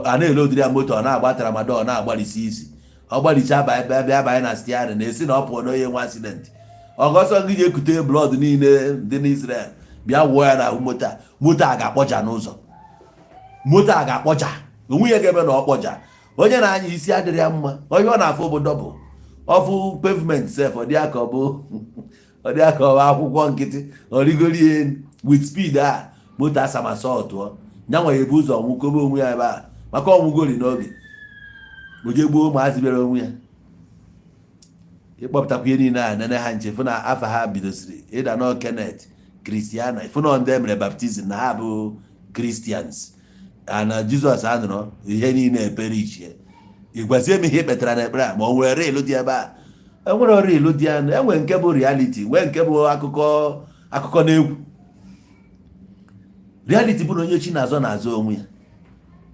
a na-elodiri ya moto, ọ na-agba tramadol, na-agbalịsi isi, ọ gbalicha bịa bịa banye na steering, na-esi na ọ pụọ n'onye nwe accident. Ọgọsọ gị ji ekute blood niile dị n'Israel bịa wụọ ya n'ahụ moto a. Moto a ga-akpọja n'ụzọ, moto a ga-akpọja onwe ya. Ga-eme na ọ kpọja. Onye na-anya isi adịrị ya mma. Onye ọ na-afụ bụ double ọfụ pavement sef. Ọ dị aka ọ bụ, ọ dị aka ọ bụ akwụkwọ nkịtị. Ọ rigoro ya elu with speed a, moto asamasọtụọ nyanwa ya ebu ụzọ nwụkobe onwe ya ebe a, maka ọnwụgori n'oge o jee gbuo ụmụazị bịara onwe ya. Ịkpọpụtakwa ihe niile a, nene ha nche, fụ na afa ha bidosiri ịda nọ Kenneth Christiana, fụ na ndị emere baptism na ha bụ Christians na Jizọs anụrụ ihe niile ekpere ichie. Ịgwazie m ihe ikpetara na ekpere a, ma ọ nwere real dị ebe a? Enwere real dị ya. Enwere nke bụ reality, nwee nke bụ akụkọ, akụkọ na egwu. Reality bụ na onye chi na-azọ na-azọ onwe ya.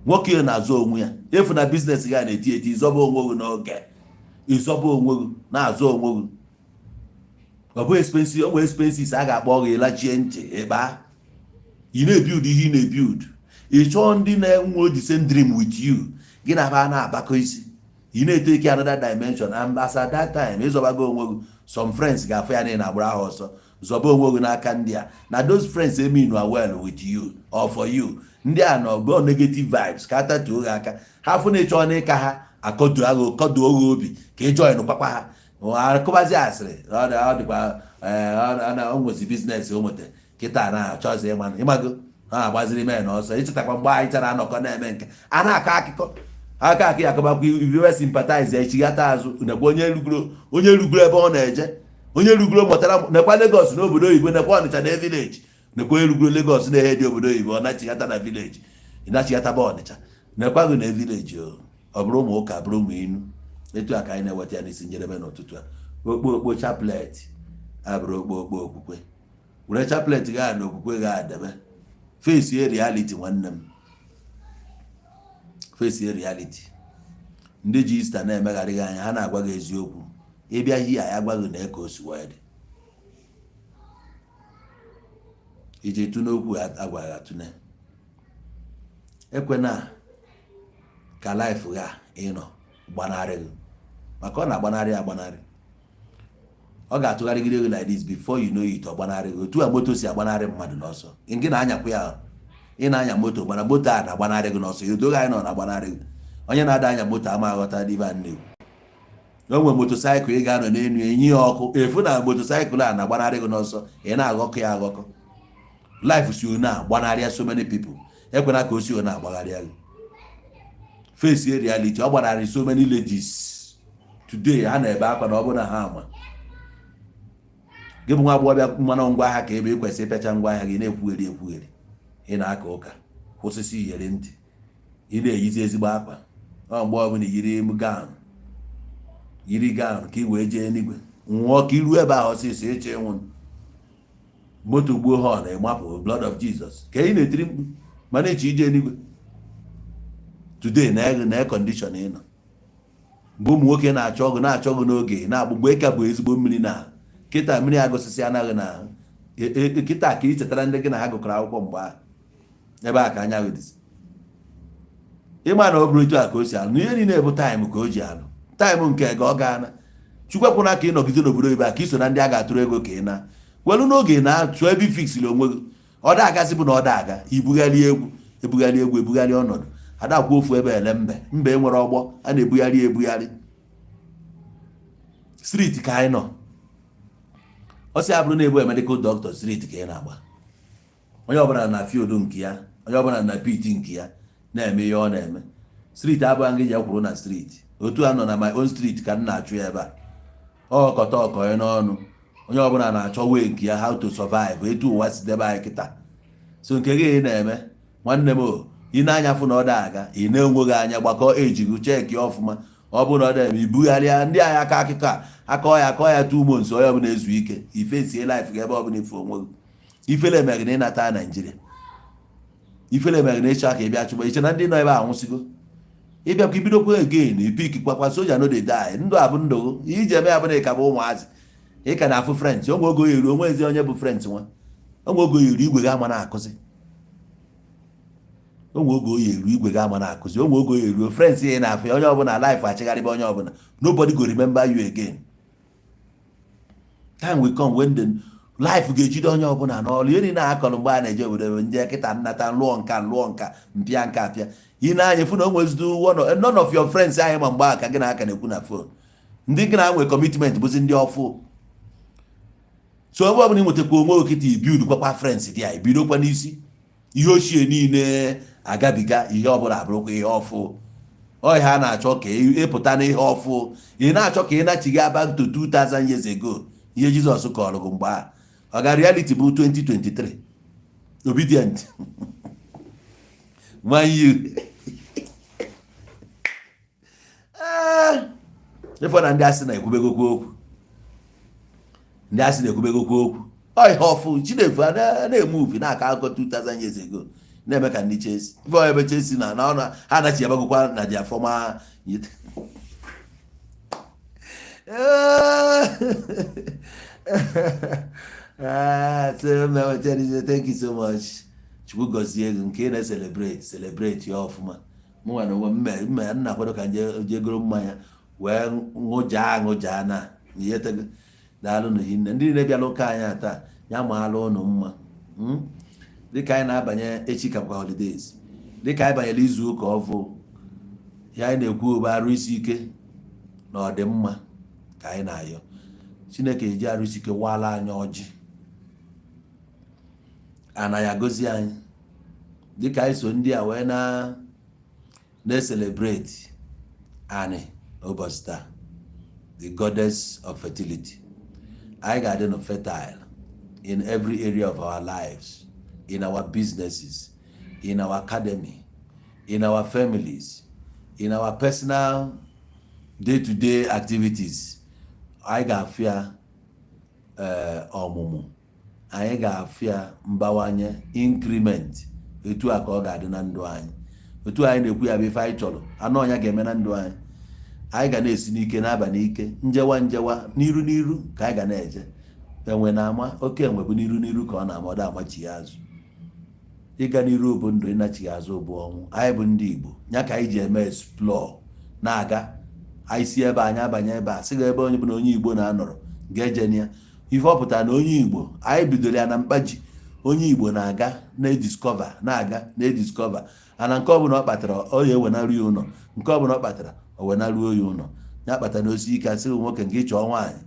Nwoke na-azọ onwe ya efu na business ga na-eti eti. Ịzọba onwe gị n'oge, ịzọba onwe gị, na-azọ onwe gị. Ọ bụ expenses, o nwere expenses a ga-akpọ gị lachie ntị ịkpa. Ị na-ebuild ihe ị na-ebuild, ị chọọ ndị na-enwe the same dream with you, gị na ha na-agbakọ isi, ị na-etake another dimension. And as at that time, ịzọbago onwe gị. Some friends ga-afụ ya na ị na-agbara ha ọsọ. Zọba onwe gị n'aka ndị a na those friends mean well with you or for you. Ndị a nọ go negative vibes ka atatuo gị aka ha fụ na ịchọ na ịka ha akọdu agha, kọduo gị obi ka ị join kwakwa ha, akụbazi asịrị. Ọ dịkwa o nwezi business o nweta kịta na achọzi ịma ịmago ha agbaziri men ọsọ. Ichetakwa mgbe anyị chara anọkọ na-eme nke a na-akọ akụkọ. Aka aka ya akọbakwa iwe sympathize echighata azụ. Nekwa onye rugoro, onye rugoro ebe ọ na-eje, onye rugoro mụtara. Nekwa Lagos n'obodo oyibo, nekwa Ọnịcha na village. Nekwa onye rugoro Lagos na-ehe dị obodo oyibo, ọ nachighata na village, ịnachighata ba Ọnịcha. Nekwa gị na village o. Ọ bụrụ ụmụ ụka, bụrụ ụmụ inu. Etu a ka anyị na-eweta ya n'isi njedebe n'ụtụtụ a. Okpo okpo chaplet abụrụ okpo okpo okwukwe. Were chaplet gaa na okwukwe ga adebe. Face reality, nwanne m, face reality. Ndị ji Easter na-emegharị gị anya, ha na-agwa gị eziokwu. Ịbịa hia ya gwa gị na ka o si wee dị iji tụ n'okwu agwaghị atụne. Ekwena ka life ga ịnọ gbanarị gị, maka ọ na-agbanarị agbanarị. Ọ ga-atụgharịgide gị like this, before you know it, ọ gbanarị gị. Otu a moto si agbanarị mmadụ n'ọsọ, gị na-anyakwa ya, ị na-anya moto, mana moto a na-agbanarị gị n'ọsọ. Ya odoghị anyị na ọ na-agbanarị gị. Onye na-ada anya moto ama aghọta ibe a na-ekwu. O nwere motorcycle ị ga-anọ n'elu enyi ya ọkụ efu na motorcycle a na-agbanarị gị n'ọsọ, ị na-aghọkọ ya aghọkọ. Life si one agbanarịa so many people. Ekwena ka o si one agbagharịa gị. Face reality. Ọ gbanarị so many ladies today, ha na-ebe akwa na ọ bụrụ na ha ama gị bụ nwa agbọghọbịa mmanụ ngwa ahịa ka ebe ị kwesịrị ịpịacha ngwa ahịa gị na-ekwugheri ekwugheri. Ị na-aka ụka, kwụsịsị iyeri ntị, ị na-eyizi ezigbo akwa. Ọ mgbe ọbụla yiri gown, yiri gown ka ị wee jee eluigwe, nwụọ ka iruo ebe ahụ ọsịsọ. Ịchọ ịnwụ, moto gbuo horn, ịmapụ, "Blood of Jesus," ka ị na-etiri mkpu, mana ịchọ ije eluigwe. Today na condition ị nọ, mgbe ụmụ nwoke na-achọ ọgụ, na-achọ gị n'oge na-agbụ, mgbe ka bụ ezigbo mmiri na kịta mmiri agụsịsị anaghị na kịta ka ị chetara ndị gị na ha gụkọrọ akwụkwọ mgbe ahụ. Ebe a ka anya gị dịzi. Ịma na ọ bụrụ etu a ka o si alụ na ihe niile bụ time ka o ji alụ time nke ga ọ gaana. Chukwu ekwena ka ị nọgide n'obodo oyibo a, ka ị so na ndị a ga-atụrụ ego ka ị na welu n'oge na-achụ ebe fixiri onwe gị. Ọ da agazi bụ na ọ da aga ibugharị egwu, ebugharị egwu, ebugharị ọnọdụ. Adakwa ofu ebe ele mbe mbe nwere ọgbọ a na-ebugharị ebugharị. Street ka anyị nọ. Ọ sị abụrụ na ebu medical doctor, street ka ị na-agba. Onye ọbụla na field nke ya, onye ọbụla na pit nke ya na-eme ihe ọ na-eme. Street abụghị gị ji ekwuru na street. Otu a nọ na my own street ka m na-achụ ya ebe a. Ọkọta ọkọ n'ọnụ, onye ọbụla na-achọ way nke ya, how to survive. Etu ụwa si debe anyị kịta, so nke gị na-eme, nwanne m o, ị na-anya fụ na ọ da aga, ị na-enweghị anya gbakọ ejigo check ọfụma. Ọ bụrụ na ọ da-eme, ibugharịa ndị agha aka akụkọ a akọ ya, akọ ya 2 months, onye ọbụla ezu ike, ifesie life gị ebe ọbụla ife onwe gị. Ifele emegị na ịnata Naijiria, ifele emegị na ịchọ ka ị bịa chụgba iche na ndị nọ ebe a anwụsịgo. Ịbịakwa, ibidokwa again, ipik kwakwa. Soja no dey die. Ndụ a bụ ndụ gị. Iji eme ya bụ na ị ka bụ ụmụazị, ị ka na-afụ friends. Onwe oge oyeru onwe ezi onye bụ friends nwa. Onwe oge oyeru igwe gị ama na-akụzi. Onwe oge oyeru igwe gị ama na-akụzi. Onwe oge oyeruo friends ị na-afụ ya, onye ọbụla life achịgharịba onye ọbụla. Nobody go remember you again. Time will come when the life ga-ejide onye ọbụla n'ọrụ. Ihe niile akọrọ mgbe a na-eje obodo ndị kịta nnata lụọ nka, lụọ nka, mpịa nka apịa. Ị na-anya fụ na o nwezidu none of your friends anyị ma mgbe a ka gị na aka na-ekwu na phone. Ndị gị na-nwe commitment bụzi ndị ọfụ. So ebe ọbụla ị nwetakwa onwe okịta, ibuild kwakwa friends dị ya, ibidokwa n'isi. Ihe ochie niile agabiga, ihe ọbụla abụrụkwa ihe ọfụ. Ọ ihe a na-achọ ka ịpụta n'ihe ọfụ. Ị na-achọ ka ị nachiga back to 2000 years ago, ihe Jizọs kọrọ gị mgbe a. Ọ ga reality bụ 2023 obedient man you. Ịfọ na ndị asị na-ekwubegokwu okwu, ndị asị na-ekwubegokwu okwu. Ọ ihe ọfụ chinefu a na-eme uvi na-akọ akụkọ 2000 years ago, na-eme ka ndị Chelsea ife ọ ebe Chelsea na ọ na ha anachi agbagokwa na their former. Ah, so thank you so much. Chukwu gọzie gị nke ị na-celebrate, celebrate ya ọfụma. Mụ nwa na onwe m mme nna akwado ka nje jee goro mmanya wee ṅụjaa aṅụjaa na ihe tego. Daalụ n'hinne ndị niile bịara ụka anyị taa. Ya maala ụnụ mma. Dịka anyị na-abanye echi kakwa holidays, dịka anyị banyere izu ụka ọfụ ya, anyị na-ekwu obe arụ isi ike na ọdịmma ka anyị na-ayọ Chineke eji arụ isi ike waala anyị ọjị ana ya gozie anyị, dịka anyị so ndị a wee na na-celebrate. Anị n'ụbọchị taa, the goddess of fertility, anyị ga-adị nụ fertile in every area of our lives, in our businesses, in our academy, in our families, in our personal day-to-day activities. Anyị ga-afịa ọmụmụ, anyị ga-afịa mbawanye, increment. Etu a ka ọ ga-adị na ndụ anyị. Otu anyị na-ekwu ya bụ ife anyị chọrọ anụ ọnya ga-eme na ndụ anyị. Anyị ga na-esi n'ike na-aba n'ike, njewa njewa, n'iru n'iru ka anyị ga na-eje. Enwe na-ama oke enwe bụ n'iru n'iru ka ọ na-ama, ọ da amachi ya azụ. Ịga n'iru bụ ndụ, ịnachighị azụ bụ ọnwụ. Anyị bụ ndị Igbo ya ka anyị ji eme explore na-aga. Anyị si ebe anyị abanye ebe a, sị ga ebe onye bụ na onye Igbo na-anọrọ ga-eje ya. Ife ọ pụtara na onye Igbo anyị bidoro ya na mkpaji. Onye Igbo na-aga na-ediscover, na-aga na-ediscover, ana nke ọbụla ọ kpatara ọ ya ewenarụ ya ụlọ, nke ọbụla ọ kpatara o wenaruo ya ụlọ. Ya kpatara na osi ike asịghị nwoke nke chọọ nwaanyị,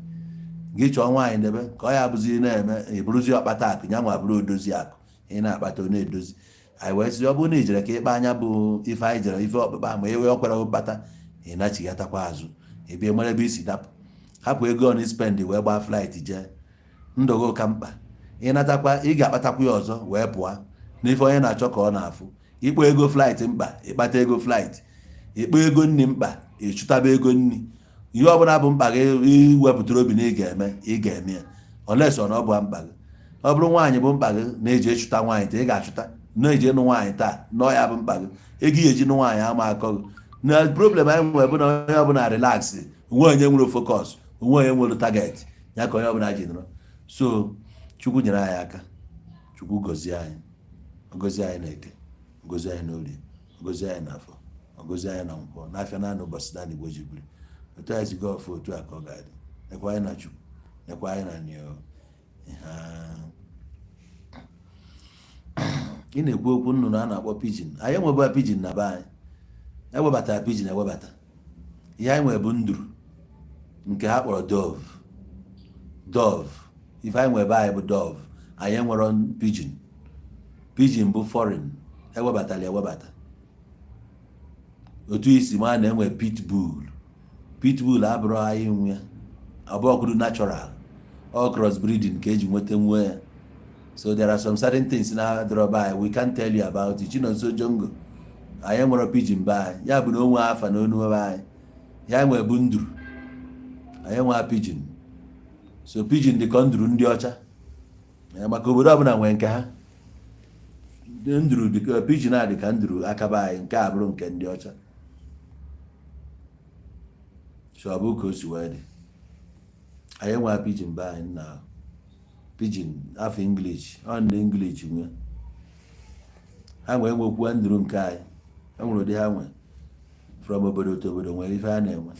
gị chọọ nwaanyị debe ka ọ ya abụzi na-eme eburuzi ọkpata akụ ya nwa bụrụ odozi akụ. Ị na-akpata, ọ na-edozi. Anyị wee sị, ọ bụrụ na ijere ka ịkpa anya bụ ife anyị jere ife ọkpụkpa, ma ewe ọkwara kpata, ị nachighatakwa azụ ebe mara ebe isi dapụ. Hapụ ego ọ spend wee gbaa flight jee, ndụ gị ka mkpa. Ịnatakwa, ị ga-akpatakwa ya ọzọ wee pụọ n'ife onye na-achọ ka ọ na-afụ. Ịkpọ ego flight mkpa, ịkpata ego flight. Ịkpọ ego nri mkpa, ịchụtaba ego nri. Ihe ọbụla bụ mkpa gị iwepụtara obi na ị ga-eme, ị ga-eme ya, unless ọ na ọ bụ mkpa gị. Ọ bụrụ nwaanyị bụ mkpa gị na-eji ịchụta nwaanyị taa, ị ga-achụta. Na-eji ịnụ nwaanyị taa nọọ ya bụ mkpa gị, ego ihe eji nụ nwaanyị ama akọ gị. Na problem anyị nwere bụ na onye ọbụla relax, onwe onye nwere focus, onwe onye nwere target ya, ka onye ọbụla ji nọrọ. So Chukwu nyere anyị aka, Chukwu gọzie anyị, gozie anyị na Eke, gozie anyị n'Orie, gozie anyị n'Afọ, gozie anyị na Nkwọ, n'afịa naanị ụbọchị naanị Igbo ji biri. Otu anyị si gaa ọfụ, otu a ka ọ ga-adị. Nekwa anyị na Chukwu, nekwa anyị na nio. Ị na-ekwu okwu nnụnụ a na-akpọ pigeon. Anyị enwebụla pigeon na be anyị. Ewebatara pigeon ewebata. Ihe anyị nwere bụ nduru nke ha kpọrọ dove. Dove, ife anyị nwere be anyị bụ dove. Anyị enwero pigeon. Pigeon bụ foreign, ewebatara ewebata. Otu isi ma na-enwe pitbull. Pitbull abụrụ anyị nwe ya, ọ bụ ọkụrụ natural, all cross breeding ka eji nweta nwe ya. So there are some certain things na adịrọ be anyị, we can't tell you about it. Chinonso Jongo, anyị nwere pigeon be anyị, ya bụ na onwe afa na onu be anyị. Ya nwere bụ nduru, anyị nwe pigeon. So pigeon dị ka nduru ndị ọcha, maka obodo ọbụla nwere nke ha. Nduru dị ka pigeon a dị ka nduru akaba anyị, nke a bụrụ nke ndị ọcha. So ọ bụ ka o si wee dị. Anyị nwe pigeon be anyị na pigeon afọ English, ọ ndị English nwe ha nwee nwekwuo nduru nke anyị. E nwere ụdị ha nwe from obodo to obodo nwere ife ha na-enwe.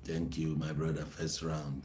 Thank you, my brother. First round.